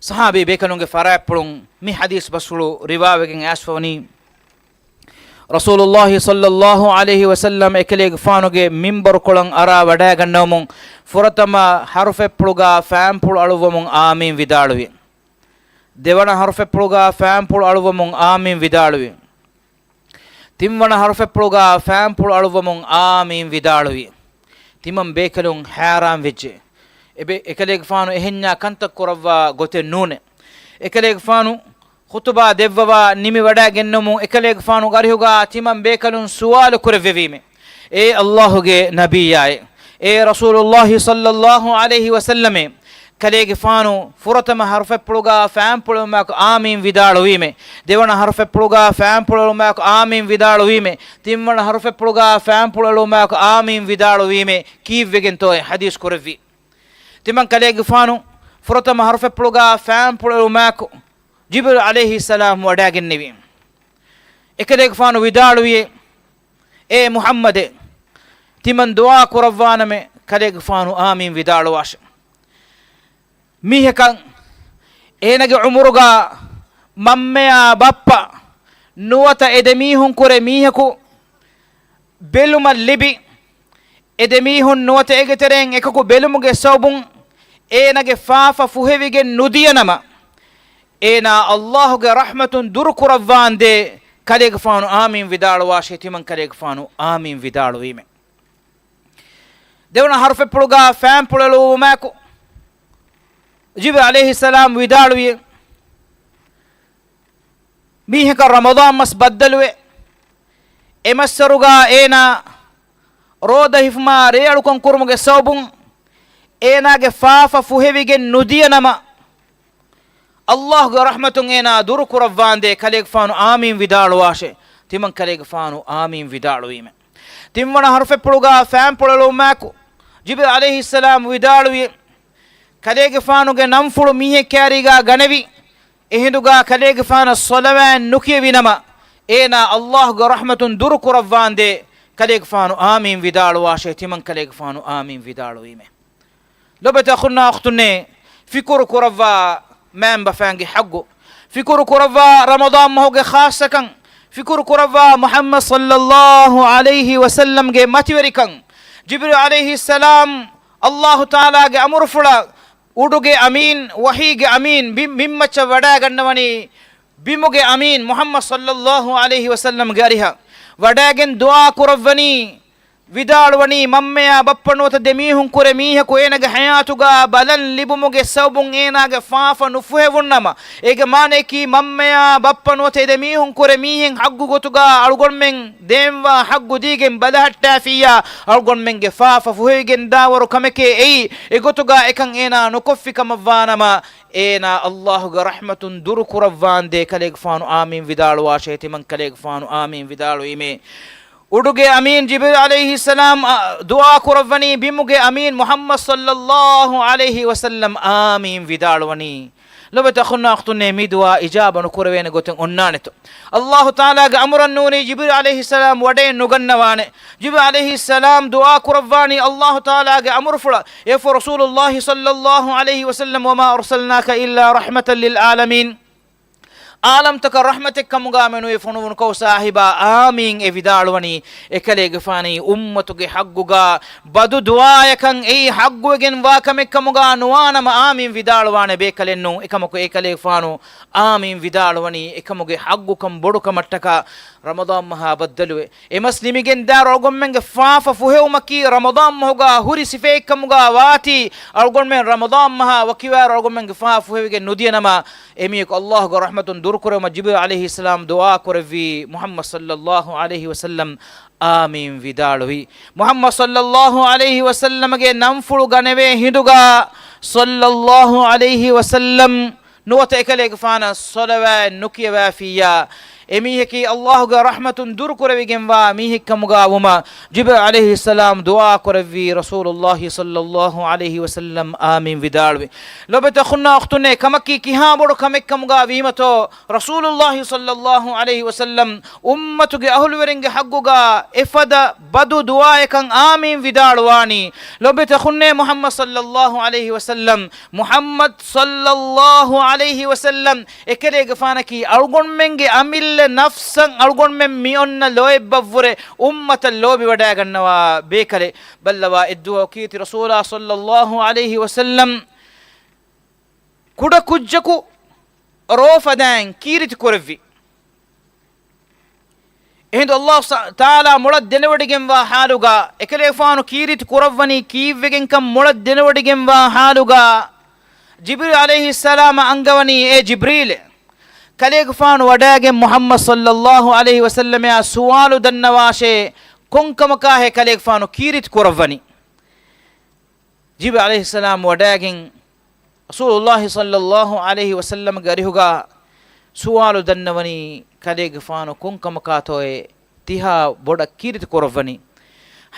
ޞަޙާބީ ބޭކަލުންގެ ފަރާތްޕުޅުން މި ޙަދީޘް ބަސްފުޅު ރިވާވެގެން އައިސްފަވަނީ، ރަސޫލުﷲ ޞައްލަﷲ ޢަލައިހި ވަސައްލަމް އެކަލޭގެފާނުގެ މިންބަރުކޮޅަށް އަރާ ވަޑައިގަންނަވަމުން، ފުރަތަމަ ޙަރުފެއްޕުޅުގާ ފައިންޕުޅު އަޅުއްވަމުން އާމީން ވިދާޅުވި. ދެވަނަ ޙަރުފެއްޕުޅުގާ ފައިންޕުޅު އަޅުއްވަމުން އާމީން ވިދާޅުވި. ތިންވަނަ ޙަރުފެއްޕުޅުގާ ފައިންޕުޅު އަޅުއްވަމުން އާމީން ވިދާޅުވި. ތިމަން ބޭކަލުން ހައިރާން ވެއްޖެ. އެބެ-، އެކަލޭގެފާނު އެހެންޏާ ކަންތައް ކުރައްވާ ގޮތެއް ނޫނޭ. އެކަލޭގެފާނު ޚުޠުބާ ދެއްވަވާ ނިމިވަޑައިގެންނަމުން އެކަލޭގެފާނު އަރިހުގާ ތިމަން ބޭކަލުން ސުވާލު ކުރެއްވެވީމޭ. އޭ ﷲ ގެ ނަބިއްޔާއޭ، އޭ ރަސޫލުﷲ ޞައްލަﷲ ޢަލައިހި ވަސައްލަމޭ، ކަލޭގެފާނު ފުރަތަމަ ހަރުފެއްޕުޅުގާ ފައިންޕުޅެލުމާއެކު އާމީން ވިދާޅުވީމޭ. ދެވަނަ ހަރުފެއްޕުޅުގާ ފައިންޕުޅެލުމާއެކު އާމީން ވިދާޅުވީމޭ. ތިންވަނަ ހަރުފެއްޕުޅުގާ ފައިންޕުޅެލުމާއެކު އާމީން ވިދާޅުވީމޭ. ކީއްވެގެންތޯއޭ ޙަދީޘް ކުރެއްވީ؟ ތިމަން ކަލޭގެފާނު ފުރަތަމަ ހަރުފެއްޕުޅުގާ ފައިންޕުޅެލުމާއެކު ޖިބްރީލް ޢަލައިހިއްސަލާމް ވަޑައިގެންނެވި. އެކަލޭގެފާނު ވިދާޅުވިއޭ، އޭ މުޙައްމަދޭ، ތިމަން ދުޢާ ކުރައްވާނަމޭ. ކަލޭގެފާނު އާމީން ވިދާޅުވާށޭ. މީހަކަށް އޭނަގެ ޢުމުރުގަ މަންމަޔާ ބައްޕަ ނުވަތަ އެ ދެމީހުން ކުރެ މީހަކު ބެލުމަށް ލިބި، އެ ދެމީހުން ނުވަތަ އޭގެ ތެރެއިން އެކަކު ބެލުމުގެ ސަބަބުން އޭނަގެ ފާފަ ފުހެވިގެން ނުދިޔަ ނަމަ، އޭނާ ﷲ ގެ ރަޙްމަތުން ދުރު ކުރައްވާނދޭ. ކަލޭގެފާނު އާމީން ވިދާޅުވާށޭ. ތިމަން ކަލޭގެފާނު އާމީން ވިދާޅުވީމޭ. ދެވަނަ ހަރުފެއްޕުޅުގާ ފައިންޕުޅެލުމާއެކު ޖިބްރީލް ޢަލައިހިއްސަލާމް ވިދާޅުވި، މީހަކަށް ރަމަޟާން މަސް ބައްދަލުވެ، އެ މައްސަރުގާ އޭނާ ރޯދަ ހިފުމާ ރޭއަޅުކަން ކުރުމުގެ ސަބަބުން އޭނާގެ ފާފަ ފުހެވިގެން ނުދިޔަ ނަމަ، ﷲ ގެ ރަޙްމަތުން އޭނާ ދުރު ކުރައްވާނދޭ. ކަލޭގެފާނު އާމީން ވިދާޅުވާށޭ. ތިމަން ކަލޭގެފާނު އާމީން ވިދާޅުވީމޭ. ތިންވަނަ ހަރުފެއްޕުޅުގާ ފައިންޕުޅެލުމާއެކު ޖިބްރީލް ޢަލައިހިއްސަލާމް ވިދާޅުވި، ކަލޭގެފާނުގެ ނަންފުޅު މީހެއް ކާރީގާ ގަނެވި، އެހިނދުގާ ކަލޭގެފާނަށް ޞަލަވާތް ނުކިޔެވި ނަމަ، އޭނާ ﷲ ގެ ރަޙްމަތުން ދުރު ކުރައްވާނދޭ. ކަލޭގެފާނު އާމީން ވިދާޅުވާށޭ. ތިމަން ކަލޭގެފާނު އާމީން ވިދާޅުވީމޭ. ލޮބެތި އަޚުންނާ އުޚްތުންނޭ، ފިކުރު ކުރައްވާ މައިންބަފައިންގެ ޙައްޤު. ފިކުރު ކުރައްވާ ރަމަޟާން މަހުގެ ޚާއްޞަކަން. ފިކުރު ކުރައްވާ މުޙައްމަދު ޞައްލައްލާހު ޢަލައިހި ވަސައްލަމްގެ މަތިވެރިކަން. ޖިބްރީލް ޢަލައިހިއްސަލާމް ﷲ ތަޢާލާގެ އަމުރުފުޅަށް އުޑުގެ އަމީން، ވަޙީގެ އަމީން، ބި-، ބިންމައްޗަށް ވަޑައިގަންނަވަނީ، ބިމުގެ އަމީން މުޙައްމަދު ޞައްލައްލާހު ޢަލައިހި ވަސައްލަމްގެ އަރިހަށް ވަޑައިގެން ދުޢާ ކުރައްވަނީ، ވިދާޅުވަނީ، މަންމަޔާ ބައްޕަ ނުވަތަ ދެމީހުން ކުރެ މީހަކު އޭނަގެ ޙަޔާތުގާ ބަލަން ލިބުމުގެ ސަބަބުން އޭނާގެ ފާފަ ނުފުހެވުން ނަމަ، އޭގެ މާނަޔަކީ މަންމަޔާ ބައްޕަ ނުވަތަ އެ ދެމީހުން ކުރެ މީހެއް ޙައްޤު ގޮތުގާ އަޅުގަނޑުމެން ދޭންވާ ޙައްޤު ދީގެން ބަލަހައްޓާފިއްޔާ، އަޅުގަނޑުމެންގެ ފާފަ ފުހެވިގެން ދާވަރު ކަމެކޭ އެއީ. އެގޮތުގާ އެކަން އޭނާ ނުކޮށްފި ކަމަށްވާނަމަ، އޭނާ ﷲ ގެ ރަޙްމަތުން ދުރު ކުރައްވާނދޭ. ކަލޭގެފާނު އާމީން ވިދާޅުވާށޭ. ތިމަން ކަލޭގެފާނު އާމީން ވިދާޅުވީމޭ. އުޑުގެ އަމީން ޖިބްރީލް ޢަލައިހިއްސަލާމް އަ، ދުޢާ ކުރައްވަނީ، ބިމުގެ އަމީން މުޙައްމަދު ޞައްލައްލާހު ޢަލައިހި ވަސައްލަމް އާމީން ވިދާޅުވަނީ. ލޮބެތި އަޚުންނާ އުޚްތުންނޭ، މި ދުޢާ އިޖާބަ ނުކުރެވޭނެ ގޮތެއް އޮންނާނެތޯ؟ ﷲ ތަޢާލާގެ އަމުރަށް ނޫނީ ޖިބްރީލް ޢަލައިހިއްސަލާމް ވަޑައެއް ނުގަންނަވާނެ. ޖިބްރީލް ޢަލައިހިއްސަލާމް ދުޢާ ކުރައްވާނީ ﷲ ތަޢާލާގެ އަމުރުފުޅަށް. އެއަށްފަހު ރަސޫލުﷲ ޞައްލައްލާހު ޢަލައިހި ވަސައްލަމް، وما أرسلناك إلا رحمة للعالمين، ޢާލަމްތަކަށް ރަޙްމަތެއް ކަމުގާ މެނުވީ ފޮނުވުނު ކައު ސާހިބާ އާމީން އެ ވިދާޅުވަނީ، އެކަލޭގެފާނީ އުއްމަތުގެ ޙައްޤުގާ ބަދު ދުޢާއަކަށް އެއީ ޙައްޤުވެގެން ވާ ކަމެއް ކަމުގާ ނުވާނަމަ އާމީން ވިދާޅުވާނެ ބޭކަލެއް ނޫން. އެކަމަކު އެކަލޭގެފާނު އާމީން ވިދާޅުވަނީ އެކަމުގެ ޙައްޤުކަން ބޮޑުކަމަށްޓަކާ. ރަމަޟާން މަހާ ބައްދަލުވެ، އެ މަސް ނިމިގެންދާއިރު އަޅުގަނޑުމެންގެ ފާފަ ފުހެވުމަކީ ރަމަޟާން މަހުގާ ހުރި ސިފައެއް ކަމުގާ ވާތީ، އަޅުގަނޑުމެން ރަމަޟާން މަހާ ވަކިވާއިރު އަޅުގަނޑުމެންގެ ފާފަ ފުހެވިގެން ނުދިޔަ ނަމަ، އެމީހަކު ﷲ ގެ ރަޙްމަތުން ދުރުކުރެވުމަށް ޖިބްރީލް ޢަލައިހިއްސަލާމް ދުޢާ ކުރެއްވީ، މުޙައްމަދު ޞައްލައްލާހު ޢަލައިހި ވަސައްލަމް އާމީން ވިދާޅުވި. މުޙައްމަދު ޞައްލައްލާހު ޢަލައިހި ވަސައްލަމްގެ ނަންފުޅު ގަނެވޭ ހިނދުގާ ޞައްލައްލާހު ޢަލައިހި ވަސައްލަމް ނުވަތަ އެކަލޭގެފާނަށް ޞަލަވާތް ނުކިޔަވާފިއްޔާ، އެމީހަކީ ﷲ ގެ ރަޙްމަތުން ދުރުކުރެވިގެންވާ މީހެއްކަމުގާ ވުމަށް ޖިބްރީލް ޢަލައިހިއްސަލާމް ދުޢާ ކުރެއްވީ، ރަސޫލުﷲ ޞައްލައްލާހު ޢަލައިހި ވަސައްލަމް އާމީން ވިދާޅުވި. ލޮބެތި އަޚުންނާ އުޚްތުންނޭ، ކަމަކީ ކިހާ ބޮޑު ކަމެއްކަމުގާ ވީމަތޯ، ރަސޫލުﷲ ޞައްލައްލާހު ޢަލައިހި ވަސައްލަމް އުއްމަތުގެ އަހުލުވެރިންގެ ޙައްޤުގާ އެފަދަ ބަދު ދުޢާއަކަށް އާމީން ވިދާޅުވާނީ. ލޮބެތި އަޚުންނޭ، މުޙައްމަދު ޞައްލައްލާހު ޢަލައިހި ވަސައްލަމް، މުޙައްމަދު ޞައްލައްލާހު ޢަލައިހި ވަސައްލަމް އެކަލޭގެފާނަކީ އަޅުގަނޑުމެންގެ އަމިއްލަ ނަފްސަށް އަޅުގަނޑުމެން މި އޮންނަ ލޯތްބަށްވުރެ އުއްމަތަށް ލޯބިވަޑައިގަންނަވާ ބޭކަލެއް. ބައްލަވާ އެއްދުވަހު ކީރިތި ރަސޫލާ ޞައްލައްލާހު ޢަލައިހި ވަސައްލަމް ކުޑަ ކުއްޖަކު ރޯ ފަދައިން ކީރިތި ކުރެއްވި. އެހިނދު ﷲ ތަޢާލާ މޮޅަށް ދެނެވޮޑިގެންވާ ޙާލުގާ، އެކަލޭގެފާނު ކީރިތި ކުރައްވަނީ ކީއްވެގެންކަން މޮޅަށް ދެނެވޮޑިގެންވާ ޙާލުގާ، ޖިބްރީލް ޢަލައިހިއްސަލާމަށް އަންގަވަނީ، އޭ ޖިބްރީލް، ކަލޭގެފާނު ވަޑައިގެން މުޙައްމަދު ޞައްލައްލާހު ޢަލައިހި ވަސައްލަމައާ ސުވާލު ދަންނަވާށޭ، ކޮންކަމަކާހޭ ކަލޭގެފާނު ކީރިތި ކުރައްވަނީ؟ ޖިބްރީލް ޢަލައިހިއްސަލާމް ވަޑައިގެން ރަސޫލުﷲ ޞައްލަﷲ ޢަލައިހި ވަސައްލަމްގެ އަރިހުގަ ސުވާލު ދަންނަވަނީ، ކަލޭގެފާނު ކޮންކަމަކާތޯއޭ ތިހާ ބޮޑަށް ކީރިތި ކުރައްވަނީ؟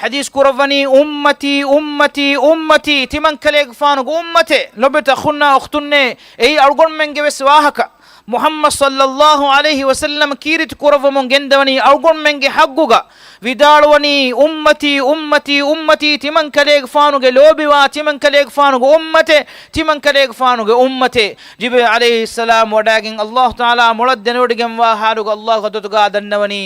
ޙަދީޘް ކުރައްވަނީ، އުއްމަތީ، އުއްމަތީ، އުއްމަތީ، ތިމަން ކަލޭގެފާނުގެ އުއްމަތޭ. ލޮބުވެތި އަޚުންނާ އުޚްތުންނޭ، އެއީ އަޅުގަނޑުމެންގެ ވެސް ވާހަކަ. މުޙައްމަދު ޞައްލަﷲ ޢަލައިހި ވަސައްލަމަ ކީރިތި ކުރައްވަމުން ގެންދަވަނީ އަޅުގަނޑުމެންގެ ޙައްޤުގަ. ވިދާޅުވަނީ، އުއްމަތީ، އުއްމަތީ، އުއްމަތީ، ތިމަން ކަލޭގެފާނުގެ ލޯބިވާ، ތިމަން ކަލޭގެފާނުގެ އުއްމަތޭ، ތިމަން ކަލޭގެފާނުގެ އުއްމަތޭ. ޖިބްރީލް ޢަލައިހިއްސަލާމް ވަޑައިގެން ﷲ ތަޢާލާ މޮޅަށް ދެނެވޮޑިގެންވާ ޙާލުގަ ﷲ ޙަޟްރަތުގަ ދަންނަވަނީ،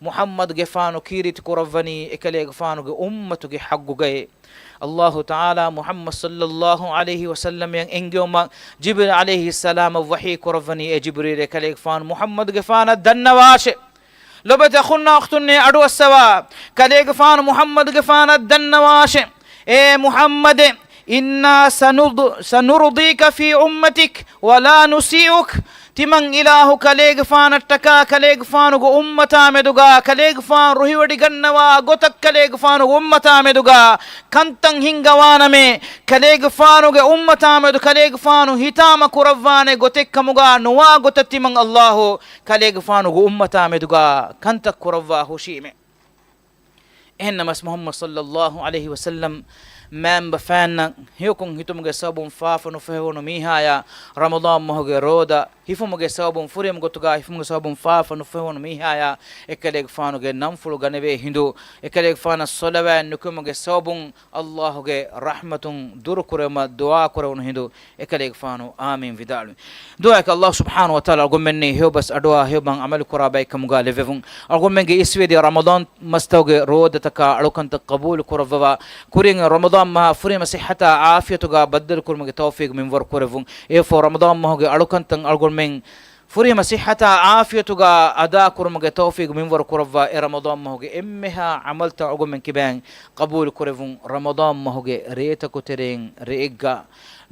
މުޙައްމަދުގެފާނު ކީރިތި ކުރައްވަނީ އެކަލޭގެފާނުގެ އުއްމަތުގެ ޙައްޤުގައޭ. ﷲ ތަޢާލާ މުޙައްމަދު ޞައްލަﷲ ޢަލައިހި ވަސައްލަމައަށް އެންގެވުމަށް ޖިބްރީލް ޢަލައިހިއްސަލާމަށް ވަޙީ ކުރައްވަނީ، އޭ ޖިބްރީލޭ، ކަލޭގެފާނު މުޙައްމަދުގެފާނަށް ދަންނަވާށޭ. ލޮބުވެތި އަޚުންނާ އުޚްތުންނޭ، އަޑުއައްސަވާ، ކަލޭގެފާނު މުޙައްމަދުގެފާނަށް ދަންނަވާށޭ. އޭ މުޙައްމަދޭ، إنا سنرض-، سنرضيك في أمتك ولا نسيئك. ތިމަން އިލާހު ކަލޭގެފާނަށްޓަކާ، ކަލޭގެފާނުގެ އުއްމަތާ މެދުގަ، ކަލޭގެފާނު ރުހިވޮޑިގަންނަވާ ގޮތަށް ކަލޭގެފާނުގެ އުއްމަތާ މެދުގަ ކަންތައް ހިންގަވާނަމޭ، ކަލޭގެފާނުގެ އުއްމަތާ މެދު ކަލޭގެފާނު ހިތާމަ ކުރައްވާނެ ގޮތެއްކަމުގަ ނުވާ ގޮތަށް ތިމަން އައްލާހު ކަލޭގެފާނުގެ އުއްމަތާ މެދުގަ ކަންތައް ކުރައްވާ ހުށީމޭ. އެހެންނަމަސް މުޙައްމަދު ޞައްލަﷲ ޢަލައިހި ވަސައްލަމް މައިންބަފައިންނަށް ހެޔޮކޮށް ހިތުމުގެ ސަބަބުން ފާފަ ނުފެހުނު މީހާޔާ، ރަމަޟާން މަހުގެ ރޯދަ ހިފުމުގެ ސަބަބުން، ފުރިހަމަ ގޮތުގަ ހިފުމުގެ ސަބަބުން ފާފަ ނުފެހުނު މީހާޔާ، އެކަލޭގެފާނުގެ ނަންފުޅު ގަނެވޭ ހިނދު، އެކަލޭގެފާނަށް ޞަލަވާތް ނުކުމުގެ ސަބަބުން، އައްލާހުގެ ރަޙްމަތުން ދުރުކުރެވުމަށް ދުޢާ ކުރެވުނު ހިނދު، އެކަލޭގެފާނު އާމީން ވިދާޅުވި. ދުޢާއަކީ އައްލާހު ސުބްޙާނަހު ވަތަޢާލާ އަޅުގަނޑުމެންނީ ހެޔޮބަސް އަޑުއަހާ ހެޔޮބަހަށް ޢަމަލު ކުރާ ބައެއްކަމުގަ ލެއްވެވުން. އަޅުގަނޑުމެންގެ އިސްވެދިޔަ ރަމަޟާން މަސްތަކުގެ ރޯދަތަކާ އަޅުކަންތައް ޤަބޫލު ކުރައްވަވާ، ކުރިން ރަމަޟާން މަހާ ފުރިހަމަ ޞިއްޙަތާ ޢާފިޔަތުގަ ބައްދަލުކުރުމުގެ ތައުފީޤު މިންވަރު ކުރެއްވުން. އެއަށްފަހު ރަމަޟާން މަހުގެ އަޅުކަންތައް އަޅުގަނޑުމެން ފުރިހަމަ ޞިއްޙަތާ ޢާފިޔަތުގަ އަދާކުރުމުގެ ތައުފީޤު މިންވަރު ކުރައްވާ، އެ ރަމަޟާން މަހުގެ އެންމެހާ ޢަމަލްތައް އަޅުގަނޑުމެން ކިބައިން ޤަބޫލު ކުރެއްވުން. ރަމަޟާން މަހުގެ ރޭތަކު ތެރެއިން ރެއެއްގަ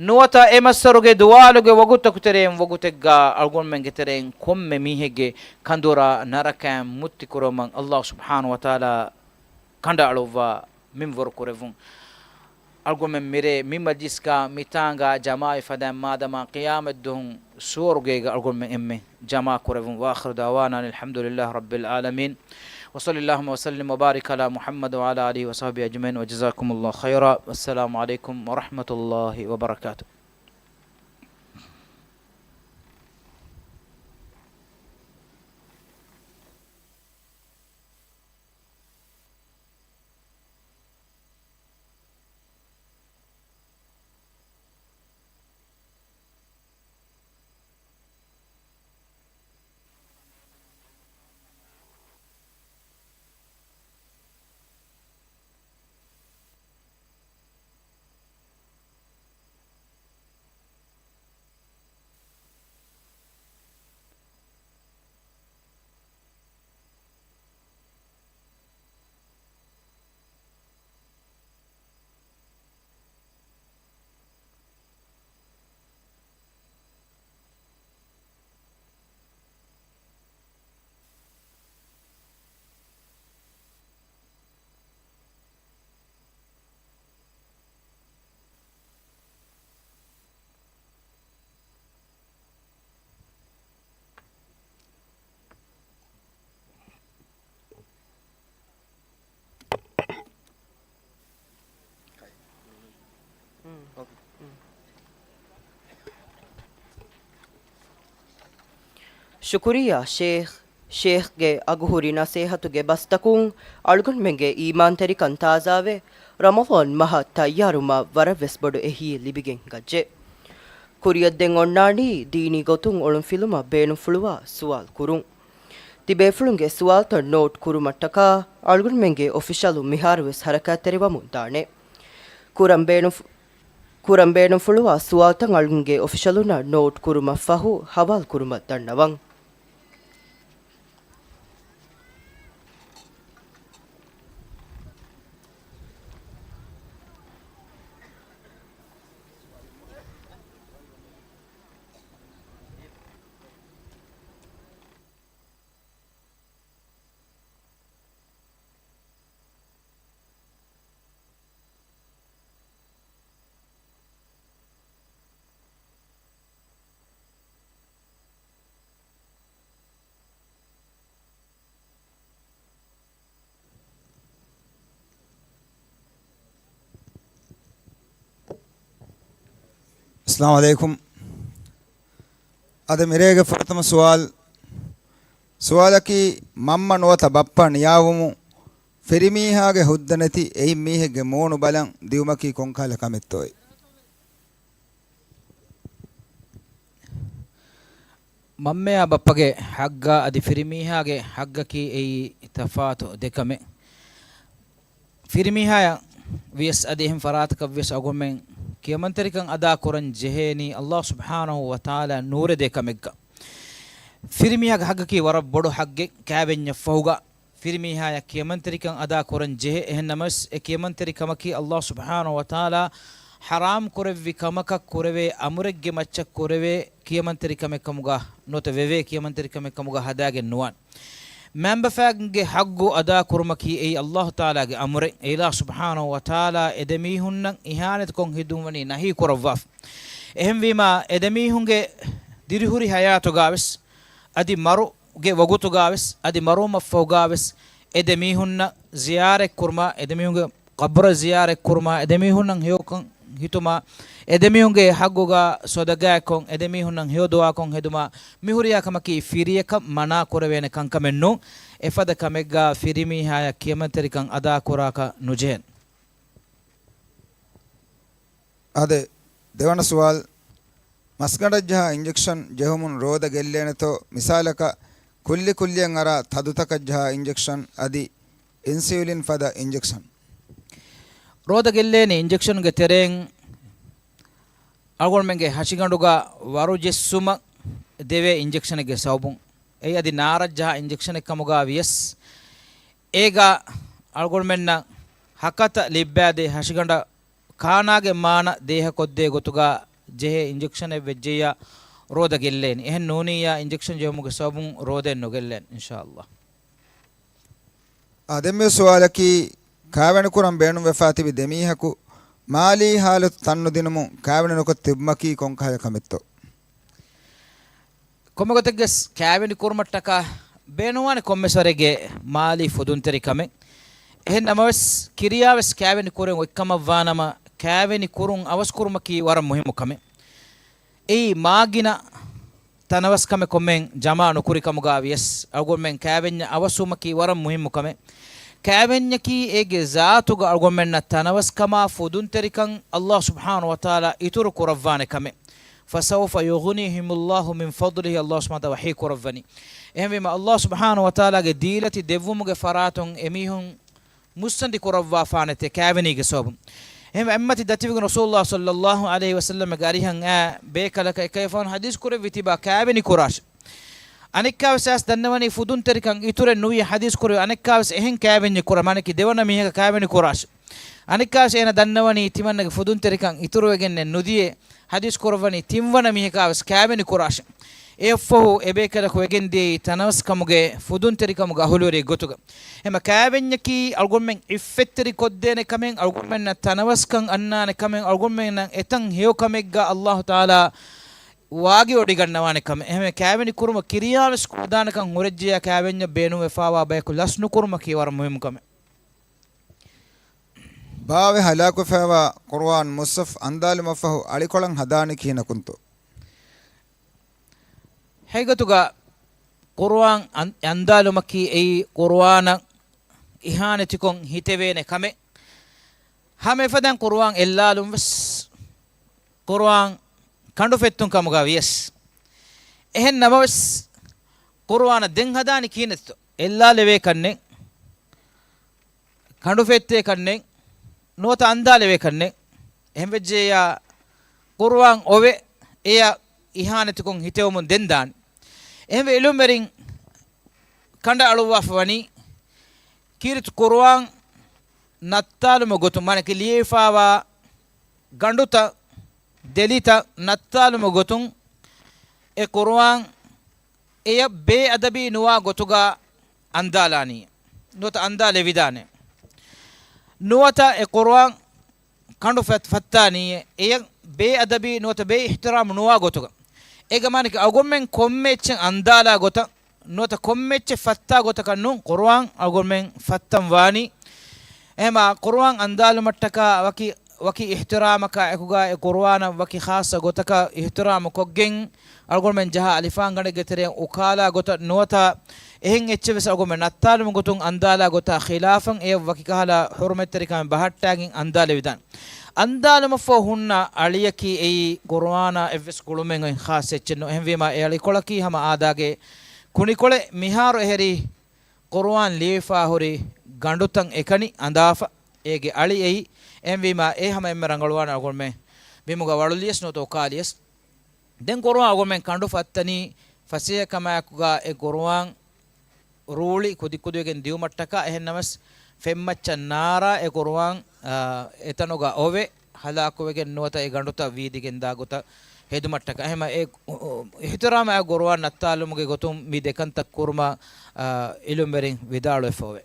ނުވަތަ އެ މައްސަރުގެ ދުވާލުގެ ވަގުތަކު ތެރެއިން ވަގުތެއްގަ އަޅުގަނޑުމެންގެ ތެރެއިން ކޮންމެ މީހެއްގެ ކަނދުރާ ނަރަކައިން މުއްތި ކުރުމަށް އައްލާހު ސުބްޙާނަހު ވަތަޢާލާ ކަނޑައަޅުއްވާ މިންވަރު ކުރެއްވުން. އަޅުގަނޑުމެން މިރޭ މި މަޖްލިސްގަ މިތާނގަ ޖަމާވި ފަދައިން މާދަމާ ޤިޔާމަތްދުވަހު ސުވަރުގޭގަ އަޅުގަނޑުމެން އެންމެ ޖަމާ ކުރެވުން. وآخر دعوانا أن الحمد لله رب العالمين، وصلى اللهم وسلم وبارك على محمد وعلى آله وصحبه أجمعين، وجزاكم الله خيرا، والسلام عليكم ورحمة الله وبركاته. ޝުކުރިއްޔާ ޝޭޚް. ޝޭޚްގެ އަގުހުރި ނަސޭހަތުގެ ބަސްތަކުން އަޅުގަނޑުމެންގެ އީމާންތެރިކަން ތާޒާވެ، ރަމަޟާން މަހަށް ތައްޔާރުވުމަށް ވަރަށްވެސް ބޮޑު އެހީއެއް ލިބިގެން ހިނގައްޖެ. ކުރިއަށް ދެން އޮންނާނީ ދީނީ ގޮތުން އޮޅުންފިލުމަށް ބޭނުންފުޅުވާ ސުވާލު ކުރުން. ތިބޭފުޅުންގެ ސުވާލުތައް ނޯޓް ކުރުމަށްޓަކާ އަޅުގަނޑުމެންގެ އޮފިޝަލުން މިހާރުވެސް ހަރަކާތްތެރިވަމުން ދާނެ. ކުރަން ބޭނުން-، ކުރަން ބޭނުންފުޅުވާ ސުވާލުތައް އަޅުގަނޑުގެ އޮފިޝަލުންނަށް ނޯޓް ކުރުމަށްފަހު ހަވާލު ކުރުމަށް ދަންނަވަން. އައްސަލާމު ޢަލައިކުމް. އަދި މިރޭގެ ފުރަތަމަ ސުވާލު، ސުވާލަކީ، މަންމަ ނުވަތަ ބައްޕަ ނިޔާވުމުން ފިރިމީހާގެ ހުއްދަ ނެތި އެއިން މީހެއްގެ މޫނު ބަލަން ދިއުމަކީ ކޮންކަހަލަ ކަމެއްތޯއޭ؟ މަންމަޔާ ބައްޕަގެ ޙައްޤާ އަދި ފިރިމީހާގެ ޙައްޤަކީ އެއީ ތަފާތު ދެ ކަމެއް. ފިރިމީހާޔަށް ވިޔަސް އަދި އެހެން ފަރާތަކަށް ވިޔަސް އަޅުގަނޑުމެން ކިޔަމަންތެރިކަން އަދާ ކުރަން ޖެހޭނީ ﷲ ސުބްޙާނަހޫ ވަތަޢާލާ ނޫރެދޭ ކަމެއްގަ. ފިރިމީހާގެ ޙައްޤަކީ ވަރަށް ބޮޑު ޙައްޤެއް ކާވެންޏަށްފަހުގަ. ފިރިމީހާޔަށް ކިޔަމަންތެރިކަން އަދާ ކުރަން ޖެހޭ. އެހެން ނަމަވެސް، އެ ކިޔަމަންތެރި ކަމަކީ ﷲ ސުބްޙާނަހޫ ވަތަޢާލާ ޙަރާމް ކުރެއްވި ކަމަކަށް ކުރެވޭ އަމުރެއްގެ މައްޗަށް ކުރެވޭ ކިޔަމަންތެރި ކަމެއް ކަމުގަ ނުވަތަ ވެވޭ ކިޔަމަންތެރި ކަމެއް ކަމުގަ ހަދާގެން ނުވާނެ. މަންބަފައިންގެ ޙައްޤު އަދާ ކުރުމަކީ އެއީ ﷲ ތަޢާލާގެ އަމުރެއް. އެ އިލާހު ސުބްޙާނަހޫ ވަތަޢާލާ އެ ދެ މީހުންނަށް އިހާނެތިކޮށް ހެދުން ވަނީ ނަހީ ކުރައްވާފަ. އެހެންވީމާ، އެ ދެ މީހުންގެ ދިރިހުރި ޙަޔާތުގަ ވެސް، އަދި މަރުގެ ވަގުތުގަ ވެސް، އަދި މަރުވުމަށްފަހުގަ ވެސް، އެ ދެ މީހުންނަށް ޒިޔާރަތް ކުރުމާ، އެ ދެ މީހުންގެ ޤަބްރަށް ޒިޔާރަތް ކުރުމާ، އެ ދެ މީހުންނަށް ހެޔޮކަން ހިތުމާ، އެ ދެ މީހުންގެ ޙައްޤުގަ ޞަދަޤާތްކޮށް، އެ ދެ މީހުންނަށް ހެޔޮ ދުޢާކޮށް ހެދުމާ، މި ހުރިހާ ކަމަކީ ފިރިޔަކަށް މަނާ ކުރެވޭނެ ކަންކަމެއް ނޫން. އެފަދަ ކަމެއްގަ ފިރިމީހާޔަށް ކިޔަމަންތެރިކަން އަދާކުރާކަށް ނުޖެހޭނެ. އާދެ، ދެވަނަ ސުވާލު، މަސްގަނޑަށްޖަހާ އިންޖެކްޝަން ޖެހުމުން ރޯދަ ގެއްލޭނެތޯ؟ މިސާލަކަށް، ކުއްލި ކުއްލިއަށް އަރާ ތަދުތަކަށްޖަހާ އިންޖެކްޝަން އަދި އިންސިއުލިން ފަދަ އިންޖެކްޝަން. ރޯދަ ގެއްލޭނީ އިންޖެކްޝަނުގެ ތެރެއިން އަޅުގަނޑުމެންގެ ހަށިގަނޑުގަ ވަރު ޖެއްސުމަށް ދެވޭ އިންޖެކްޝަނެއްގެ ސަބަބުން. އެއީ އަދި ނާރަށްޖަހާ އިންޖެކްޝަނެއް ކަމުގަ ވިޔަސް، އޭގަ އަޅުގަނޑުމެންނަށް ހަކަތަ ލިއްބާދޭ ހަށިގަނޑަށް ކާނާގެ މާނަ ދޭހަކޮށްދޭ ގޮތުގަ ޖެހޭ އިންޖެކްޝަނެއް ވެއްޖެއްޔާ ރޯދަ ގެއްލޭނެ. އެހެން ނޫނިއްޔާ އިންޖެކްޝަން ޖެހުމުގެ ސަބަބުން ރޯދައެއް ނުގެއްލޭނެ، އިންޝާﷲ. އާ، ދެން މި ސުވާލަކީ، ކާވެނި ކުރަން ބޭނުންވެފާ ތިބި ދެމީހަކު މާލީ ހާލަތު ތަންނުދިނުމުން ކާވެނި ނުކޮށް ތިބުމަކީ ކޮންކަހަލަ ކަމެއްތޯ؟ ކޮންމެގޮތެއްގެސް ކާވެނި ކުރުމަށްޓަކާ ބޭނުންވާނެ ކޮންމެސް ވަރެއްގެ މާލީ ފުދުންތެރިކަމެއް. އެހެން ނަމަވެސް، ކިރިޔާވެސް ކާވެނި ކުރެން އޮތްކަމަށްވާނަމަ، ކާވެނި ކުރުން އަވަސްކުރުމަކީ ވަރަށް މުހިއްމު ކަމެއް. އެއީ މާގިނަ ތަނަވަސްކަމެއް ކޮންމެ ޖަމާ ނުކުރި ކަމުގަ ވިޔަސް، އަޅުގަނޑުމެން ކާވެންޏަށް އަވަސްވުމަކީ ވަރަށް މުހިއްމު ކަމެއް. ކާވެންޏަކީ އޭގެ ޒާތުގަ އަޅުގަނޑުމެންނަށް ތަނަވަސްކަމާ ފުދުންތެރިކަން ﷲ ސުބްޙާނަހޫ ވަތަޢާލާ އިތުރު ކުރައްވާނެ ކަމެއް. فسوف يغنيهم الله من فضله، ﷲ ސުބްޙާނަހޫ ވަތަޢާލާ ވަޙީ ކުރައްވަނީ. އެހެންވީމަ، ﷲ ސުބްޙާނަހޫ ވަތަޢާލާގެ ދީލަތި ދެއްވުމުގެ ފަރާތުން އެމީހުން މުއްސަނދި ކުރައްވާފާނެތެ ކާވެނީގެ ސަބަބުން. އެހެންވެ، އެއްމަތި ދަތިވެގެން ރަސޫލުﷲ ޞައްލައްލާހު ޢަލައިހި ވަސައްލަމްގެ އަރިހަށް އައި ބޭކަލަކަށް އެކަލޭގެފާނު ޙަދީޘް ކުރެއްވި ތިބާ ކާވެނި ކުރާށި. އަނެއްކާވެސް އައިސް ދަންނަވަނީ ފުދުންތެރިކަން އިތުރެއް ނުވިޔަ ޙަދީޘް ކުރެއްވި އަނެއްކާވެސް އެހެން ކާވެންޏެއް ކުރާށި. މާނައަކީ ދެވަނަ މީހަކަށް ކާވެނި ކުރާށި. އަނެއްކާވެސް އޭނަ ދަންނަވަނީ ތިމަންނަގެ ފުދުންތެރިކަން އިތުރުވެގެންނެއް ނުދިޔައޭ ޙަދީޘް ކުރައްވަނީ ތިންވަނަ މީހަކާވެސް ކާވެނި ކުރާށި. އެއަށްފަހު އެބޭކަލަކު ވެގެންދިޔައީ ތަނަވަސްކަމުގެ ފުދުންތެރިކަމުގެ އަހުލުވެރިއެއް ގޮތުގަ. އެހެންމަ ކާވެންޏަކީ އަޅުގަނޑުމެން ޢިއްފަތްތެރި ކޮށްދޭނެ ކަމެއް، އަޅުގަނޑުމެންނަށް ތަނަވަސްކަން އަންނާނެ ކަމެއް، އަޅުގަނޑުމެންނަށް އެތަން ހެޔޮ ކަމެއްގަ ﷲ ތަޢާލާ ވާގިވޮޑިގަންނަވާނެ ކަމެއް. އެހެންމަ ކާވެނި ކުރުމަށް ކިރިޔާވެސް ކުޅަދާނަކަން ހުރެއްޖެޔާ ކާވެންޏަށް ބޭނުންވެފާވާ ބަޔަކު ލަސްނުކުރުމަކީ ވަރަށް މުހިއްމު ކަމެއް. ބާވެ ހަލާކުވެފައިވާ ޤުރުއާން މުޞްޙަފް އަންދާލުމަށްފަހު އަޅިކޮޅަށް ހަދާނީ ކިހިނަކުންތޯ؟ ހަގީގަތުގަ ޤުރުއާން އަން-، އަންދާލުމަކީ އެއީ ޤުރުއާނަށް އިހާނެތިކޮށް ހިތެވޭނެ ކަމެއް. ހަމަ އެފަދައިން ޤުރުއާން އެއްލާލުން ވެސް ޤުރުއާން ކަނޑުފެއްތުން ކަމުގަ ވިޔަސް. އެހެން ނަމަވެސް، ޤުރުއާނަށް ދެން ހަދާނީ ކިހިނެއްތޯ؟ އެއްލާލެވޭކަށްނެއް، ކަނޑުފެއްތޭކަށްނެއް، ނުވަތަ އަންދާލެވޭކަށްނެއް. އެހެންވެއްޖެއްޔާ، ޤުރުއާން އޮވެ، އެޔަށް އިހާނެތިކޮށް ހިތެވުމުން ދެން ދާނީ. އެހެންވެ، ޢިލްމުވެރިން ކަނޑައަޅުއްވާފަ ވަނީ، ކީރިތި ޤުރުއާން ނައްތާލުމުގެ ގޮތުން، މާނައަކީ ލިޔެފައިވާ ގަނޑުތައް، ދެލިތައް ނައްތާލުމުގެ ގޮތުން، އެ ޤުރުއާން އެޔަށް ބޭއަދަބީ ނުވާ ގޮތުގަ އަންދާލާނީ، ނުވަތަ އަންދާލެވިދާނެ. ނުވަތަ އެ ޤުރުއާން ކަނޑު ފަތް-، ފައްތާނީ، އެޔަށް ބޭއަދަބީ ނުވަތަ ބޭއިޙްތިރާމް ނުވާ ގޮތުގަ. އޭގެ މާނައަކީ އަޅުގަނޑުމެން ކޮންމެ އެއްޗެއް އަންދާލާ ގޮތަށް، ނުވަތަ ކޮންމެ އެއްޗެއް ފައްތާ ގޮތަކަށް ނޫން، ޤުރުއާން އަޅުގަނޑުމެން ފައްތަން ވާނީ. އެހެމާ، ޤުރުއާން އަންދާލުމަށްޓަކާ ވަކި ވަކި އިޙްތިރާމަކާ އެކުގަ އެ ޤުރުއާނަށް ވަކި ޚާއްޞަ ގޮތަކަށް އިޙްތިރާމު ކޮށްގެން، އަޅުގަނޑުމެން ޖަހާ އަލިފާންގަނޑެއްގެ ތެރެއަށް އުކާލާ ގޮތަށް ނުވަތަ އެހެން އެއްޗެއް ވެސް އަޅުގަނޑުމެން ނައްތާލުމުގެ ގޮތުން އަންދާލާ ގޮތާ ޚިލާފަށް އެޔަށް ވަކި ކަހަލަ ޙުރުމަތްތެރިކަމެއް ބަހައްޓާގެން އަންދާލެވިދާނެ. އަންދާލުމަށްފަހު ހުންނަ އަޅިއަކީ އެއީ ޤުރުއާނާ އެއްވެސް ގުޅުމެއް އޮތް ޚާއްޞަ އެއްޗެއް ނޫން. އެހެންވީމާ އެ އަޅިކޮޅަކީ ހަމަ އާދާގެ ކުނިކޮޅެއް. މިހާރު އެހެރީ ޤުރުއާން ލިޔެފާ ހުރި ގަނޑުތައް އެކަނި އަނދާފަ އޭގެ އަޅި އެއީ. އެހެންވީމާ އެ ހަމަ އެންމެ ރަނގަޅުވާނެ އަޅުގަނޑުމެން ބިމުގަ ވަޅުލިޔަސް ނުވަތަ އުކާލިޔަސް. ދެން ޤުރުއާން އަޅުގަނޑުމެން ކަނޑު ފައްތަނީ ފަސޭހަކަމާއެކުގަ އެ ޤުރުއާން ރޫޅި ކުދިކުދިވެގެން ދިއުމަށްޓަކާ، އެހެންނަމަސް ފެންމައްޗަށް ނާރާ އެ ޤުރުއާން، އާ، އެތަނުގަ އޮވެ ހަލާކުވެގެން ނުވަތަ އެ ގަނޑުތައް ވީދިގެން ދާ ގޮތަށް ހެދުމަށްޓަކާ. އެހެމަ އެ، އު، އު، އިޙްތިރާމާ ޤުރުއާން ނައްތާލުމުގެ ގޮތުން މި ދެކަންތައް ކުރުމަށް، އާ، އިލްމުވެރިން ވިދާޅުވެފަ އޮވޭ.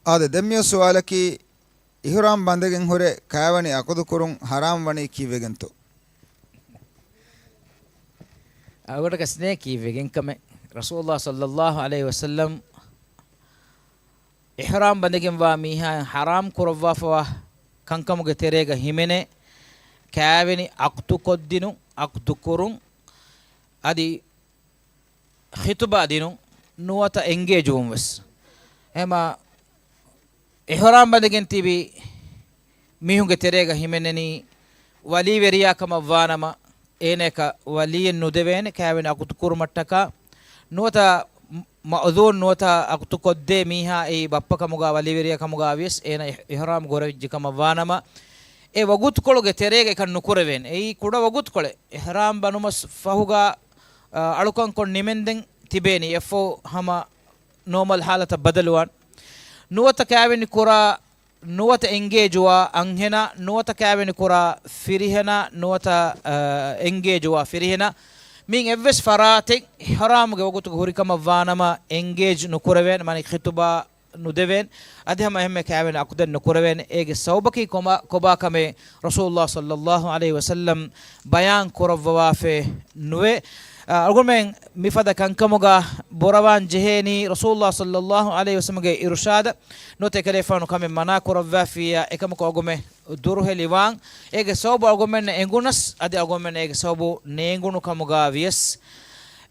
އާދެ، ދެން މިއޮތް ސުވާލަކީ، އިޙްރާމް ބަނދެގެން ހުރެ ކާވެނި އަޤުދު ކުރުން ޙަރާމް ވަނީ ކީއްވެގެންތޯ؟ އަޅުގަނޑަކަސް ނޭ ކީއްވެގެން ކަމެއް. ރަސޫލުﷲ ޞައްލައްލާހު ޢަލައިހި ވަސައްލަމް އިޙްރާމް ބަނދެގެންވާ މީހާއަށް ޙަރާމް ކުރައްވާފަވާ ކަންކަމުގެ ތެރޭގަ ހިމެނޭ، ކާވެނި އަޤުދު ކޮށްދިނުން، އަޤުދު ކުރުން، އަދި ޚިޠުބާ ދިނުން ނުވަތަ އެންގޭޖުވުން ވެސް. އެހެމަ އިޙްރާމް ބަނދެގެން ތިބި މީހުންގެ ތެރޭގަ ހިމެނެނީ ވަލީވެރިޔާ ކަމަށް ވާނަމަ، އޭނަޔަކަށް ވަލީއެއް ނުދެވޭނެ ކާވެނި އަޤުދު ކުރުމަށްޓަކާ، ނުވަތަ މައުޛޫން ނުވަތަ އަޤުދު ކޮށްދޭ މީހާ އެއީ ބައްޕަ ކަމުގަ ވަލީވެރިޔާ ކަމުގަ ވިޔަސް އޭނަ އިޙް، އިޙްރާމް ގުރެވިއްޖެ ކަމަށް ވާނަމަ، އެ ވަގުތުކޮޅުގެ ތެރޭގަ އެކަން ނުކުރެވޭނެ. އެއީ ކުޑަ ވަގުތުކޮޅެއް. އިޙްރާމް ބަނުމަސް ފަހުގަ، އަ، އަޅުކަންކޮށް ނިމެންދެން ތިބޭނީ. އެއަށްފަހު ހަމަ ނޯމަލް ޙާލަތަށް ބަދަލުވާން. ނުވަތަ ކާވެނި ކުރާ، ނުވަތަ އެންގޭޖުވާ އަންހެނާ، ނުވަތަ ކާވެނި ކުރާ ފިރިހެނާ، ނުވަތަ، އަ، އެންގޭޖުވާ ފިރިހެނާ، މިއިން އެއްވެސް ފަރާތެއް އިޙްރާމުގެ ވަގުތުގަ ހުރިކަމަށް ވާނަމަ، އެންގޭޖް ނުކުރެވޭނެ، މާނަ ޚިޠުބާ ނުދެވޭނެ، އަދި ހަމަ އެހެންމެ ކާވެނި އަޤުދެއް ނުކުރެވޭނެ. އޭގެ ސަބަބަކީ ކޮބާ، ކޮބާ ކަމެއް ރަސޫލުﷲ ޞައްލައްލާހު ޢަލައިހި ވަސައްލަމް ބަޔާން ކުރައްވަވާފައެއް ނުވޭ. އަ، އަޅުގަނޑުމެން މިފަދަ ކަންކަމުގަ ބުރަވާން ޖެހޭނީ ރަސޫލުﷲ ޞައްލައްލާހު ޢަލައިހި ވަސައްލަމްގެ އިރުޝާދަށް ނުވަތަ އެކަލޭފާނު ކަމެއް މަނާ ކުރައްވާފިއްޔާ، އެކަމަކު އަޅުގަނޑުމެން ދުރުހެލިވާން. އޭގެ ސަބަބު އަޅުގަނޑުމެންނަށް އެނގުނަސް، އަދި އަޅުގަނޑުމެންނަށް އޭގެ ސަބަބު ނޭނގުނު ކަމުގަ ވިޔަސް.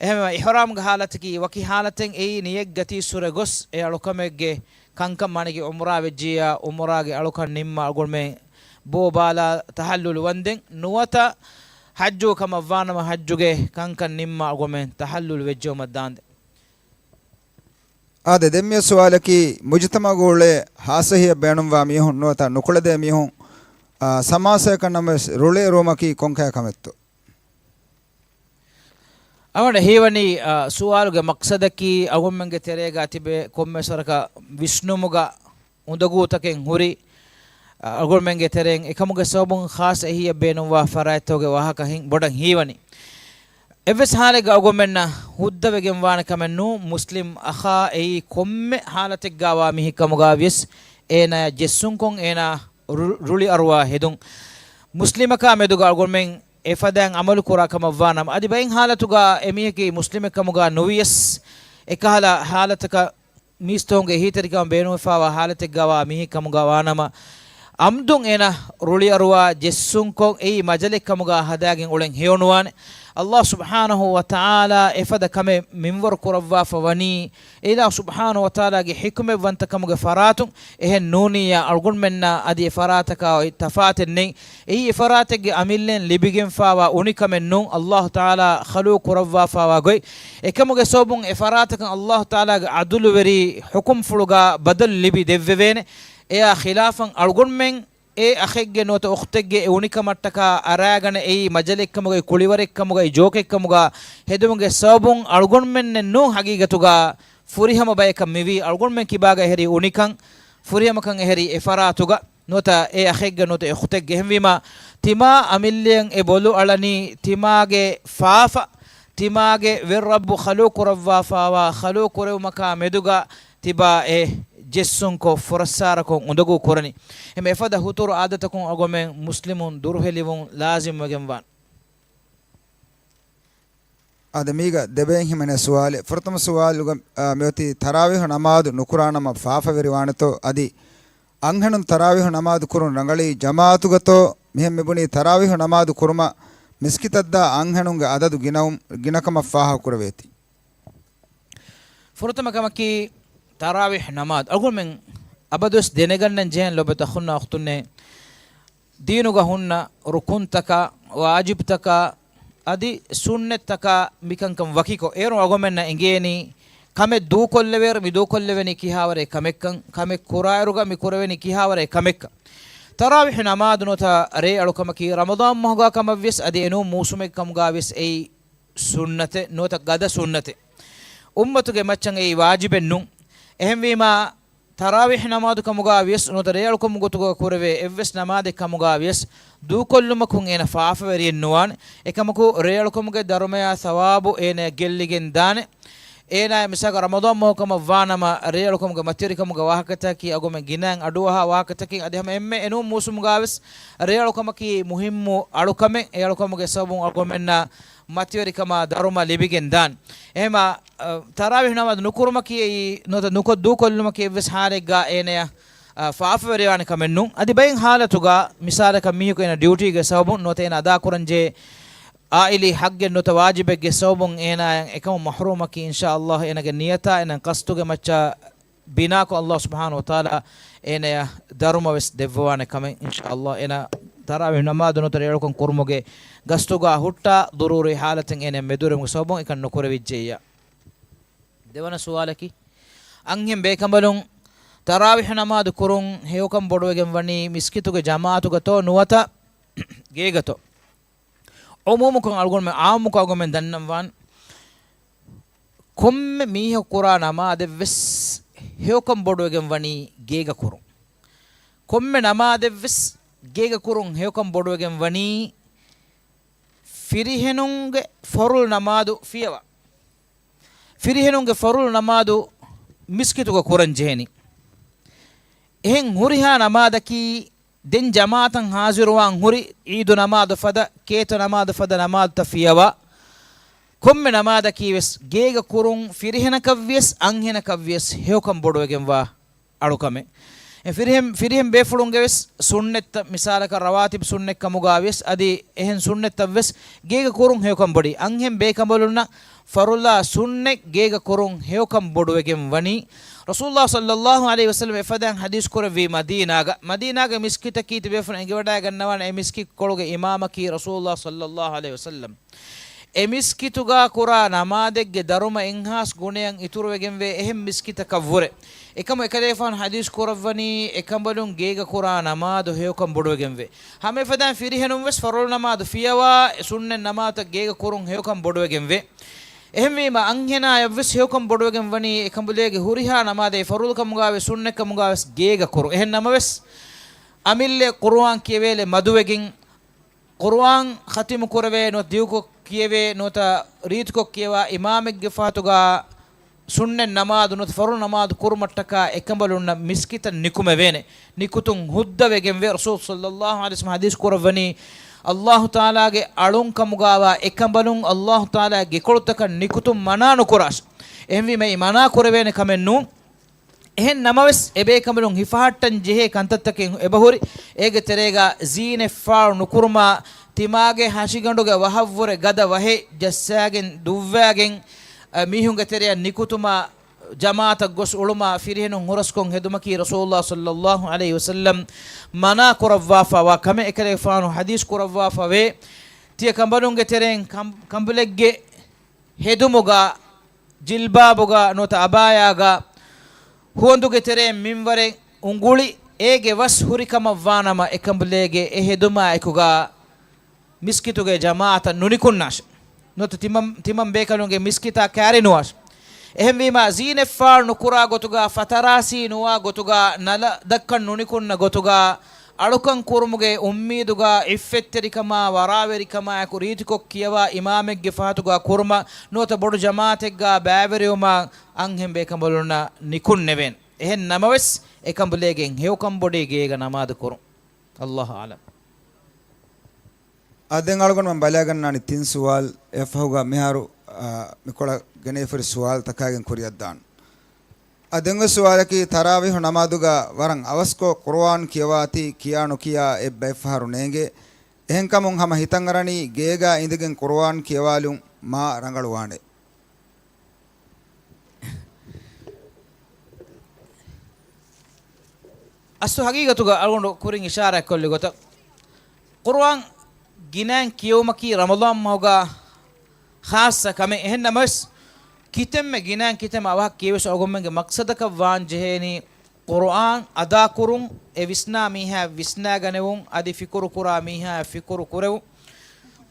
އެހެންވެ، އިޙްރާމްގެ ޙާލަތަކީ ވަކި ޙާލަތެއް. އެއީ ނިޔަތް ގަތީއްސުރެ ގޮސް އެ އަޅުކަމެއްގެ ކަންކަން މާނައަކީ ޢުމްރާ ވެއްޖިއްޔާ، ޢުމްރާގެ އަޅުކަން ނިންމާ އަޅުގަނޑުމެން ބޯ ބާލާ ތަޙައްލުލު ވަންދެން ނުވަތަ ޙައްޖު ކަމަށް ވާނަމަ ޙައްޖުގެ ކަންކަން ނިންމާ އަޅުގަނޑުމެން ތަޙައްލުލު ވެއްޖައުމަށް ދާންދެން. އާދެ، ދެން މިއޮތް ސުވާލަކީ، މުޖުތަމަޢުގަ އުޅޭ ހާސަހިއަށް ބޭނުންވާ މީހުން ނުވަތަ ނުކުޅެދޭ މީހުން، އާ، ސަމާސާއަކަށް ނަމަވެސް ރުޅިއެރުވުމަކީ ކޮންކަހަލަ ކަމެއްތޯ؟ އަޅުގަނޑަށް ހީވަނީ، އާ، ސުވާލުގެ މަޤްޞަދަކީ އަޅުގަނޑުމެންގެ ތެރޭގަ ތިބޭ ކޮންމެސް ވަރަކަށް ވިސްނުމުގަ އުނދަގޫތަކެއް ހުރި، އަ، އަޅުގަނޑުމެންގެ ތެރެއިން އެކަމުގެ ސަބަބުން ޚާއްޞަ އެހީއަށް ބޭނުންވާ ފަރާތްތަކުގެ ވާހަކަ ހިން ބޮޑަށް ހީވަނީ. އެއްވެސް ހާލެއްގަ އަޅުގަނޑުމެންނަށް ހުއްދަވެގެން ވާނެ ކަމެއް ނޫން، މުސްލިމް އަޚާ އެއީ ކޮންމެ ހާލަތެއްގަ ވާ މީހެއް ކަމުގަ ވިޔަސް، އޭނާޔަށް ޖެއްސުންކޮށް އޭނާ ރު، ރުޅި އަރުވާ ހެދުން. މުސްލިމަކާ މެދުގަ އަޅުގަނޑުމެން އެފަދައިން އަމަލު ކުރާ ކަމަށް ވާނަމަ، އަދި ބައެއް ހާލަތުގަ އެމީހަކީ މުސްލިމެއް ކަމުގަ ނުވިޔަސް، އެކަހަލަ ހާލަތަކަށް މީސްތަކުންގެ އެހީތެރިކަމަށް ބޭނުންވެފައިވާ ހާލަތެއްގަވާ މީހެއް ކަމުގަ ވާނަމަ، އަމްދުން އޭނަ ރުޅިއަރުވާ ޖެއްސުންކޮށް އެއީ މަޖަލެއް ކަމުގަ ހަދާގެން އުޅެން ހެޔޮނުވާނެ. ﷲ ސުބްޙާނަހޫ ވަތަޢާލާ އެފަދަ ކަމެއް މިންވަރު ކުރައްވާފަ ވަނީ، އެ އިލާހު ސުބްޙާނަހޫ ވަތަޢާލާގެ ޙިކުމަތްވަންތަކަމުގެ ފަރާތުން. އެހެން ނޫނިއްޔާ، އަޅުގަނޑުމެންނާ އަދި އެ ފަރާތަކާ އޮތް ތަފާތެއް ނެތް. އެއީ އެ ފަރާތެއްގެ އަމިއްލައިން ލިބިގެންފައިވާ އުނިކަމެއް ނޫން، ﷲ ތަޢާލާ ޚަލުޤު ކުރައްވާފައިވާ ގޮތް. އެކަމުގެ ސަބަބުން އެ ފަރާތަކަށް ﷲ ތަޢާލާގެ ޢަދުލުވެރި ޙުކުމްފުޅުގަ ބަދަލު ލިބި ދެއްވެވޭނެ. އެއާ ޚިލާފަށް އަޅުގަނޑުމެން އެ އަޚެއްގެ ނުވަތަ އުޚްތެއްގެ އެ އުނިކަމަށްޓަކާ އަރާގަނެ އެއީ މަޖަލެއްކަމުގައި، ކުޅިވަރެއްކަމުގައި، ޖޯކެއްކަމުގަ ހެދުމުގެ ސަބަބުން އަޅުގަނޑުމެންނެއް ނޫން، ހަގީގަތުގަ ފުރިހަމަ ބަޔަކަށް މިވީ. އަޅުގަނޑުމެން ކިބާގަ އެހެރީ އުނިކަން، ފުރިހަމަކަން އެހެރީ އެ ފަރާތުގަ. ނުވަތަ އެ އަޚެއްގެ ނުވަތަ އެ އުޚްތެއްގެ. އެހެންވީމާ، ތިމާ އަމިއްލައަށް އެ ބޮލު އަޅަނީ ތިމާގެ ފާފަ، ތިމާގެ ވެރިރައްބު ޚަލުޤު ކުރައްވާފައިވާ، ޚަލުޤު ކުރެވުމަކާ މެދުގަ ތިބާ އެ ޖެއްސުންކޮށް، ފުރައްސާރަކޮށް، އުނދަގޫ ކުރަނީ. އެހެން އެފަދަ ހުތުރު އާދަތަކުން އަޅުގަނޑުމެން މުސްލިމުން ދުރުހެލިވުން ލާޒިމްވެގެންވާނެ. އާދެ، މީގަ ދެބައިން ހިމެނޭ ސުވާލެއް. ފުރަތަމަ ސުވާލުގަ، އާ، މިއޮތީ ތަރާވީޙު ނަމާދު ނުކުރާނަމަ ފާފަވެރިވާނެތޯ؟ އަދި އަންހެނުން ތަރާވީހު ނަމާދު ކުރުން ރަނގަޅީ ޖަމާޢަތުގަތޯ؟ މިހެން މިބުނީ ތަރާވީހު ނަމާދު ކުރުމަށް މިސްކިތަށްދާ އަންހެނުންގެ އަދަދު ގިނައު-، ގިނަކަމަށް ފާހަގަކުރެވޭތީ. ފުރަތަމަ ކަމަކީ ތަރާވީހް ނަމާދު. އަޅުގަނޑުމެން އަބަދުވެސް ދެނެގަންނަން ޖެހޭނެ ލޮބުވެތި އަޚުންނާ އުޚްތުންނޭ، ދީނުގަ ހުންނަ ރުކުންތަކާ ވާޖިބްތަކާ އަދި ސުންނަތްތަކާ މިކަންކަން ވަކިކޮށް، އޭރު އަޅުގަނޑުމެންނަށް އެނގޭނީ ކަމެއް ދޫކޮށްލެވޭއިރު މި ދޫކޮށްލެވެނީ ކިހާވަރެއް ކަމެއްކަން، ކަމެއް ކުރާއިރުގަ މި ކުރެވެނީ ކިހާވަރެއް ކަމެއްކަން. ތަރާވީހް ނަމާދު ނުވަތަ ރޭ އަޅުކަމަކީ ރަމަޟާން މަހުގާ ކަމަށްވިޔަސް އަދި އެނޫން މޫސުމެއް ކަމުގާވިޔަސް އެއީ ސުންނަތެއް ނުވަތަ ގަދަ ސުންނަތެއް. އުއްމަތުގެ މައްޗަށް އެއީ ވާޖިބެއް ނޫން. އެހެންވީމާ، ތަރާވީހް ނަމާދު ކަމުގާ ވިޔަސް ނުވަތަ ރޭއަޅުކަމު ގޮތުގަ ކުރެވޭ އެއްވެސް ނަމާދެއް ކަމުގާ ވިޔަސް، ދޫކޮށްލުމަކުން އޭނަ ފާފަވެރިއެއް ނުވާނެ. އެކަމަކު، ރޭއަޅުކަމުގެ ދަރުމަޔާ ސަވާބު އޭނަޔަށް ގެއްލިގެން ދާނެ. އޭނާޔަށް މިސާލަކަށް ރަމަޟާން މަހު ކަމަށް ވާނަމަ، ރޭއަޅުކަމުގެ މަތިވެރިކަމުގެ ވާހަކަތަކީ އަގުމެން ގިނައިން އަޑުއަހާ ވާހަކަތަކެއް. އަދި ހަމަ އެންމެ އެނޫން މޫސުމުގާވެސް ރޭއަޅުކަމަކީ މުހިއްމު އަޅުކަމެއް. އެ އަޅުކަމުގެ ސަބަބުން އަގުމެންނަށް މަތިވެރިކަމާ ދަރުމަ ލިބިގެން ދާނެ. އެހެމަ، އަ، ތަރާވީހް ނަމާދު ނުކުރުމަކީ އެއީ ނުވަތަ ނުކޮށް ދޫކޮށްލުމަކީ އެއްވެސް ހާލެއްގަ އޭނަޔަށް، އަ، ފާފަވެރިވާނެ ކަމެއް ނޫން. އަދި ބައެއް ހާލަތުގަ މިސާލަކަށް މީހަކު އޭނަ ޑިއުޓީގެ ސަބަބުން ނުވަތަ އޭނަ އަދާކުރަންޖެހޭ އާއިލީ ހައްގެއް ނުވަތަ ވާޖިބެއްގެ ސަބަބުން އޭނާޔަށް އެކަމުން މަޙްރޫމަކީ، އިންޝާﷲ އޭނަގެ ނިޔަތާ އޭނަ ޤަޞްދުގެ މައްޗަށް ބިނާކޮށް، ﷲ ސުބްޙާނަހޫ ވަތަޢާލާ އޭނަޔަށް ދަރުމަވެސް ދެއްވަވާނެ ކަމެއް، އިންޝާﷲ. އޭނަ ތަރާވީހް ނަމާދު ނުވަތަ ރޭއަޅުކަން ކުރުމުގެ ގަސްތުގަ ހުއްޓާ، ޟުރޫރީ ޙާލަތެއް އޭނަ މެދުވެރިވުމުގެ ސަބަބުން އެކަން ނުކުރެވިއްޖެއްޔާ. ދެވަނަ ސުވާލަކީ، އަންހެން ބޭކަނބަލުން ތަރާވީހް ނަމާދު ކުރުން ހެޔޮކަން ބޮޑުވެގެން ވަނީ މިސްކިތުގެ ޖަމާޢަތުގަތޯ ނުވަތަ ގޭގަތޯ؟ އުމޫމުކޮށް އަޅުގަނޑުމެން، ޢާއްމުކޮށް އަޅުގަނޑުމެން ދަންނަންވާން، ކޮންމެ މީހަކު ކުރާ ނަމާދެއްވެސް ހެޔޮކަން ބޮޑުވެގެން ވަނީ ގޭގަ ކުރުން. ކޮންމެ ނަމާދެއްވެސް ގޭގަ ކުރުން ހެޔޮކަން ބޮޑުވެގެން ވަނީ ފިރިހެނުންގެ ފަރުޟު ނަމާދު ފިޔަވާ. ފިރިހެނުންގެ ފަރުޟު ނަމާދު މިސްކިތުގަ ކުރަން ޖެހެނީ. އެހެން ހުރިހާ ނަމާދަކީ ދެން ޖަމާޢަތަށް ޙާޟިރުވާން ހުރި، ޢީދު ނަމާދު ފަދަ، ކޭތަ ނަމާދު ފަދަ ނަމާދުތައް ފިޔަވާ. ކޮންމެ ނަމާދަކީވެސް ގޭގަ ކުރުން ފިރިހެނަކަށްވިޔަސް އަންހެނަކަށްވިޔަސް ހެޔޮކަން ބޮޑުވެގެންވާ އަޅުކަމެއް. އެ ފިރިހެން، ފިރިހެން ބޭފުޅުންގެވެސް ސުންނަތްތައް، މިސާލަކަށް ރަވާތިބު ސުންނަތް ކަމުގާވިޔަސް އަދި އެހެން ސުންނަތްތައްވެސް ގޭގަ ކުރުން ހެޔޮކަން ބޮޑީ. އަންހެން ބޭކަނބަލުންނަށް ފަރުޟާ ސުންނަތް ގޭގަ ކުރުން ހެޔޮކަން ބޮޑުވެގެން ވަނީ. ރަސޫލުﷲ ޞައްލަﷲ ޢަލައިހި ވަސައްލަމަ އެފަދައިން ޙަދީޘް ކުރެއްވީ މަދީނާގަ، މަދީނާގެ މިސްކިތަކީ ތިބޭފުޅުން އެނގިވަޑައިގަންނަވާނެ އެ މިސްކިތްކޮޅުގެ އިމާމަކީ ރަސޫލުﷲ ޞައްލަﷲ ޢަލައިހި ވަސައްލަމަ. އެ މިސްކިތުގާ ކުރާ ނަމާދެއްގެ ދަރުމަ އެއްހާސް ގުނައަށް އިތުރުވެގެންވޭ އެހެން މިސްކިތަކަށްވުރެ. އެކަމު އެކަލޭފާނު ޙަދީޘް ކުރައްވަނީ، އެކަނބަލުން ގޭގަ ކުރާ ނަމާދު ހެޔޮކަން ބޮޑުވެގެންވޭ. ހަމަ އެފަދައިން ފިރިހެނުންވެސް ފަރުޟު ނަމާދު ފިޔަވާ، ސުންނަތް ނަމާދުތައް ގޭގަ ކުރުން ހެޔޮކަން ބޮޑުވެގެންވޭ. އެހެންވީމަ، އަންހެނާޔަށްވެސް ހެޔޮކަން ބޮޑުވެގެން ވަނީ، އެކަނބުލޭގެ ހުރިހާ ނަމާދެއް ފަރުޟު ކަމުގާވެސް ސުންނަތް ކަމުގާވެސް ގޭގަ ކުރުން. އެހެން ނަމަވެސް، އަމިއްލަ ޤުރުއާން ކިޔެވޭލެ މަދުވެގެން، ޤުރުއާން ޚަތިމު ކުރެވޭ ނުވަތަ ދިގުކޮށް ކިޔެވޭ ނުވަތަ ރީތިކޮށް ކިޔަވާ އިމާމެއްގެ ފަހަތުގާ ސުންނަތް ނަމާދު ނުވަތަ ފަރުޟު ނަމާދު ކުރުމަށްޓަކާ އެކަނބަލުންނަށް މިސްކިތަށް ނިކުމެވޭނެ. ނިކުތުން ހުއްދަވެގެންވޭ. ރަސޫލު ޞައްލަﷲ ޢަލައިހި ވަސައްލަމަ ޙަދީޘް ކުރައްވަނީ، ﷲ ތަޢާލާގެ އަޅުން ކަމުގާވާ އެކަނބަލުން ﷲ ތަޢާލާގެ ގެކޮޅުތަކަށް ނިކުތުން މަނާ ނުކުރާށި. އެހެންވީމަ އެއީ މަނާ ކުރެވޭނެ ކަމެއް ނޫން. އެހެން ނަމަވެސް، އެބޭކަނބަލުން ހިފަހައްޓަން ޖެހޭ ކަންތައްތަކެއް އެބަހުރި. އޭގެ ތެރޭގަ ޒީނަތް ފާޅު ނުކުރުމާ، ތިމާގެ ހަށިގަނޑުގެ ވަހަށްވުރެ ގަދަ ވަހެއް ޖައްސާގެން ދުއްވާގެން، އަ، މީހުންގެ ތެރެއަށް ނިކުތުމާ، ޖަމާޢަތަށް ގޮސް އުޅުމާ، ފިރިހެނުން ހުރަސްކޮށް ހެދުމަކީ ރަސޫލުﷲ ޞައްލަﷲ ޢަލައިހި ވަސައްލަމަ މަނާ ކުރައްވާފަ ވާ ކަމެއް. އެކަލޭފާނު ޙަދީޘް ކުރައްވާފަ ވޭ، ތިޔަ ކަނބަލުންގެ ތެރެއިން ކަނބ-، ކަނބުލެއްގެ ހެދުމުގަ، ޖިލްބާބުގަ ނުވަތަ އަބާޔާގަ ހުވަނދުގެ ތެރެއިން މިންވަރެއް އުނގުޅި އޭގެ ވަސް ހުރި ކަމަށް ވާނަމަ، އެކަނބުލޭގެ އެ ހެދުމާ އެކުގަ މިސްކިތުގެ ޖަމާޢަތަށް ނުނިކުންނާށެ. ނުވަތަ ތިމަން، ތިމަން ބޭކަލުންގެ މިސްކިތާ ކާރިނުވާށެ. އެހެންވީމަ، ޒީނަތް ފާޅު ނުކުރާ ގޮތުގަ، ފަތަރާސީ ނުވާ ގޮތުގަ، ނަލަ ދައްކަން ނުނިކުންނަ ގޮތުގަ، އަޅުކަން ކުރުމުގެ އުއްމީދުގަ އިއްފަތްތެރިކަމާ، ވަރާވެރިކަމާއެކު ރީތިކޮށް ކިޔަވާ އިމާމެއްގެ ފަހަތުގަ ކުރުމަށް ނުވަތަ ބޮޑު ޖަމާޢަތެއްގަ ބައިވެރިވުމަށް އަންހެން ބޭކަނބަލުންނަށް ނިކުންނެވޭނެ. އެހެން ނަމަވެސް، އެކަނބުލޭގެ ހެޔޮކަން ބޮޑީ ގޭގަ ނަމާދު ކުރުން. ﷲ އަޢްލަމް. އާ، ދެން އަޅުގަނޑުމެން ބަލާގަންނާނީ ތިން ސުވާލު. އެފަހުގަ މިހާރު، އާ، މިކޮޅަށް ގެނެވިފައި ހުރި ސުވާލުތަކާގެން ކުރިއަށްދާން. އާ، ދެންވެސް ސުވާލަކީ، ތަރާވީހު ނަމާދުގަ ވަރަށް އަވަސްކޮށް ޤުރުއާން ކިޔަވާތީ ކިޔާ ނުކިޔާ އެއްބައެއްފަހަރު ނޭނގޭ. އެހެންކަމުން ހަމަ ހިތަށްއަރަނީ ގޭގަ އިނދެގެން ޤުރުއާން ކިޔަވާލުން މާ ރަނގަޅުވާނެ. އަސްލު ހަގީގަތުގަ އަޅުގަނޑު ކުރިން އިޝާރާތްކޮށްލި ގޮތަށް، ޤުރުއާން ގިނައިން ކިޔެވުމަކީ ރަމަޟާން މަހުގަ ޚާއްޞަ ކަމެއް. އެހެންނަމަވެސް، ކިތަންމެ ގިނައިން ކިތަންމެ އަވަހަށް ކިޔެވިޔަސް އަޅުގަނޑުމެންގެ މަޤްޞަދަކަށް ވާން ޖެހޭނީ، ޤުރުއާން އަދާކުރުން، އެ ވިސްނާ މީހާ ވިސްނާގަނެވުން، އަދި ފިކުރު ކުރާ މީހާ ފިކުރު ކުރެވުން.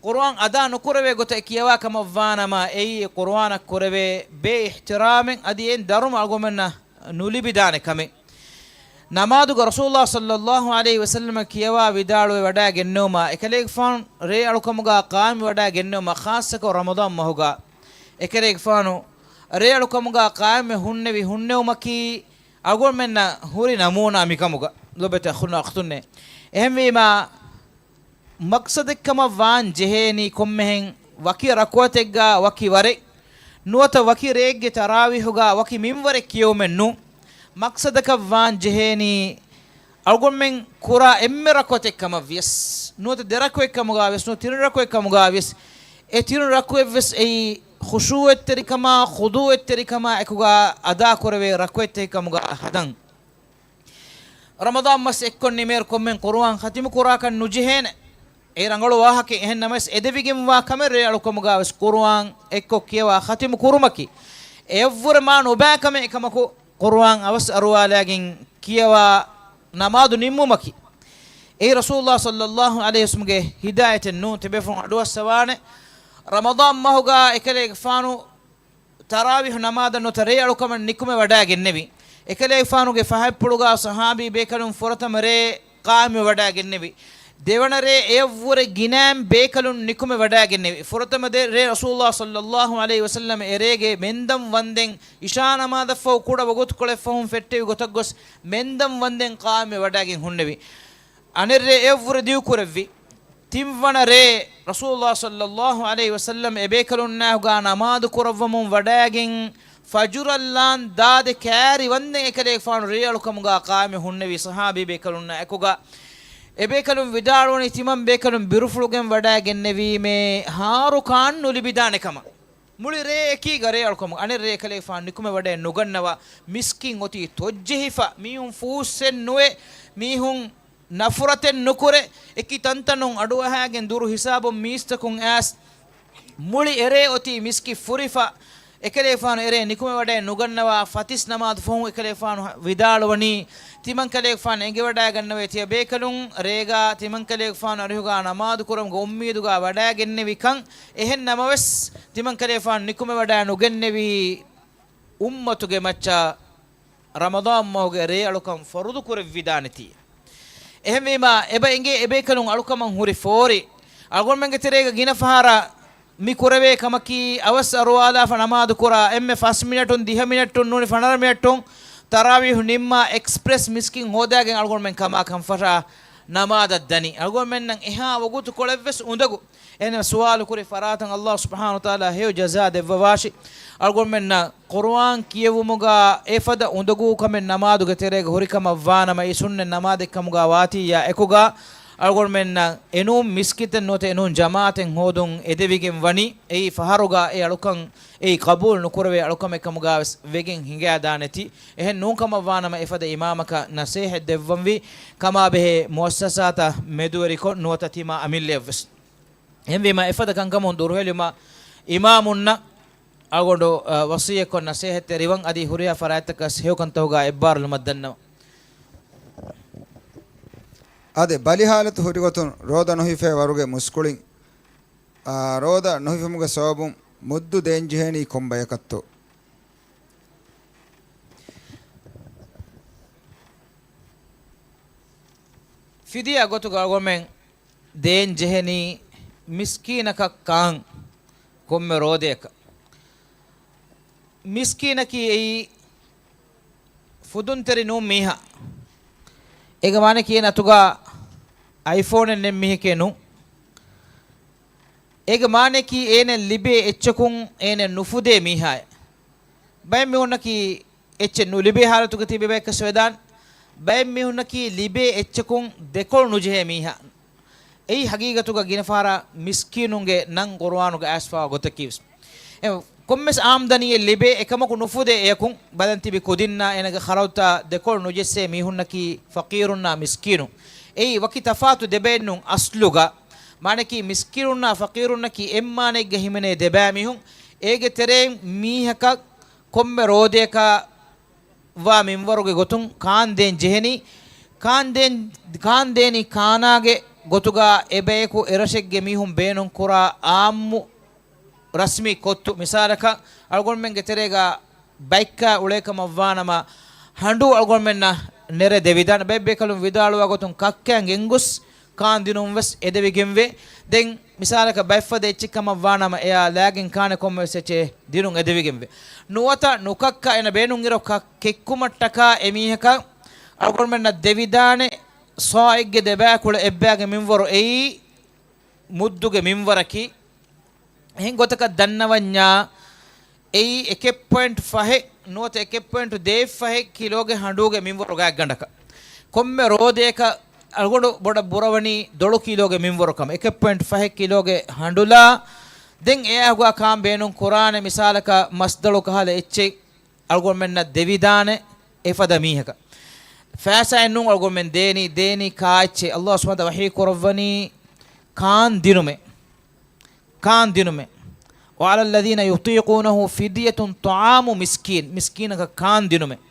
ޤުރުއާން އަދާ ނުކުރެވޭ ގޮތަށް ކިޔަވާ ކަމަށްވާނަމަ، އެއީ ޤުރުއާނަށް ކުރެވޭ ބޭ އިޙްތިރާމެއް، އަދި އެއިން ދަރުމަ އަޅުގަނޑުމެންނަށް ނުލިބިދާނެ ކަމެއް. ނަމާދުގަ ރަސޫލުﷲ ޞައްލައްލާހު ޢަލައިހި ވަސައްލަމަ ކިޔަވާ ވިދާޅުވެ ވަޑައިގެންނެވުމާ، އެކަލޭގެފާނު ރޭ އަޅުކަމުގަ ޤާއިމް ވަޑައިގެންނެވުމަށް، ޚާއްޞަކޮށް ރަމަޟާން މަހުގަ އެކަލޭގެފާނު ރޭ އަޅުކަމުގަ ޤާއިމްވެ ހުންނެވި ހުންނެވުމަކީ، އަޅުގަނޑުމެންނަށް ހުރި ނަމޫނާ މިކަމުގަ، ލޮބުވެތި އަޚުންނާ އުޚްތުންނޭ. އެހެންވީމާ، މަޤްޞަދެއްކަމަށް ވާން ޖެހޭނީ ކޮންމެހެން ވަކި ރަކުޢަތެއްގަ ވަކި ވަރެއް، ނުވަތަ ވަކި ރެއެއްގެ ތަރާވީހުގަ ވަކި މިންވަރެއް ކިޔެވުމެއް ނޫން. މަޤްޞަދަކަށް ވާން ޖެހޭނީ، އަޅުގަނޑުމެން ކުރާ އެންމެ ރަކުޢަތެއްކަމަށް ވިޔަސް، ނުވަތަ ދެ ރަކުޢަތެއްކަމުގަ ވިޔަސް، ނުވަތަ ތިން ރަކުޢަތެއްކަމުގަ ވިޔަސް، އެ ތިން ރަކުޢަތްވެސް އެއީ ޚުޝޫޢަތްތެރިކަމާ، ޚުޟޫޢަތްތެރިކަމާ އެކުގަ އަދާކުރެވޭ ރަކުޢަތްތަކެއްކަމުގަ ހަދަން. ރަމަޟާން މަސް އެއްކޮށް ނިމޭރު ކޮންމެން ޤުރުއާން ޚަތިމު ކުރާކަށް ނުޖެހޭނެ. އެ ރަނގަޅު ވާހަކައެއް. އެހެން ނަމަވެސް، އެދެވިގެންވާ ކަމެއް ރޭ އަޅުކަމުގަ ވެސް ޤުރުއާން އެއްކޮށް ކިޔަވާ ޚަތިމު ކުރުމަކީ، އެއަށްވުރެ މާ ނުބައި ކަމެއް އެކަމަކު، ޤުރުއާން އަވަސް އަރުވާލާގެން ކިޔަވާ ނަމާދު ނިންމުމަކީ. އެއީ ރަސޫލުﷲ ޞައްލައްލާހު ޢަލައިހި ވަސައްލަމްގެ ހިދާޔަތެއް ނޫން. ތިބޭފުޅުން އަޑުއައްސަވާނެ، ރަމަޟާން މަހުގަ އެކަލޭގެފާނު ތަރާވީހު ނަމާދަށް ނުވަތަ ރޭ އަޅުކަމަށް ނިކުމެ ވަޑައިގެންނެވި. އެކަލޭގެފާނުގެ ފަހަތްޕުޅުގަ ޞަޙާބީ ބޭކަލުން ފުރަތަމަ ރޭ ޤާއިމްވެ ވަޑައިގެންނެވި. ދެވަނަ ރޭ އެއަށްވުރެ ގިނައިން ބޭކަލުން ނިކުމެ ވަޑައިގެންނެވި. ފުރަތަމަ ދެ ރޭ ރަސޫލުﷲ ޞައްލައްލާހު ޢަލައިހި ވަސައްލަމަ އެރޭގެ މެންދަން ވަންދެން އިޝާ ނަމާދަށްފަހު ކުޑަ ވަގުތުކޮޅެއް ފަހުން ފެއްޓެވި ގޮތަށް ގޮސް މެންދަން ވަންދެން ޤާއިމްވެ ވަޑައިގެން ހުންނެވި. އަނެއް ރޭ އެއަށްވުރެ ދިގުކުރެއްވި. ތިންވަނަ ރޭ ރަސޫލުﷲ ޞައްލައްލާހު ޢަލައިހި ވަސައްލަމް އެބޭކަލުންނާހުގާ ނަމާދު ކުރައްވަމުން ވަޑައިގެން، ފަޖުރަށްލާން ދާދެ ކައިރި ވަންދެން އެކަލޭގެފާނު ރޭ އަޅުކަމުގާ ޤާއިމް ހުންނެވި ޞަޙާބީ ބޭކަލުންނާ އެކުގާ، އެބޭކަލުން ވިދާޅުވަނީ ތިމަން ބޭކަލުން ބިރުފުޅުގެން ވަޑައިގެންނެވީމޭ ހާރުކާން ނުލިބިދާނެ ކަމަށް. މުޅި ރޭ އެކީގަ ރޭ އަޅުކަމުގަ އަނެއް ރޭ އެކަލޭގެފާނު ނިކުމެ ވަޑައެއް ނުގަންނަވާ، މިސްކިތް އޮތީ ތޮއްޖެހިފަ، މީހުން ފޫއްސެއް ނުވެ، މީހުން ނަފުރަތެއް ނުކުރެ، އެކި ތަންތަނުން އަޑުއަހާގެން ދުރު ހިސާބުން މީސްތަކުން އައިސް، މުޅި އެރޭ އޮތީ މިސްކިތް ފުރިފަ، އެކަލޭގެފާނު އެރޭ ނިކުމެވަޑައެއް ނުގަންނަވާ، ފަތިސް ނަމާދު ފަހުން އެކަލޭގެފާނު ވިދާޅުވަނީ، ތިމަންކަލޭގެފާނު އެނގިވަޑައިގަންނަވޭ ތިޔަބޭކަލުން ރޭގާ ތިމަންކަލޭގެފާނު އަރިހުގާ ނަމާދު ކުރަމުގެ އުއްމީދުގާ ވަޑައިގެންނެވިކަން. އެހެން ނަމަވެސް، ތިމަންކަލޭގެފާނު ނިކުމެވަޑައެއް ނުގެންނެވީ، އުއްމަތުގެ މައްޗަށް ރަމަޟާން މަހުގެ ރޭ އަޅުކަން ފަރުޟު ކުރެއްވިދާނެތީ. އެހެންވީމާ، އެބަ އެނގޭ އެބޭކަލުން އަޅުކަމަށް ހުރި ފޯރި. އަޅުގަނޑުމެންގެ ތެރޭގަ ގިނަ ފަހަރަށް މި ކުރެވޭ ކަމަކީ، އަވަސް އަރުވާލާފަ ނަމާދު ކުރާ، އެންމެ ފަސް މިނެޓުން، ދިހަ މިނެޓުން ނޫނީ ފަނަރަ މިނެޓުން ތަރާވީހު ނިންމާ، އެކްސްޕްރެސް މިސްކިތް ހޯދާގެން އަޅުގަނޑުމެން ކަމާ ކަންފަށާ ނަމާދަށް ދަނީ. އަޅުގަނޑުމެންނަށް އެހާ ވަގުތުކޮޅެއްވެސް އުނދަގޫ. އެހެން ސުވާލު ކުރި ފަރާތަށް އައްލާހު ސުބްޙާނަހު ވަތަޢާލާ ހެޔޮ ޖަޒާ ދެއްވަވާށި. އަޅުގަނޑުމެންނަށް ޤުރުއާން ކިޔެވުމުގާ އެފަދަ އުނދަގޫ ކަމެއް ނަމާދުގެ ތެރޭގަ ހުރިކަމަށް ވާނަމަ، އެއީ ސުންނަތް ނަމާދެއްކަމުގާ ވާތީއާ އެކުގާ، އަޅުގަނޑުމެންނަށް އެނޫން މިސްކިތެއް ނުވަތަ އެނޫން ޖަމާޢަތެއް ހޯދުން އެދެވިގެން ވަނީ. އެއީ ފަހަރުގާ އެ އަޅުކަން، އެއީ ޤަބޫލު ނުކުރެވޭ އަޅުކަމެއް ކަމުގާވެސް ވެގެން ހިނގާދާނެތީ. އެހެން ނޫންކަމަށް ވާނަމަ، އެފަދަ އިމާމަކަށް ނަސޭހަތް ދެއްވަންވީ، ކަމާބެހޭ މުއައްސަސާތައް މެދުވެރިކޮށް، ނުވަތަ ތިމާ އަމިއްލަޔަށްވެސް. އެހެންވީމާ، އެފަދަ ކަންކަމުން ދުރުހެލުމަށް އިމާމުންނަށް އަޅުގަނޑު، އަ، ވަޞިއްޔަތްކޮށް ނަސޭހަތްތެރިވަން، އަދި ހުރިހާ ފަރާތްތަކަސް ހެޔޮކަންތަކުގާ އެއްބާރުލުމަށް ދަންނަވަން. އާދެ، ބަލި ހާލަތު ހުރިގޮތުން ރޯދަ ނުހިފޭ ވަރުގެ މުސްކުޅިން، އާ، ރޯދަ ނުހިފުމުގެ ސަބަބުން މުއްދު ދޭންޖެހޭނީ ކޮން ބަޔަކަށްތޯ؟ ފިދިޔާ ގޮތުގަ އަޅުގަނޑުމެން ދޭން ޖެހެނީ މިސްކީނަކަށް ކާން ކޮންމެ ރޯދަޔަކަށް. މިސްކީނަކީ އެއީ ފުދުންތެރި ނޫން މީހާ. އޭގެ މާނައަކީ އޭނަ އަތުގަ އައިފޯނެއް ނެތް މީހެކޭ ނޫން. އޭގެ މާނައަކީ އޭނަ ލިބޭ އެއްޗަކުން އޭނަ ނުފުދޭ މީހާއެއް. ބައެއް މީހުންނަކީ އެއްޗެއް ނުލިބޭ ހާލަތުގަ ތިބި ބަޔަކަށް ވެދާނެ. ބައެއް މީހުންނަކީ ލިބޭ އެއްޗަކުން ދެކޮޅު ނުޖެހޭ މީހާ. އެއީ ހަގީގަތުގަ ގިނަ ފަހަރަށް މިސްކީނުންގެ ނަން ޤުރުއާނުގަ އައިސްފަވާ ގޮތަކީވެސް. އެ، ކޮންމެސް އާމްދަނީއެއް ލިބޭ، އެކަމަކު ނުފުދޭ އެޔަކުން ބަލަން ތިބި ކުދިންނާ އޭނަގެ ޚަރަދުތައް ދެކޮޅު ނުޖެއްސޭ މީހުންނަކީ ފަޤީރުންނާ މިސްކީނުން. އެއީ ވަކި ތަފާތު ދެބައެއްނޫން އަސްލުގަ. މާނައަކީ މިސްކީނުންނާ ފަޤީރުންނަކީ އެއްމާނައެއްގަ ހިމެނޭ ދެބައިމީހުން. އޭގެ ތެރެއިން މީހަކަށް ކޮންމެ ރޯދަޔަކަށް ވާ މިންވަރުގެ ގޮތުން ކާން ދޭން ޖެހެނީ. ކާން ދޭން، ކާން ދޭނީ ކާނާގެ ގޮތުގަ އެބަޔަކު އެރަށެއްގެ މީހުން ބޭނުން ކުރާ އާއްމު ރަސްމީ ކޮއްތު. މިސާލަކަށް، އަޅުގަނޑުމެންގެ ތެރޭގަ ބައެއްކާ އުޅޭ ކަމަށް ވާނަމަ، ހަނޑޫ އަޅުގަނޑުމެންނަށް ނެރެ ދެވިދާނެ. ބައެއް ބޭކަލުން ވިދާޅުވާ ގޮތުން ކައްކައިން ގެންގޮސް ކާން ދިނުން ވެސް އެދެވިގެންވޭ. ދެން މިސާލަކަށް ބައެއްފަދަ އެއްޗެއް ކަމަށް ވާނަމަ، އެޔާ ލާގެން ކާނެ ކޮންމެވެސް އެއްޗެއް ދިނުން އެދެވިގެންވޭ. ނުވަތަ ނުކައްކަ އޭނަ ބޭނުން އިރު ކަ-، ކެއްކުމަށްޓަކާ އެމީހަކަށް އަޅުގަނޑުމެންނަށް ދެވިދާނެ ސާޢެއްގެ ދެބައިކުޅަ އެއްބައިގެ މިންވަރު އެއީ މުއްދުގެ މިންވަރަކީ. އެހެން ގޮތަކަށް ދަންނަވަންޏާ، އެއީ އެކެއް ޕޮއިންޓް ފަހެއް ނުވަތަ އެކެއް ޕޮއިންޓް ދޭއް ފަހެއް ކިލޯގެ ހަނޑޫގެ މިންވަރު ގާތްގަނޑަކަށް. ކޮންމެ ރޯދަޔަކަށް އަޅުގަނޑު ބޮޑަށް ބުރަވަނީ ދޮޅު ކިލޯގެ މިންވަރު ކަމަށް. އެކެއް ޕޮއިންޓް ފަހެއް ކިލޯގެ ހަނޑުލާ. ދެން އެއާގު ކާން ބޭނުން ކުރާނެ، މިސާލަކަށް މަސްދޮޅު ކަހަލަ އެއްޗެއް އަޅުގަނޑުމެންނަށް ދެވިދާނެ އެފަދަ މީހަކަށް. ފައިސާއެއް ނޫން އަޅުގަނޑުމެން ދޭނީ، ދޭނީ ކާ އެއްޗެއް. އައްލާހު ސުބްޙާނަހޫ ވަތަޢާލާ ވަޙީ ކުރައްވަނީ ކާން ދިނުމެއް. ކާން ދިނުމެއް. وعلى الذين يطيقونه فدية طعام مسكين. މިސްކީނަކަށް ކާން ދިނުމެއް.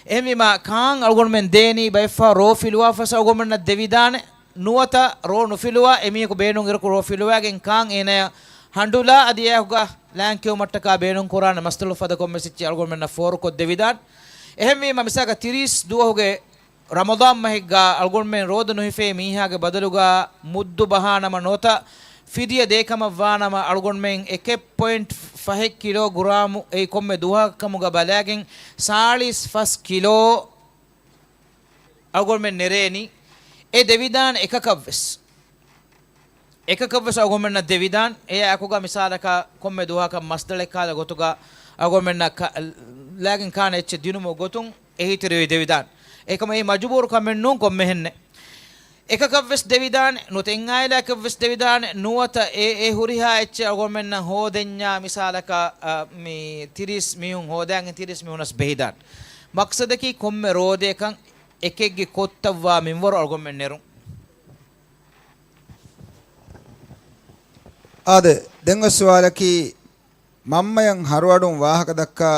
އެހެންވީމާ، ކާން އަޅުގަނޑުމެން ދޭނީ ބައެއްފަހަރު ރޯ ފިލުވާފަސް އަޅުގަނޑުމެންނަށް ދެވިދާނެ. ނުވަތަ ރޯ ނުފިލުވާ އެމީހަކު ބޭނުން އިރަކު ރޯ ފިލުވާގެން ކާން އޭނަޔަށް ހަނޑުލާ އަދި އެއާގު ލާން ކެއުމަށްޓަކާ ބޭނުން ކުރާނެ މަސްދޮޅު ފަދަ ކޮންމެސް އެއްޗެއް އަޅުގަނޑުމެންނަށް ފޯރުކޮށް ދެވިދާނެ. އެހެންވީމަ، މިސާލަކަށް ތިރީސް ދުވަހުގެ ރަމަޟާން މަހެއްގަ އަޅުގަނޑުމެން ރޯދަ ނުހިފޭ މީހާގެ ބަދަލުގަ މުއްދު ބަހާނަމަ ނުވަތަ ފިދިޔަ ދޭކަމަށް ވާނަމަ، އަޅުގަނޑުމެން އެކެއް ޕޮއިންޓް ފަހެއް ކިލޯ ގުރާމު އެއީ ކޮންމެ ދުވަހަކަށް ކަމުގަ ބަލާގެން ސާޅީސް ފަސް ކިލޯ އަޅުގަނޑުމެން ނެރޭނީ. އެ ދެވިދާނެ އެކަކަށްވެސް. އެކަކަށްވެސް އަޅުގަނޑުމެންނަށް ދެވިދާނެ. އެއާއެކުގަ މިސާލަކަށް ކޮންމެ ދުވަހަކަށް މަސްދަޅެއް ކާލަ ގޮތުގަ އަޅުގަނޑުމެންނަށް ކަ-، ލާގެން ކާނެ އެއްޗެއް ދިނުމުގެ ގޮތުން އެހީތެރިވެ ދެވިދާނެ. އެކަމަ އެ މަޖުބޫރު ކަމެއް ނޫން ކޮންމެހެންނެއް. އެކަކަށްވެސް ދެވިދާނެ، ނުވަތަ އެއް އާއިލާއަކަށްވެސް ދެވިދާނެ، ނުވަތަ އެ، އެ ހުރިހާ އެއްޗެއް އަޅުގަނޑުމެންނަށް ހޯދެންޏާ މިސާލަކަށް، އަ، މި ތިރީސް މީހުން ހޯދާގެން ތިރީސް މީހުނަސް ބެހިދާނެ. މަޤްޞަދަކީ ކޮންމެ ރޯދަޔަކަށް އެކެއްގެ ކޮއްތައްވާ މިންވަރު އަޅުގަނޑުމެން ނެރުން. އާދެ، ދެން އޮތް ސުވާލަކީ، މަންމަޔަށް ހަރުއަޑުން ވާހަކަ ދައްކާ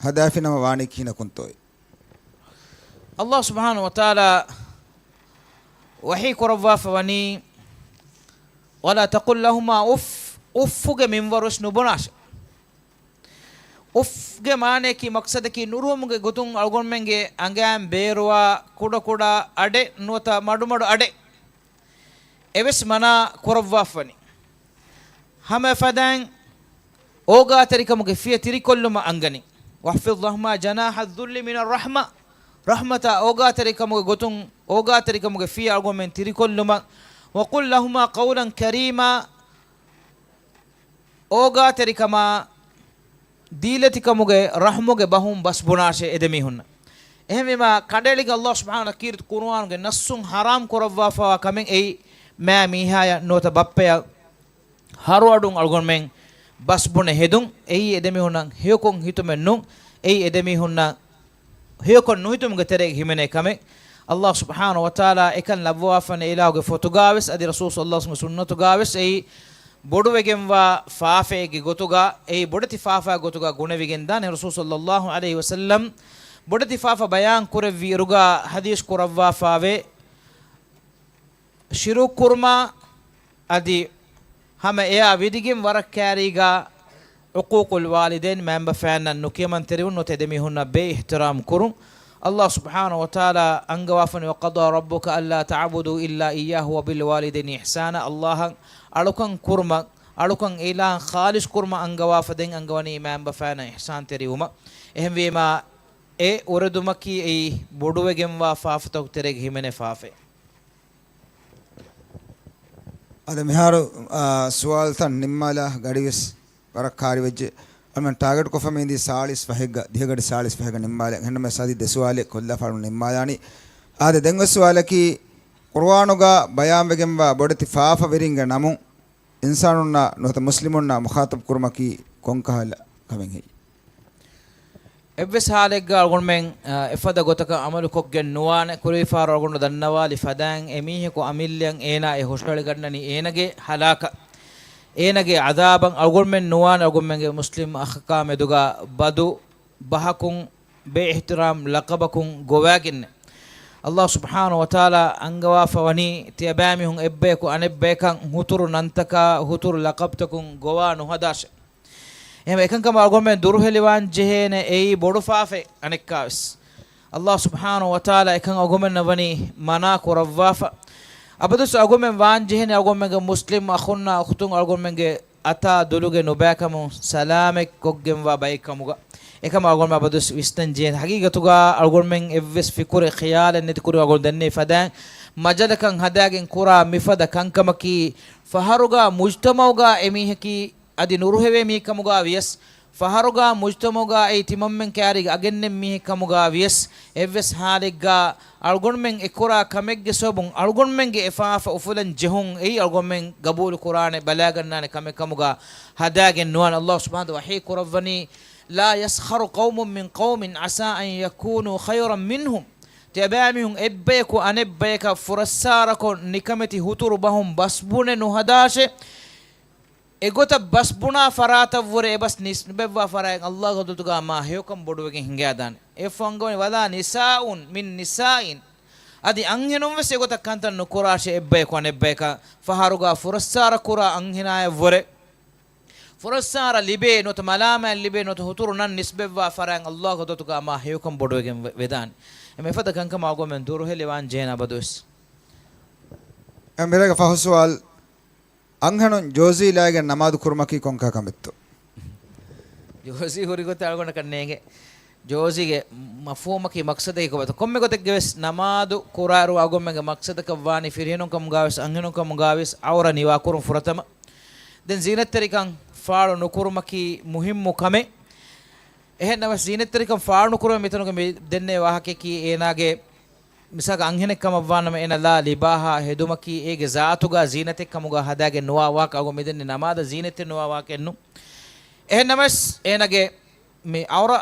ހަދާފިނަމަ ވާނީ ކިހިނަކުންތޯއޭ؟ އައްލާހު ސުބްޙާނަހޫ ވަތަޢާލާ ވަޙީ ކުރައްވާފަ ވަނީ، "ولا تقل لهما أف." އުފްގެ މިންވަރުވެސް ނުބުނާށޭ. އުފްގެ މާނަޔަކީ މަޤްޞަދަކީ ނުރުހުމުގެ ގޮތުން އަޅުގަނޑުމެންގެ އަނގައިން ބޭރުވާ ކުޑަކުޑަ އަޑެއް ނުވަތަ މަޑުމަޑު އަޑެއް އެވެސް މަނާ ކުރައްވާފަވަނީ. ހަމަ އެފަދައިން އޯގާތެރިކަމުގެ ފިޔަ ތިރިކޮށްލުމަށް އަންގަނީ. "واخفض لهما جناح الذل من الرحمة." ރަޙްމަތާ އޯގާތެރިކަމުގެ ގޮތުން، އޯގާތެރިކަމުގެ ފިޔަ އަޅުގަނޑުމެން ތިރިކޮށްލުމަށް. "وقل لهما قولا كريما." އޯގާތެރިކަމާ ދީލަތިކަމުގެ ރަޙްމުގެ ބަހުން ބަސް ބުނާށޭ އެދެމީހުންނަށް. އެހެންވީމާ، ކަނޑައެޅިގެން އައްލާހު ސުބްޙާނަހޫ ކީރިތި ޤުރުއާނުގެ ނައްޞުން ޙަރާމް ކުރައްވާފަވާ ކަމެއް އެއީ، މާ މީހާޔަށް ނުވަތަ ބައްޕަޔަށް ހަރުއަޑުން އަޅުގަނޑުމެން ބަސް ބުނެ ހެދުން. އެއީ އެދެމީހުންނަށް ހެޔޮކޮށް ހިތުމެއް ނޫން. އެއީ އެދެމީހުންނަށް ހެޔޮކޮށް ނުހިތުމުގެ ތެރޭގަ ހިމެނޭ ކަމެއް. އައްލާހު ސުބްޙާނަހޫ ވަތަޢާލާ އެކަން ލައްވަވާފަން އިލާހުގެ ފޮތުގާވެސް އަދި ރަސޫލު ޞައްލައްލާހު ޢަލައިހި ވަސައްލަމްގެ ސުންނަތުގާވެސް އެއީ ބޮޑުވެގެންވާ ފާފައެއްގެ ގޮތުގަ، އެއީ ބޮޑެތި ފާފައެއް ގޮތުގަ ގުނެވިގެންދާނެ. ރަސޫލު ޞައްލައްލާހު ޢަލައިހި ވަސައްލަމް ބޮޑެތި ފާފަ ބަޔާން ކުރެއްވި އިރުގަ ޙަދީޘް ކުރައްވާފަވޭ، ޝިރުކު ކުރުމާ އަދި ހަމަ އެއާ ވިދިގެން ވަރަށް ކައިރީގަ ޢުޤޫޤުލް ވާލިދައިން މައިންބަފައިންނަށް ނުކިޔަމަންތެރިވުން ނުވަތަ އެދެމީހުންނަށް ބޭއިޙްތިރާމް ކުރުން. އައްލާހު ސުބްޙާނަހޫ ވަތަޢާލާ އަންގަވާފަނި، "وقضى ربك ألا تعبدوا إلا إياه وبالوالدين إحسانا." އައްލާހަށް އަޅުކަން ކުރުމަށް، އަޅުކަން އިލާހަށް ޚާލިޞް ކުރުމަށް އަންގަވާފަ ދެން އަންގަވަނީ މައިންބަފައިންނަށް އިޙްސާންތެރިވުމަށް. އެހެންވީމާ، އެ އުރެދުމަކީ އެއީ ބޮޑުވެގެންވާ ފާފަތަކުގެ ތެރޭގަ ހިމެނޭ ފާފައެއް. އަދި މިހާރު، އާ، ސުވާލުތައް ނިންމާލާ ގަޑިވެސް ވަރަށް ކާރިވެއްޖެ. އަޅުމެން ޓާގެޓް ކޮށްފަ މި އިނދީ ސާޅީސް ފަހެއްގަ، ދިހަގަޑި ސާޅީސް ފަހެއްގަ ނިންމާލަން. އެހެންނަމަ ސާދި ދެ ސުވާލެއް ކޮށްލާފަ ނިންމާލާނީ. އާދެ، ދެން އޮތް ސުވާލަކީ، ޤުރުއާނުގަ ބަޔާންވެގެންވާ ބޮޑެތި ފާފަވެރިންގެ ނަމުން އިންސާނުންނާ ނުވަތަ މުސްލިމުންނާ މުޚާޠަބު ކުރުމަކީ ކޮންކަހަލަ ކަމެއް ހެއްޔެވެ؟ އެއްވެސް ހާލެއްގަ އަޅުގަނޑުމެން، އާ، އެފަދަ ގޮތަކަށް ޢަމަލު ކޮށްގެން ނުވާނެ. ކުރީފާރު އަޅުގަނޑު ދަންނަވާލި ފަދައިން، އެމީހަކު އަމިއްލައަށް އޭނާ އެ ހުށަހެޅިގަންނަނީ އޭނަގެ ހަލާކަށް، އޭނަގެ ޢަޛާބަށް. އަޅުގަނޑުމެން ނުވާނެ އަޅުގަނޑުމެންގެ މުސްލިމް އަޚަކާ މެދުގަ ބަދު ބަހަކުން، ބޭއިޙްތިރާމް ލަޤަބަކުން ގޮވާގެންނެއް. ﷲ ސުބްޙާނަހޫ ވަތަޢާލާ އަންގަވާފަ ވަނީ، ތިޔަބައިމީހުން އެއްބަޔަކު އަނެއްބަޔަކަށް ހުތުރު ނަންތަކާ، ހުތުރު ލަޤަބްތަކުން ގޮވާ ނުހަދާށޭ. އެހެން އެކަންކަމަށް އަޅުގަނޑުމެން ދުރުހެލިވާން ޖެހޭނެ އެއީ ބޮޑު ފާފައެއް. އަނެއްކާވެސް ﷲ ސުބްޙާނަހޫ ވަތަޢާލާ އެކަން އަޅުގަނޑުމެންނަށް ވަނީ މަނާ ކުރައްވާފަ. އަބަދުވެސް އަޅުގަނޑުމެން ވާން ޖެހޭނެ އަޅުގަނޑުމެންގެ މުސްލިމް އަޚުންނާ އުޚްތުން އަޅުގަނޑުމެންގެ އަތާ ދުލުގެ ނުބައިކަމުން ސަލާމަތް ކޮށްގެންވާ ބައެއް ކަމުގަ. އެކަމަށް އަޅުގަނޑުމެން އަބަދުވެސް ވިސްނަން ޖެހޭނެ. ހަގީގަތުގަ އަޅުގަނޑުމެން އެއްވެސް ފިކުރެއް ޚިޔާލެއް ނެތި ކުރި އަޅުގަނޑު ދެންނެވި ފަދައިން މަޖަލަކަށް ހަދާގެން ކުރާ މިފަދަ ކަންކަމަކީ، ފަހަރުގަ މުޖްތަމަޢުގަ އެމީހަކީ އަދި ނުރުހެވޭ މީހެއް ކަމުގަ ވިޔަސް، ފަހަރުގަ މުޖްތަމަޢުގަ އެއީ ތިމަންމެން ކައިރީގަ އަގެއްނެތް މީހެއް ކަމުގަ ވިޔަސް، އެއްވެސް ހާލެއްގަ އަޅުގަނޑުމެން އެކުރާ ކަމެއްގެ ސަބަބުން އަޅުގަނޑުމެންގެ އެ ފާފަ އުފުލަން ޖެހުން އެއީ އަޅުގަނޑުމެން ގަބޫލު ކުރާނެ ބަލާގަންނާނެ ކަމެއް ކަމުގަ ހަދާގެން ނުވާނެ. ﷲ ސުބްޙާނަހޫ ވަޙީ ކުރައްވަނީ، لا يسخر قوم من قوم عسى أن يكونوا خيرا منهم. ތިޔަބައިމީހުން އެއްބަޔަކު އަނެއްބަޔަކަށް ފުރައްސާރަކޮށް، ނިކަމެތި ހުތުރު ބަހުން ބަސްބުނެ ނުހަދާށޭ. އެގޮތަށް ބަސްބުނާ ފަރާތަށްވުރެ އެބަސް ނިސްބަތްވާ ފަރާތް ﷲގެ ޙަޟްރަތުގަ މާ ހެޔޮކަން ބޮޑުވެގެން ހިނގައިދާނެ. އެއަށް އަންގަވަނީ، ولا نساء من نساء. އަދި އަންހެނުންވެސް އެގޮތަށް ކަންތައް ނުކުރާށޭ، އެއްބަޔަކު އަނެއްބަޔަކަށް ފަހަރުގަ ފުރައްސާރަ ކުރާ އަންހެނާޔަށްވުރެ. ފުރައްސާރަ ލިބޭ ނުވަތަ މަލާމާތް ލިބޭ ނުވަތަ ހުތުރު ނަން ނިސްބަތްވާ ފަރާތް ﷲގެ ޙަޟްރަތުގަ މާ ހެޔޮކަން ބޮޑުވެގެން ވެ-، ވެދާނެ. އެމެ އެފަދަ ކަންކަމަށް އަޅުގަނޑުމެން ދުރުހެލިވާން ޖެހޭނެ އަބަދުވެސް. އެ މިރޭގެ ފަހު ސުވާލު. އަންހެނުން ޖޯޒީ ލައިގެން ނަމާދު ކުރުމަކީ ކޮންކަހަލަ ކަމެއްތޯ؟ ޖޯޒީ ހުރި ގޮތަށް އަޅުގަނޑަކަށް ނޭނގެ. ޖޯޒީގެ މަފްހޫމަކީ މަޤްޞަދަކީ ކޮބާތޯ؟ ކޮންމެ ގޮތެއްގަވެސް ނަމާދު ކުރާއިރު އަޅުގަނޑުމެންގެ މަޤްޞަދަކަށް ވާނީ ފިރިހެނުން ކަމުގަވެސް އަންހެނުން ކަމުގަވެސް ޢައުރަ ނިވާކުރުން ފުރަތަމަ. ދެން ޒީނަތްތެރިކަން ފާޅު ނުކުރުމަކީ މުހިއްމު ކަމެއް. އެހެން ނަމަވެސް ޒީނަތްތެރިކަން ފާޅު ނުކުރުމަށް މިތަނުގަ މި ދެންނެވި ވާހަކައަކީ އޭނާގެ މިސާލަކަށް އަންހެނެއް ކަމަށްވާނަމަ އޭނަ ލާ ލިބާހާ ހެދުމަކީ އޭގެ ޒާތުގަ ޒީނަތެއް ކަމުގަ ހަދާގެން ނުވާ ވާހަކަ އަޅުގަނޑު މިދެންނެވި ނަމާދަށް ޒީނަތެއް ނުވާ ވާހަކައެއްނު. އެހެން ނަމަވެސް އޭނާގެ މި ޢައުރަ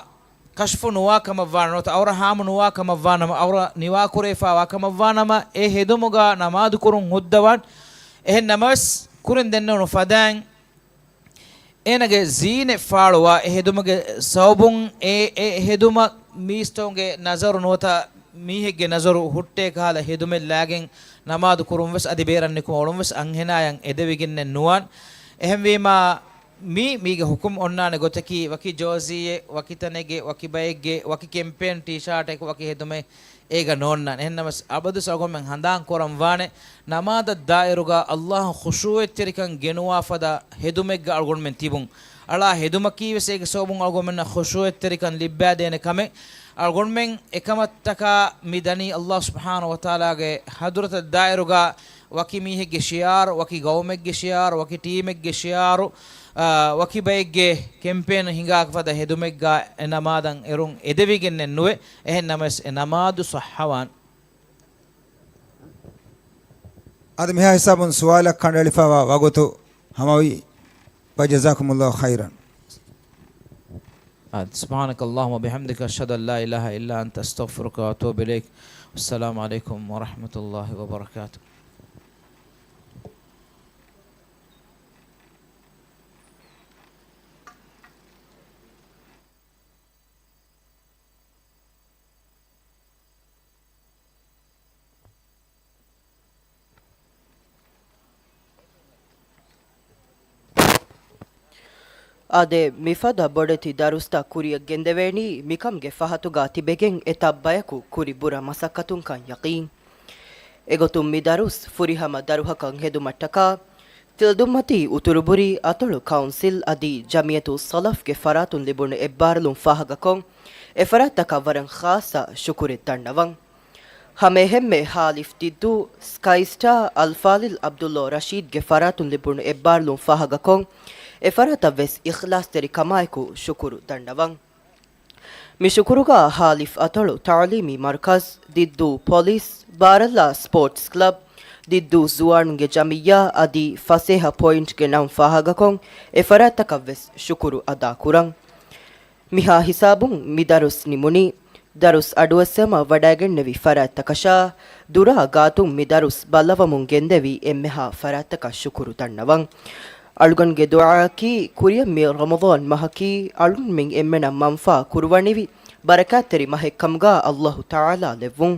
ކަޝްފު ނުވާ ކަމަށްވާނަމަ ނުވަތަ ޢައުރަ ހާމަ ނުވާ ކަމަށްވާނަމަ ޢައުރަ ނިވާކުރެވިފައިވާ ކަމަށްވާނަމަ އެ ހެދުމުގަ ނަމާދު ކުރުން ހުއްދަވާނެ. އެހެން ނަމަވެސް ކުރިން ދެންނެވުނު ފަދައިން އޭނަގެ ޒީނަތް ފާޅުވާ އެ ހެދުމުގެ ސަބަބުން އެ، އެ ހެދުމަށް މީސްތަކުންގެ ނަޒަރު ނުވަތަ މީހެއްގެ ނަޒަރު ހުއްޓޭ ކަހަލަ ހެދުމެއް ލާގެން ނަމާދު ކުރުން ވެސް އަދި ބޭރަށް ނިކުމެ އުޅުން ވެސް އަންހެނާޔަށް އެދެވިގެންނެއް ނުވާނެ. އެހެންވީމާ މީ، މީގެ ޙުކުމް އޮންނާނެ ގޮތަކީ ވަކި ޖޯޒީއެއް، ވަކި ތަނެއްގެ، ވަކި ބައެއްގެ، ވަކި ކެމްޕޭން ޓީޝާޓެއް، ވަކި ހެދުމެއް އޭގަ ނޯންނާނެ. އެހެންނަމަވެސް އަބަދުވެސް އަޅުގަނޑުމެން ހަނދާން ކުރަން ވާނެ، ނަމާދަށް ދާއިރުގަ ﷲ އަށް ޚުޝޫޢަތްތެރިކަން ގެނުވާ ފަދަ ހެދުމެއްގަ އަޅުގަނޑުމެން ތިބުން. އަޅާ ހެދުމަކީ ވެސް އޭގެ ސަބަބުން އަޅުގަނޑުމެންނަށް ޚުޝޫޢަތްތެރިކަން ލިއްބައިދޭނެ ކަމެއް. އަޅުގަނޑުމެން އެކަމަށްޓަކާ މި ދަނީ ﷲ ސުބްޙާނަހޫ ވަތަޢާލާގެ ޙަޟްރަތަށް ދާއިރުގަ ވަކި މީހެއްގެ ޝިޢާރު، ވަކި ގައުމެއްގެ ޝިޢާރު، ވަކި ޓީމެއްގެ ޝިޢާރު، އާ، ވަކި ބައެއްގެ ކެމްޕޭން ހިނގާ ފަދަ ހެދުމެއްގަ އެ ނަމާދަށް އެރުން އެދެވިގެންނެއް ނުވޭ. އެހެން ނަމަވެސް އެ ނަމާދު ޞައްޙަވާން. އަދި މިހާ ހިސާބުން ސުވާލަށް ކަނޑައެޅިފައިވާ ވަގުތު ހަމަވި. وجزاكم الله خيرا. އާ، سبحانك اللهم وبحمدك، أشهد أن لا إله إلا أنت، أستغفرك وأتوب إليك. السلام عليكم ورحمة الله وبركاته. އާދެ، މިފަދަ ބޮޑެތި ދަރުސްތައް ކުރިއަށް ގެންދެވޭނީ މިކަމުގެ ފަހަތުގަ ތިބެގެން އެތައް ބަޔަކު ކުރި ބުރަ މަސައްކަތުންކަން ޔަޤީން. އެގޮތުން މި ދަރުސް ފުރިހަމަ ދަރުހަކަށް ހެދުމަށްޓަކާ، ފިލްދުންމަތީ އުތުރުބުރީ އަތޮޅު ކައުންސިލް އަދި ޖަމިއްޔަތު ސަލަފްގެ ފަރާތުން ލިބުނު އެއްބާރުލުން ފާހަގަކޮށް، އެފަރާތްތަކަށް ވަރަށް ޚާއްޞަ ޝުކުރެއް ދަންނަވަން. ހަމައެހެންމެ ހާލިފް ދިއްދޫ ސްކައިސްޓާ އަލްފާޟިލް ޢަބްދުﷲ ރަޝީދްގެ ފަރާތުން ލިބުނު އެއްބާރުލުން ފާހަގަކޮށް، އެފަރާތަށްވެސް އިޚްލާޞްތެރި ކަމާއެކު ޝުކުރު ދަންނަވަން. މި ޝުކުރުގަ ހާލިފް އަތޮޅު ތަޢުލީމީ މަރުކަޒް، ދިއްދޫ ޕޮލިސް، ބާރައްލާ ސްޕޯޓްސް ކްލަބް، ދިއްދޫ ޒުވާނުންގެ ޖަމިއްޔާ އަދި ފަސޭހަ ޕޮއިންޓްގެ ނަން ފާހަގަކޮށް، އެ ފަރާތްތަކަށްވެސް ޝުކުރު އަދާކުރަން. މިހާ ހިސާބުން މި ދަރުސް ނިމުނީ. ދަރުސް އަޑުއައްސަވަމަ ވަޑައިގެންނެވި ފަރާތްތަކަށާ، ދުރާ ގާތުން މި ދަރުސް ބައްލަވަމުން ގެންދެވި އެންމެހާ ފަރާތްތަކަށް ޝުކުރު ދަންނަވަން. އަޅުގަނޑުގެ ދުޢާއަކީ، ކުރިއަށް މި ރަމަޟާން މަހަކީ އަޅުންމެން އެންމެނަށް މަންފާ ކުރުވަނިވި ބަރަކާތްތެރި މަހެއްކަމުގަ ﷲ ތަޢާލާ ލެއްވުން.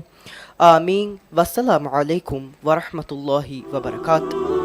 އާމީން. ވައްސަލާމު ޢަލައިކުމް ވަރަޙްމަތުﷲ ވަބަރަކާތު.